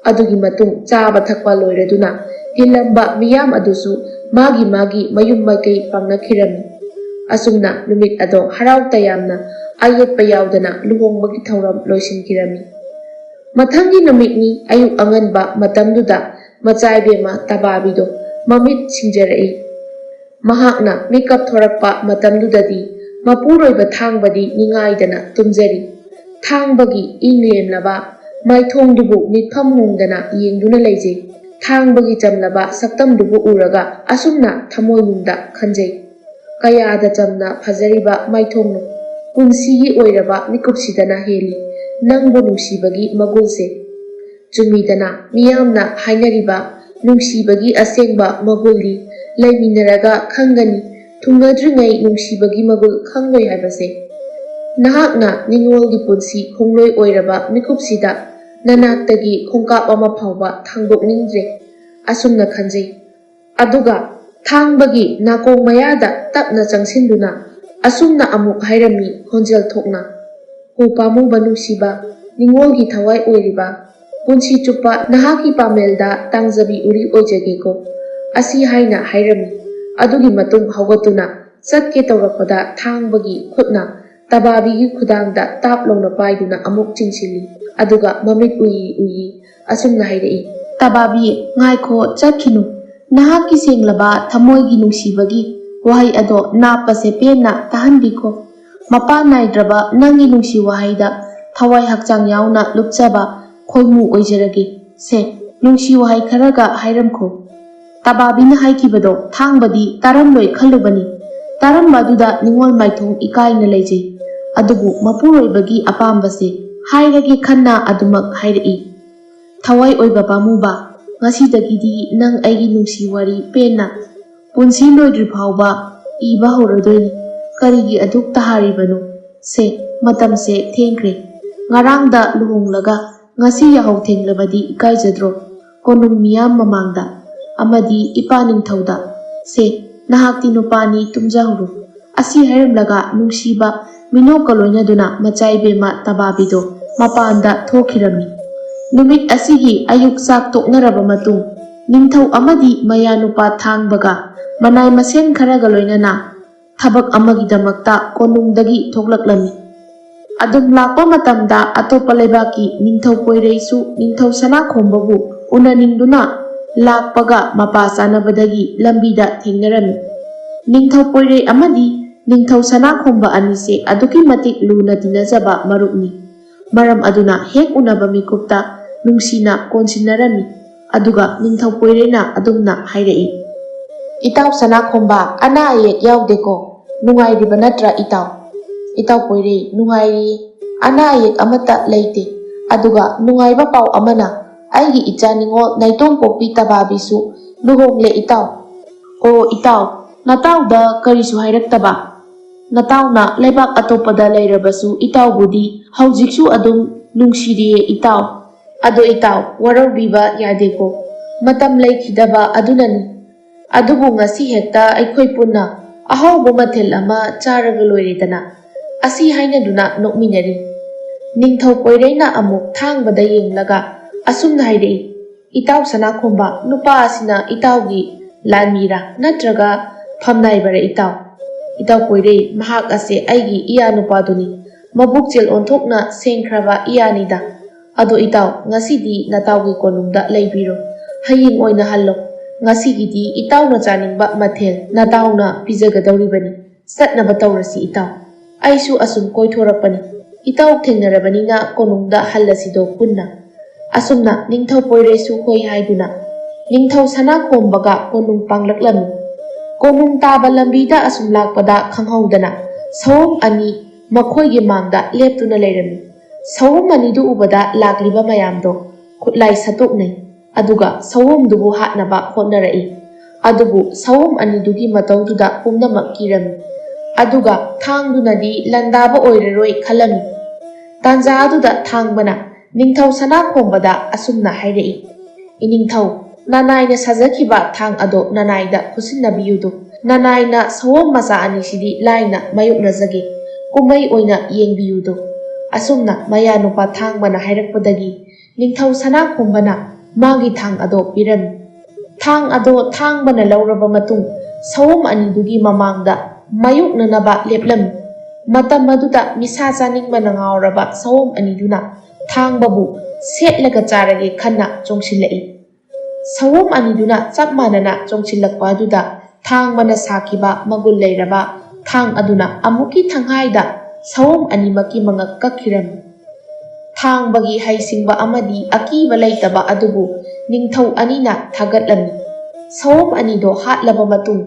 ꯑꯗꯨꯒꯤ ꯃꯇꯨꯡ ꯆꯥꯕ ꯊꯛꯄ ꯂꯣꯏꯔꯗꯨꯅ ꯇꯤꯜꯂꯝꯕ ꯃꯤꯌꯥꯝ ꯑꯗꯨꯁꯨ ꯃꯥꯒꯤ ꯃꯥꯒꯤ ꯃꯌꯨꯝ ꯃꯥꯏꯀꯩ ꯄꯥꯡꯅꯈꯤꯔꯝꯃꯤ꯫ ꯑꯁꯨꯝꯅ ꯅꯨꯃꯤꯠ ꯑꯗꯣ ꯍꯔꯥꯎ ꯇꯌꯥꯝꯅ ꯑꯌꯦꯠꯄ ꯌꯥꯎꯗꯅ ꯂꯨꯍꯣꯡꯕꯒꯤ ꯊꯧꯔꯝ ꯂꯣꯏꯁꯤꯟꯈꯤꯔꯝꯃꯤ꯫ ꯃꯊꯪꯒꯤ ꯅꯨꯃꯤꯠꯅꯤ ꯑꯌꯨꯛ ꯑꯉꯟꯕ ꯃꯇꯝꯗꯨꯗ ꯃꯆꯥ ꯏꯕꯦꯝꯃ ꯇꯕꯥꯕꯤꯗꯣ ꯃꯃꯤꯠ ꯁꯤꯡꯖꯔꯛꯏ꯫ ꯃꯍꯥꯛꯅ ꯃꯤꯀꯞ ꯊꯣꯔꯛꯄ ꯃꯇꯝꯗꯨꯗꯗꯤ ꯃꯄꯨꯔꯣꯏꯕ ꯊꯥꯡꯕꯗꯤ ꯅꯤꯡꯉꯥꯏꯗꯅ ꯇꯨꯝꯖꯔꯤ꯫ ꯊꯥꯡꯕꯒꯤ ꯏꯪ ꯂꯦꯝꯂꯕ ꯃꯥꯏꯊꯣꯡꯗꯨꯕꯨ ꯃꯤꯠꯐꯝ ꯍꯣꯡꯗꯅ ꯌꯦꯡꯗꯨꯅ ꯂꯩꯖꯩ꯫ ꯊꯥꯡꯕꯒꯤ ꯆꯝꯂꯕ ꯁꯛꯇꯝꯗꯨꯕꯨ ꯎꯔꯒ ꯑꯁꯨꯝꯅ ꯊꯃꯣꯏꯅꯨꯡꯗ ꯈꯟꯖꯩ, "ꯀꯌꯥꯗ ꯆꯝꯅ ꯐꯖꯔꯤꯕ ꯃꯥꯏꯊꯣꯡꯅꯣ! ꯄꯨꯟꯁꯤꯒꯤ ꯑꯣꯏꯔꯕ ꯃꯤꯀꯨꯞꯁꯤꯗꯅ ꯍꯦꯜꯂꯤ ꯅꯪꯕꯨ ꯅꯨꯡꯁꯤꯕꯒꯤ ꯃꯒꯨꯜꯁꯦ꯫ ꯆꯨꯝꯃꯤꯗꯅ ꯃꯤꯌꯥꯝꯅ ꯍꯥꯏꯅꯔꯤꯕ ꯅꯨꯡꯁꯤꯕꯒꯤ ꯑꯁꯦꯡꯕ ꯃꯒꯨꯜꯗꯤ ꯂꯩꯃꯤꯟꯅꯔꯒ ꯈꯪꯒꯅꯤ, ꯊꯨꯡꯅꯗ꯭ꯔꯤꯉꯩ ꯅꯨꯡꯁꯤꯕꯒꯤ ꯃꯒꯨꯜ ꯈꯪꯂꯣꯏ ꯍꯥꯏꯕꯁꯦ꯫ ꯅꯍꯥꯛꯅ ꯅꯤꯡꯉꯣꯜꯒꯤ ꯄꯨꯟꯁꯤ ꯈꯣꯡꯂꯣꯏ ꯑꯣꯏꯔꯕ ꯃꯤꯀꯨꯞꯁꯤꯗ ꯅꯅꯥꯛꯇꯒꯤ ꯈꯣꯡꯀꯥꯞ ꯑꯃ ꯐꯥꯎꯕ ꯊꯥꯡꯗꯣꯛꯅꯤꯡꯗ꯭ꯔꯦ" ꯑꯁꯨꯝꯅ ꯈꯟꯖꯩ꯫ ꯑꯗꯨꯒ ꯊꯥꯡꯕꯒꯤ ꯅꯥꯀꯣꯡ ꯃꯌꯥꯗ ꯇꯞꯅ ꯆꯪꯁꯤꯟꯗꯨꯅ ꯑꯁꯨꯝꯅ ꯑꯃꯨꯛ ꯍꯥꯏꯔꯝꯃꯤ ꯈꯣꯟꯖꯦꯜ ꯊꯣꯛꯅ, "ꯑꯣ ꯄꯥꯝꯃꯨꯕ ꯅꯨꯡꯁꯤꯕ, ꯅꯤꯡꯉꯣꯜꯒꯤ ꯊꯋꯥꯏ ꯑꯣꯏꯔꯤꯕ, ꯄꯨꯟꯁꯤ ꯆꯨꯞꯄ ꯅꯍꯥꯛꯀꯤ ꯄꯥꯃꯦꯜꯗ ꯇꯥꯡꯖꯕꯤ ꯎꯔꯤ ꯑꯣꯏꯖꯒꯦꯀꯣ" ꯑꯁꯤ ꯍꯥꯏꯅ ꯍꯥꯏꯔꯝꯃꯤ꯫ ꯑꯗꯨꯒꯤ ꯃꯇꯨꯡ ꯍꯧꯒꯠꯇꯨꯅ ꯆꯠꯀꯦ ꯇꯧꯔꯛꯄꯗ ꯊꯥꯡꯕꯒꯤ ꯈꯨꯠꯅ ꯇꯕꯥꯕꯤꯒꯤ ꯈꯨꯗꯥꯡꯗ ꯇꯥꯞ ꯂꯥꯎꯅ ꯄꯥꯏꯗꯨꯅ ꯑꯃꯨꯛ ꯆꯤꯡꯁꯤꯜꯂꯤ꯫ ꯑꯗꯨꯒ ꯃꯃꯤꯠ ꯎꯏ ꯎꯏ ꯑꯁꯨꯝꯅ ꯍꯥꯏꯔꯛꯏ, "ꯇꯕꯥꯕꯤ, ꯉꯥꯏꯈꯣ, ꯆꯠꯈꯤꯅꯨ꯫ ꯅꯍꯥꯛꯀꯤ ꯁꯦꯡꯂꯕ ꯊꯃꯣꯏꯒꯤ ꯅꯨꯡꯁꯤꯕꯒꯤ ꯋꯥꯍꯩ ꯑꯗꯣ ꯅꯥꯞꯄꯁꯦ ꯄꯦꯟꯅ ꯇꯥꯍꯟꯕꯤꯈꯣ꯫ ꯃꯄꯥꯟ ꯅꯥꯏꯗ꯭ꯔꯕ ꯅꯪꯒꯤ ꯅꯨꯡꯁꯤ ꯋꯥꯍꯩꯗ ꯊꯋꯥꯏ ꯍꯛꯆꯥꯡ ꯌꯥꯎꯅ ꯂꯨꯞꯆꯕ ꯈꯣꯏꯃꯨ ꯑꯣꯏꯖꯔꯒꯦ꯫ ꯁꯦ, ꯅꯨꯡꯁꯤ ꯋꯥꯍꯩ ꯈꯔꯒ ꯍꯥꯏꯔꯝꯈꯣ"꯫ ꯇꯕꯥꯕꯤꯅ ꯍꯥꯏꯈꯤꯕꯗꯣ ꯊꯥꯡꯕꯗꯤ ꯇꯥꯔꯝꯂꯣꯏ ꯈꯜꯂꯨꯕꯅꯤ꯫ ꯇꯥꯔꯝꯕ ꯑꯗꯨꯗ ꯅꯤꯡꯉꯣꯜ ꯃꯥꯏꯊꯣꯡ ꯏꯀꯥꯏꯅ ꯂꯩꯖꯩ꯫ ꯑꯗꯨꯕꯨ ꯃꯄꯨꯔꯣꯏꯕꯒꯤ ꯑꯄꯥꯝꯕꯁꯦ ꯍꯥꯏꯔꯒꯦ ꯈꯟꯅ ꯑꯗꯨꯃꯛ ꯍꯥꯏꯔꯛꯏ꯫ "ꯊꯋꯥꯏ ꯑꯣꯏꯕ ꯄꯥꯝꯃꯨꯕ, ꯉꯁꯤꯗꯒꯤꯗꯤ ꯅꯪ ꯑꯩꯒꯤ ꯅꯨꯡꯁꯤ ꯋꯥꯔꯤ ꯄꯦꯟꯅ ꯄꯨꯟꯁꯤ ꯂꯣꯏꯗ꯭ꯔꯤ ꯐꯥꯎꯕ ꯏꯕ ꯍꯧꯔꯗꯣꯏꯅꯤ꯫ ꯀꯔꯤꯒꯤ ꯑꯗꯨꯛ ꯇꯍꯥꯔꯤꯕꯅꯣ? ꯁꯦ, ꯃꯇꯝꯁꯦ ꯊꯦꯡꯈ꯭ꯔꯦ꯫ ꯉꯔꯥꯡꯗ ꯂꯨꯍꯣꯡꯂꯒ ꯉꯁꯤ ꯌꯥꯍꯧ ꯊꯦꯡꯂꯕꯗꯤ ꯏꯀꯥꯏꯖꯗ꯭ꯔꯣ? ꯀꯣꯅꯨꯡ ꯃꯤꯌꯥꯝ ꯃꯃꯥꯡꯗ ꯑꯃꯗꯤ ꯏꯄꯥ ꯅꯤꯡꯊꯧꯗ꯫ ꯁꯦ, ꯅꯍꯥꯛꯇꯤ ꯅꯨꯄꯥꯅꯤ, ꯇꯨꯝꯖꯍꯧꯔꯣ꯫ ꯑꯁꯤ ꯍꯥꯏꯔꯝꯂꯒ ꯅꯨꯡꯁꯤꯕ ꯃꯤꯅꯣꯛꯀ ꯂꯣꯏꯅꯗꯨꯅ ꯃꯆꯥ ꯏꯕꯦꯝꯃ ꯇꯕꯥꯕꯤꯗꯣ ꯃꯄꯥꯟꯗ ꯊꯣꯛꯈꯤꯔꯝꯃꯤ꯫ ꯅꯨꯃꯤꯠ ꯑꯁꯤꯒꯤ ꯑꯌꯨꯛ ꯆꯥꯛ ꯇꯣꯛꯅꯔꯕ ꯃꯇꯨꯡ, ꯅꯤꯡꯊꯧ ꯑꯃꯗꯤ ꯃꯌꯥꯅꯨꯄꯥ ꯊꯥꯡꯕꯒ ꯃꯅꯥꯏ ꯃꯁꯦꯟ ꯈꯔꯒ ꯂꯣꯏꯅꯅ ꯊꯕꯛ ꯑꯃꯒꯤꯗꯃꯛꯇ ꯀꯣꯅꯨꯡꯗꯒꯤ ꯊꯣꯛꯂꯛꯂꯝꯃꯤ꯫ ꯑꯗꯨꯝ ꯂꯥꯛꯄ ꯃꯇꯝꯗ ꯑꯇꯣꯞꯄ ꯂꯩꯕꯥꯛꯀꯤ ꯅꯤꯡꯊꯧ ꯄꯣꯏꯔꯩꯁꯨ ꯅꯤꯡꯊꯧ ꯁꯅꯥꯈꯣꯝꯕꯕꯨ ꯎꯅꯅꯤꯡꯗꯨꯅ ꯂꯥꯛꯄꯒ ꯃꯄꯥ ꯆꯥꯅꯕꯗꯒꯤ ꯂꯝꯕꯤꯗ ꯊꯦꯡꯅꯔꯝꯃꯤ꯫ ꯅꯤꯡꯊꯧ ꯄꯣꯏꯔꯩ ꯑꯃꯗꯤ ꯅꯤꯡꯊꯧ ꯁꯅꯥꯈꯣꯝꯕ ꯑꯅꯤꯁꯦ ꯑꯗꯨꯛꯀꯤ ꯃꯇꯤꯛ ꯂꯨꯅ ꯇꯤꯟꯅꯖꯕ ꯃꯔꯨꯞꯅꯤ꯫ ꯃꯔꯝ ꯑꯗꯨꯅ ꯍꯦꯛ ꯎꯅꯕ ꯃꯤꯀꯨꯞꯇ ꯅꯨꯡꯁꯤꯅ ꯀꯣꯟꯁꯤꯟꯅꯔꯝꯃꯤ꯫ ꯑꯗꯨꯒ ꯅꯤꯡꯊꯧ ꯄꯣꯏꯔꯩꯅ ꯑꯗꯨꯝꯅ ꯍꯥꯏꯔꯛꯏ, "ꯏꯇꯥꯎ ꯁꯅꯥꯈꯣꯝꯕ, ꯑꯅꯥ ꯑꯌꯦꯛ ꯌꯥꯎꯗꯦꯀꯣ? ꯅꯨꯡꯉꯥꯏꯔꯤꯕ ꯅꯠꯇ꯭ꯔꯥ ꯏꯇꯥꯎ?" "ꯏꯇꯥꯎ ꯄꯣꯏꯔꯩ, ꯅꯨꯡꯉꯥꯏꯔꯤ꯫ ꯑꯅꯥ ꯑꯌꯦꯛ ꯑꯃꯠꯇ ꯂꯩꯇꯦ꯫ ꯑꯗꯨꯒ ꯅꯨꯡꯉꯥꯏꯕ ꯄꯥꯎ ꯑꯃꯅ, ꯑꯩꯒꯤ ꯏꯆꯥ ꯅꯤꯉꯣꯜ ꯅꯥꯏꯇꯣꯝ ꯄꯣꯛꯄꯤ ꯇꯕꯥꯕꯤꯁꯨ ꯂꯨꯍꯣꯡꯂꯦ ꯏꯇꯥꯎ꯫" "ꯑꯣ ꯏꯇꯥꯎ, ꯅꯇꯥꯎꯗ ꯀꯔꯤꯁꯨ ꯍꯥꯏꯔꯛꯇꯕ? ꯅꯇꯥꯎꯅ ꯂꯩꯕꯥꯛ ꯑꯇꯣꯞꯄꯗ ꯂꯩꯔꯕꯁꯨ ꯏꯇꯥꯎꯕꯨꯗꯤ ꯍꯧꯖꯤꯛꯁꯨ ꯑꯗꯨꯝ ꯅꯨꯡꯁꯤꯔꯤꯌꯦ ꯏꯇꯥꯎ꯫ ꯑꯗꯣ ꯏꯇꯥꯎ, ꯋꯥꯔꯧꯕꯤꯕ ꯌꯥꯗꯦꯀꯣ꯫ ꯃꯇꯝ ꯂꯩꯈꯤꯗꯕ ꯑꯗꯨꯅꯅꯤ꯫ ꯑꯗꯨꯕꯨ ꯉꯁꯤ ꯍꯦꯛꯇ ꯑꯩꯈꯣꯏ ꯄꯨꯟꯅ ꯑꯍꯥꯎꯕ ꯃꯊꯦꯜ ꯑꯃ ꯆꯥꯔꯒ ꯂꯣꯏꯔꯦꯗꯅ꯫" ꯑꯁꯤ ꯍꯥꯏꯅꯗꯨꯅ ꯅꯣꯛꯃꯤꯟꯅꯔꯤ꯫ ꯅꯤꯡꯊꯧ ꯄꯣꯏꯔꯩꯅ ꯑꯃꯨꯛ ꯊꯥꯡꯕꯗ ꯌꯦꯡꯂꯒ ꯑꯁꯨꯝꯅ ꯍꯥꯏꯔꯛꯏ, "ꯏꯇꯥꯎ ꯁꯅꯥꯈꯣꯝꯕ, ꯅꯨꯄꯥ ꯑꯁꯤꯅ ꯏꯇꯥꯎꯒꯤ ꯂꯥꯟꯃꯤꯔꯥ ꯅꯠꯇ꯭ꯔꯒ ꯐꯝꯅꯥꯏꯕꯔꯥ ꯏꯇꯥꯎ?" "ꯏꯇꯥꯎ ꯄꯣꯏꯔꯩ, ꯃꯍꯥꯛ ꯑꯁꯦ ꯑꯩꯒꯤ ꯏꯌꯥ ꯅꯨꯄꯥꯗꯨꯅꯤ꯫ ꯃꯕꯨꯛꯆꯦꯜ ꯑꯣꯟꯊꯣꯛꯅ ꯁꯦꯡꯈ꯭ꯔꯕ ꯏꯌꯥꯅꯤꯗ꯫ ꯑꯗꯣ ꯏꯇꯥꯎ, ꯉꯁꯤꯗꯤ ꯅꯇꯥꯎꯒꯤ ꯀꯣꯅꯨꯡꯗ ꯂꯩꯕꯤꯔꯣ꯫ ꯍꯌꯦꯡ ꯑꯣꯏꯅ ꯍꯜꯂꯣ꯫ ꯉꯁꯤꯒꯤꯗꯤ ꯏꯇꯥꯎꯅ ꯆꯥꯅꯤꯡꯕ ꯃꯊꯦꯜ ꯅꯇꯥꯎꯅ ꯄꯤꯖꯒꯗꯧꯔꯤꯕꯅꯤ꯫ ꯆꯠꯅꯕ ꯇꯧꯔꯁꯤ ꯏꯇꯥꯎ꯫ ꯑꯩꯁꯨ ꯑꯁꯨꯝ ꯀꯣꯏꯊꯣꯔꯛꯄꯅꯤ꯫ ꯏꯇꯥꯎ ꯊꯦꯡꯅꯔꯕꯅꯤꯅ ꯀꯣꯅꯨꯡꯗ ꯍꯜꯂꯁꯤꯗꯣ ꯄꯨꯟꯅ꯫" ꯑꯁꯨꯝꯅ ꯅꯤꯡꯊꯧ ꯄꯣꯏꯔꯩꯁꯨ ꯍꯣꯏ ꯍꯥꯏꯗꯨꯅ ꯅꯤꯡꯊꯧ ꯁꯅꯥꯈꯣꯝꯕꯒ ꯀꯣꯅꯨꯡ ꯄꯥꯡꯂꯛꯂꯝꯃꯤ꯫ ꯀꯣꯅꯨꯡ ꯇꯥꯕ ꯂꯝꯕꯤꯗ ꯑꯁꯨꯝ ꯂꯥꯛꯄꯗ ꯈꯪꯍꯧꯗꯅ ꯁꯑꯣꯝ ꯑꯅꯤ ꯃꯈꯣꯏꯒꯤ ꯃꯥꯡꯗ ꯂꯦꯞꯇꯨꯅ ꯂꯩꯔꯝꯃꯤ꯫ ꯁꯑꯣꯝ ꯑꯅꯤꯗꯨ ꯎꯕꯗ ꯂꯥꯛꯂꯤꯕ ꯃꯌꯥꯝꯗꯣ ꯈꯨꯠꯂꯥꯏ ꯁꯠꯇꯣꯛꯅꯩ꯫ ꯑꯗꯨꯒ ꯁꯑꯣꯝꯗꯨꯕꯨ ꯍꯥꯠꯅꯕ ꯍꯣꯠꯅꯔꯛꯏ꯫ ꯑꯗꯨꯕꯨ ꯁꯑꯣꯝ ꯑꯅꯤꯗꯨꯒꯤ ꯃꯇꯧꯗꯨꯗ ꯄꯨꯝꯅꯃꯛ ꯀꯤꯔꯝꯃꯤ꯫ ꯑꯗꯨꯒ ꯊꯥꯡꯗꯨꯅꯗꯤ ꯂꯥꯟꯗꯥꯕ ꯑꯣꯏꯔꯔꯣꯏ ꯈꯜꯂꯝꯃꯤ꯫ ꯇꯥꯟꯖꯥ ꯑꯗꯨꯗ ꯊꯥꯡꯕꯅ ꯅꯤꯡꯊꯧ ꯁꯅꯥꯈꯣꯝꯕꯗ ꯑꯁꯨꯝꯅ ꯍꯥꯏꯔꯛꯏ, "ꯏꯅꯤꯡꯊꯧ, ꯅꯅꯥꯏꯅ ꯁꯥꯖꯈꯤꯕ ꯊꯥꯡ ꯑꯗꯣ ꯅꯅꯥꯏꯗ ꯈꯨꯠꯁꯤꯟꯅꯕꯤꯌꯨꯗꯣ꯫ ꯅꯅꯥꯏꯅ ꯁꯑꯣꯝ ꯃꯆꯥ ꯑꯅꯤꯁꯤꯗꯤ ꯂꯥꯏꯅ ꯃꯥꯌꯣꯛꯅꯖꯒꯦ, ꯀꯨꯝꯍꯩ ꯑꯣꯏꯅ ꯌꯦꯡꯕꯤꯌꯨꯗꯣ"꯫ ꯑꯁꯨꯝꯅ ꯃꯌꯥ ꯅꯨꯄꯥ ꯊꯥꯡꯕꯅ ꯍꯥꯏꯔꯛꯄꯗꯒꯤ ꯅꯤꯡꯊꯧ ꯁꯅꯥꯈꯣꯝꯕꯅ ꯃꯥꯒꯤ ꯊꯥꯡ ꯑꯗꯣ ꯄꯤꯔꯝꯃꯤ꯫ ꯊꯥꯡ ꯑꯗꯣ ꯊꯥꯡꯕꯅ ꯂꯧꯔꯕ ꯃꯇꯨꯡ ꯁꯑꯣꯝ ꯑꯅꯤꯗꯨꯒꯤ ꯃꯃꯥꯡꯗ ꯃꯥꯌꯣꯛꯅꯅꯕ ꯂꯦꯞꯂꯝꯃꯤ꯫ ꯃꯇꯝ ꯑꯗꯨꯗ ꯃꯤꯁꯥ ꯆꯥꯅꯤꯡꯕꯅ ꯉꯥꯎꯔꯕ ꯁꯑꯣꯝ ꯑꯅꯤꯗꯨꯅ ꯊꯥꯡꯕꯕꯨ ꯁꯦꯠꯂꯒ ꯆꯥꯔꯒꯦ ꯈꯟꯅ ꯆꯣꯡꯁꯤꯜꯂꯛꯏ꯫ ꯁꯑꯣꯝ ꯑꯅꯤꯗꯨꯅ ꯆꯞ ꯃꯥꯟꯅꯅ ꯆꯣꯡꯁꯤꯜꯂꯛꯄ ꯑꯗꯨꯗ ꯊꯥꯡꯕꯅ ꯁꯥꯈꯤꯕ ꯃꯒꯨꯟ ꯂꯩꯔꯕ ꯊꯥꯡ ꯑꯗꯨꯅ ꯑꯃꯨꯛꯀꯤ ꯊꯪꯍꯥꯏꯗ ꯁꯑꯣꯝ ꯑꯅꯤꯃꯛꯀꯤ ꯃꯉꯛ ꯀꯛꯈꯤꯔꯝꯃꯤ꯫ ꯊꯥꯡꯕꯒꯤ ꯍꯩꯁꯤꯡꯕ ꯑꯃꯗꯤ ꯑꯀꯤꯕ ꯂꯩꯇꯕ ꯑꯗꯨꯕꯨ ꯅꯤꯡꯊꯧ ꯑꯅꯤꯅ ꯊꯥꯒꯠꯂꯝꯃꯤ꯫ ꯁꯑꯣꯝ ꯑꯅꯤꯗꯣ ꯍꯥꯠꯂꯕ ꯃꯇꯨꯡ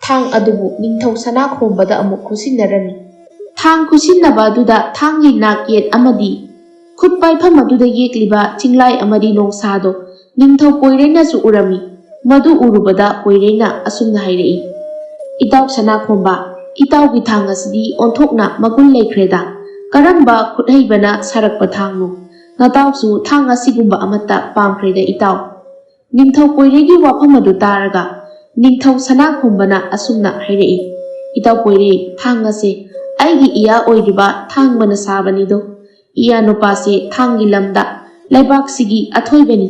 ꯊꯥꯡ ꯑꯗꯨꯕꯨ ꯅꯤꯡꯊꯧ ꯁꯅꯥꯈꯣꯝꯕꯗ ꯑꯃꯨꯛ ꯈꯨꯠꯁꯤꯟꯅꯔꯝꯃꯤ꯫ ꯊꯥꯡ ꯈꯨꯠꯁꯤꯟꯅꯕ ꯑꯗꯨꯗ ꯊꯥꯡꯒꯤ ꯅꯥꯛ ꯌꯦꯠ ꯑꯃꯗꯤ ꯈꯨꯠ ꯄꯥꯏꯐꯝ ꯑꯗꯨꯗ ꯌꯦꯛꯂꯤꯕ ꯆꯤꯡꯂꯥꯏ ꯑꯃꯗꯤ ꯅꯣꯡꯁꯥꯗꯣ ꯅꯤꯡꯊꯧ ꯄꯣꯏꯔꯩꯅꯁꯨ ꯎꯔꯝꯃꯤ꯫ ꯃꯗꯨ ꯎꯔꯨꯕꯗ ꯄꯣꯏꯔꯩꯅ ꯑꯁꯨꯝꯅ ꯍꯥꯏꯔꯛꯏ, "ꯏꯇꯥꯎ ꯁꯅꯥꯈꯣꯝꯕ, ꯏꯇꯥꯎꯒꯤ ꯊꯥꯡ ꯑꯁꯤꯗꯤ ꯑꯣꯟꯊꯣꯛꯅ ꯃꯒꯨꯟ ꯂꯩꯈ꯭ꯔꯦꯗ꯫ ꯀꯔꯝꯕ ꯈꯨꯠꯍꯩꯕꯅ ꯁꯥꯔꯛꯄ ꯊꯥꯡꯅꯣ? ꯅꯇꯥꯎꯁꯨ ꯊꯥꯡ ꯑꯁꯤꯒꯨꯝꯕ ꯑꯃꯠꯇ ꯄꯥꯝꯈ꯭ꯔꯦꯗ ꯏꯇꯥꯎ"꯫ ꯅꯤꯡꯊꯧ ꯄꯣꯏꯔꯩꯒꯤ ꯋꯥꯐꯝ ꯑꯗꯨ ꯇꯥꯔꯒ ꯅꯤꯡꯊꯧ ꯁꯅꯥꯈꯣꯝꯕꯅ ꯑꯁꯨꯝꯅ ꯍꯥꯏꯔꯛꯏ, "ꯏꯇꯥꯎ ꯄꯣꯏꯔꯩ, ꯊꯥꯡ ꯑꯁꯦ ꯑꯩꯒꯤ ꯏꯌꯥ ꯑꯣꯏꯔꯤꯕ ꯊꯥꯡꯕꯅ ꯁꯥꯕꯅꯤꯗꯣ꯫ ꯏꯌꯥ ꯅꯨꯄꯥꯁꯦ ꯊꯥꯡꯒꯤ ꯂꯝꯗ ꯂꯩꯕꯥꯛꯁꯤꯒꯤ ꯑꯊꯣꯏꯕꯅꯤ꯫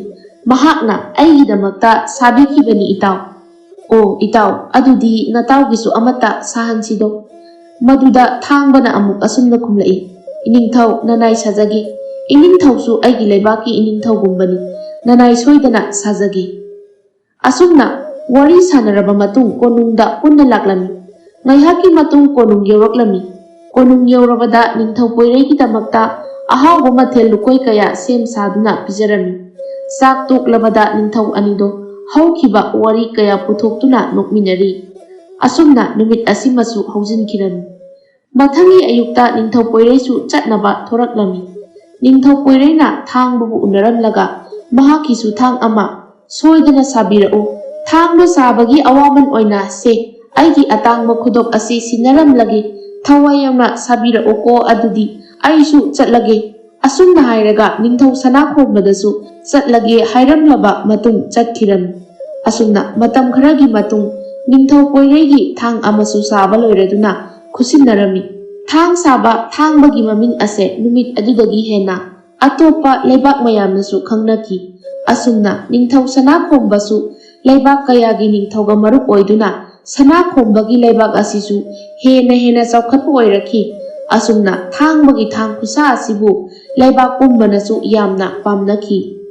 ꯃꯍꯥꯛꯅ ꯑꯩꯒꯤꯗꯃꯛꯇ ꯁꯥꯕꯤꯈꯤꯕꯅꯤ ꯏꯇꯥꯎ꯫ ꯑꯣ ꯏꯇꯥꯎ, ꯑꯗꯨꯗꯤ ꯅꯇꯥꯎꯒꯤꯁꯨ ꯑꯃꯠꯇ ꯁꯥꯍꯟꯁꯤꯗꯣ"꯫ ꯃꯗꯨꯗ ꯊꯥꯡꯕꯅ ꯑꯃꯨꯛ ꯑꯁꯨꯝꯅ ꯈꯨꯝꯂꯛꯏ, "ꯏꯅꯤꯡꯊꯧ, ꯅꯅꯥꯏ ꯁꯥꯖꯒꯦ꯫ ꯏꯅꯤꯡꯊꯧꯁꯨ ꯑꯩꯒꯤ ꯂꯩꯕꯥꯛꯀꯤ ꯏꯅꯤꯡꯊꯧꯒꯨꯝꯕꯅꯤ꯫ ꯅꯅꯥꯏ ꯁꯣꯏꯗꯅ ꯁꯥꯖꯒꯦ"꯫ ꯑꯁꯨꯝꯅ ꯋꯥꯔꯤ ꯁꯥꯟꯅꯔꯕ ꯃꯇꯨꯡ ꯀꯣꯅꯨꯡꯗ ꯄꯨꯟꯅ ꯂꯥꯛꯂꯝꯃꯤ꯫ ꯉꯥꯏꯍꯥꯛꯀꯤ ꯃꯇꯨꯡ ꯀꯣꯅꯨꯡ ꯌꯧꯔꯛꯂꯝꯃꯤ꯫ ꯀꯣꯅꯨꯡ ꯌꯧꯔꯕꯗ ꯅꯤꯡꯊꯧ ꯄꯣꯏꯔꯩꯒꯤꯗꯃꯛꯇ ꯑꯍꯥꯎꯕ ꯃꯊꯦꯜ ꯂꯨꯀꯣꯏ ꯀꯌꯥ ꯁꯦꯝ ꯁꯥꯗꯨꯅ ꯄꯤꯖꯔꯝꯃꯤ꯫ ꯆꯥꯛ ꯇꯣꯛꯂꯕꯗ ꯅꯤꯡꯊꯧ ꯑꯅꯤꯗꯣ ꯍꯧꯈꯤꯕ ꯋꯥꯔꯤ ꯀꯌꯥ ꯄꯨꯊꯣꯛꯇꯨꯅ ꯅꯣꯛꯃꯤꯟꯅꯔꯤ꯫ ꯑꯁꯨꯝꯅ ꯅꯨꯃꯤꯠ ꯑꯁꯤꯃꯁꯨ ꯍꯧꯖꯤꯟꯈꯤꯔꯝꯃꯤ꯫ ꯃꯊꯪꯒꯤ ꯑꯌꯨꯛꯇ ꯅꯤꯡꯊꯧ ꯄꯣꯏꯔꯩꯁꯨ ꯆꯠꯅꯕ ꯊꯣꯔꯛꯂꯝꯃꯤ꯫ ꯅꯤꯡꯊꯧ ꯄꯣꯏꯔꯩꯅ ꯊꯥꯡꯕꯕꯨ ꯎꯅꯔꯝꯂꯒ ꯃꯍꯥꯛꯀꯤꯁꯨ ꯊꯥꯡ ꯑꯃ ꯁꯣꯏꯗꯅ ꯁꯥꯕꯤꯔꯛꯎ꯫ ꯊꯥꯡꯗꯣ ꯁꯥꯕꯒꯤ ꯑꯋꯥꯃꯟ ꯑꯣꯏꯅ ꯁꯦ, ꯑꯩꯒꯤ ꯑꯇꯥꯡꯕ ꯈꯨꯗꯣꯞ ꯑꯁꯤ ꯁꯤꯟꯅꯔꯝꯂꯒꯦ, ꯊꯋꯥꯏ ꯌꯥꯝꯅ ꯁꯥꯕꯤꯔꯛꯎꯀꯣ, ꯑꯗꯨꯗꯤ ꯑꯩꯁꯨ ꯆꯠꯂꯒꯦ꯫ ꯑꯁꯨꯝꯅ ꯍꯥꯏꯔꯒ ꯅꯤꯡꯊꯧ ꯁꯅꯥꯈꯣꯝꯕꯗꯁꯨ ꯆꯠꯂꯒꯦ ꯍꯥꯏꯔꯝꯂꯕ ꯃꯇꯨꯡ ꯆꯠꯈꯤꯔꯝꯃꯤ꯫ ꯑꯁꯨꯝꯅ ꯃꯇꯝ ꯈꯔꯒꯤ ꯃꯇꯨꯡ ꯅꯤꯡꯊꯧ ꯄꯣꯏꯔꯩꯒꯤ ꯊꯥꯡ ꯑꯃꯁꯨ ꯁꯥꯕ ꯂꯣꯏꯔꯗꯨꯅ ꯈꯨꯠꯁꯤꯟꯅꯔꯝꯃꯤ꯫ ꯊꯥꯡ ꯁꯥꯕ ꯊꯥꯡꯕꯒꯤ ꯃꯃꯤꯡ ꯑꯁꯦ ꯅꯨꯃꯤꯠ ꯑꯗꯨꯗꯒꯤ ꯍꯦꯟꯅ ꯑꯇꯣꯞꯄ ꯂꯩꯕꯥꯛ ꯃꯌꯥꯝꯅꯁꯨ ꯈꯪꯅꯈꯤ꯫ ꯑꯁꯨꯝꯅ ꯅꯤꯡꯊꯧ ꯁꯅꯥꯈꯣꯝꯕꯁꯨ ꯂꯩꯕꯥꯛ ꯀꯌꯥꯒꯤ ꯅꯤꯡꯊꯧꯒ ꯃꯔꯨꯞ ꯑꯣꯏꯗꯨꯅ ꯁꯅꯥꯈꯣꯝꯕꯒꯤ ꯂꯩꯕꯥꯛ ꯑꯁꯤꯁꯨ ꯍꯦꯟꯅ ꯍꯦꯟꯅ ꯆꯥꯎꯈꯠꯄ ꯑꯣꯏꯔꯛꯈꯤ꯫ ꯑꯁꯨꯝꯅ ꯊꯥꯡꯕꯒꯤ ꯊꯥꯡ ꯈꯨꯠꯁꯥ ꯑꯁꯤꯕꯨ ꯂꯩꯕꯥꯛ ꯄꯨꯝꯕꯅꯁꯨ ꯌꯥꯝꯅ ꯄꯥꯝꯅꯈꯤ꯫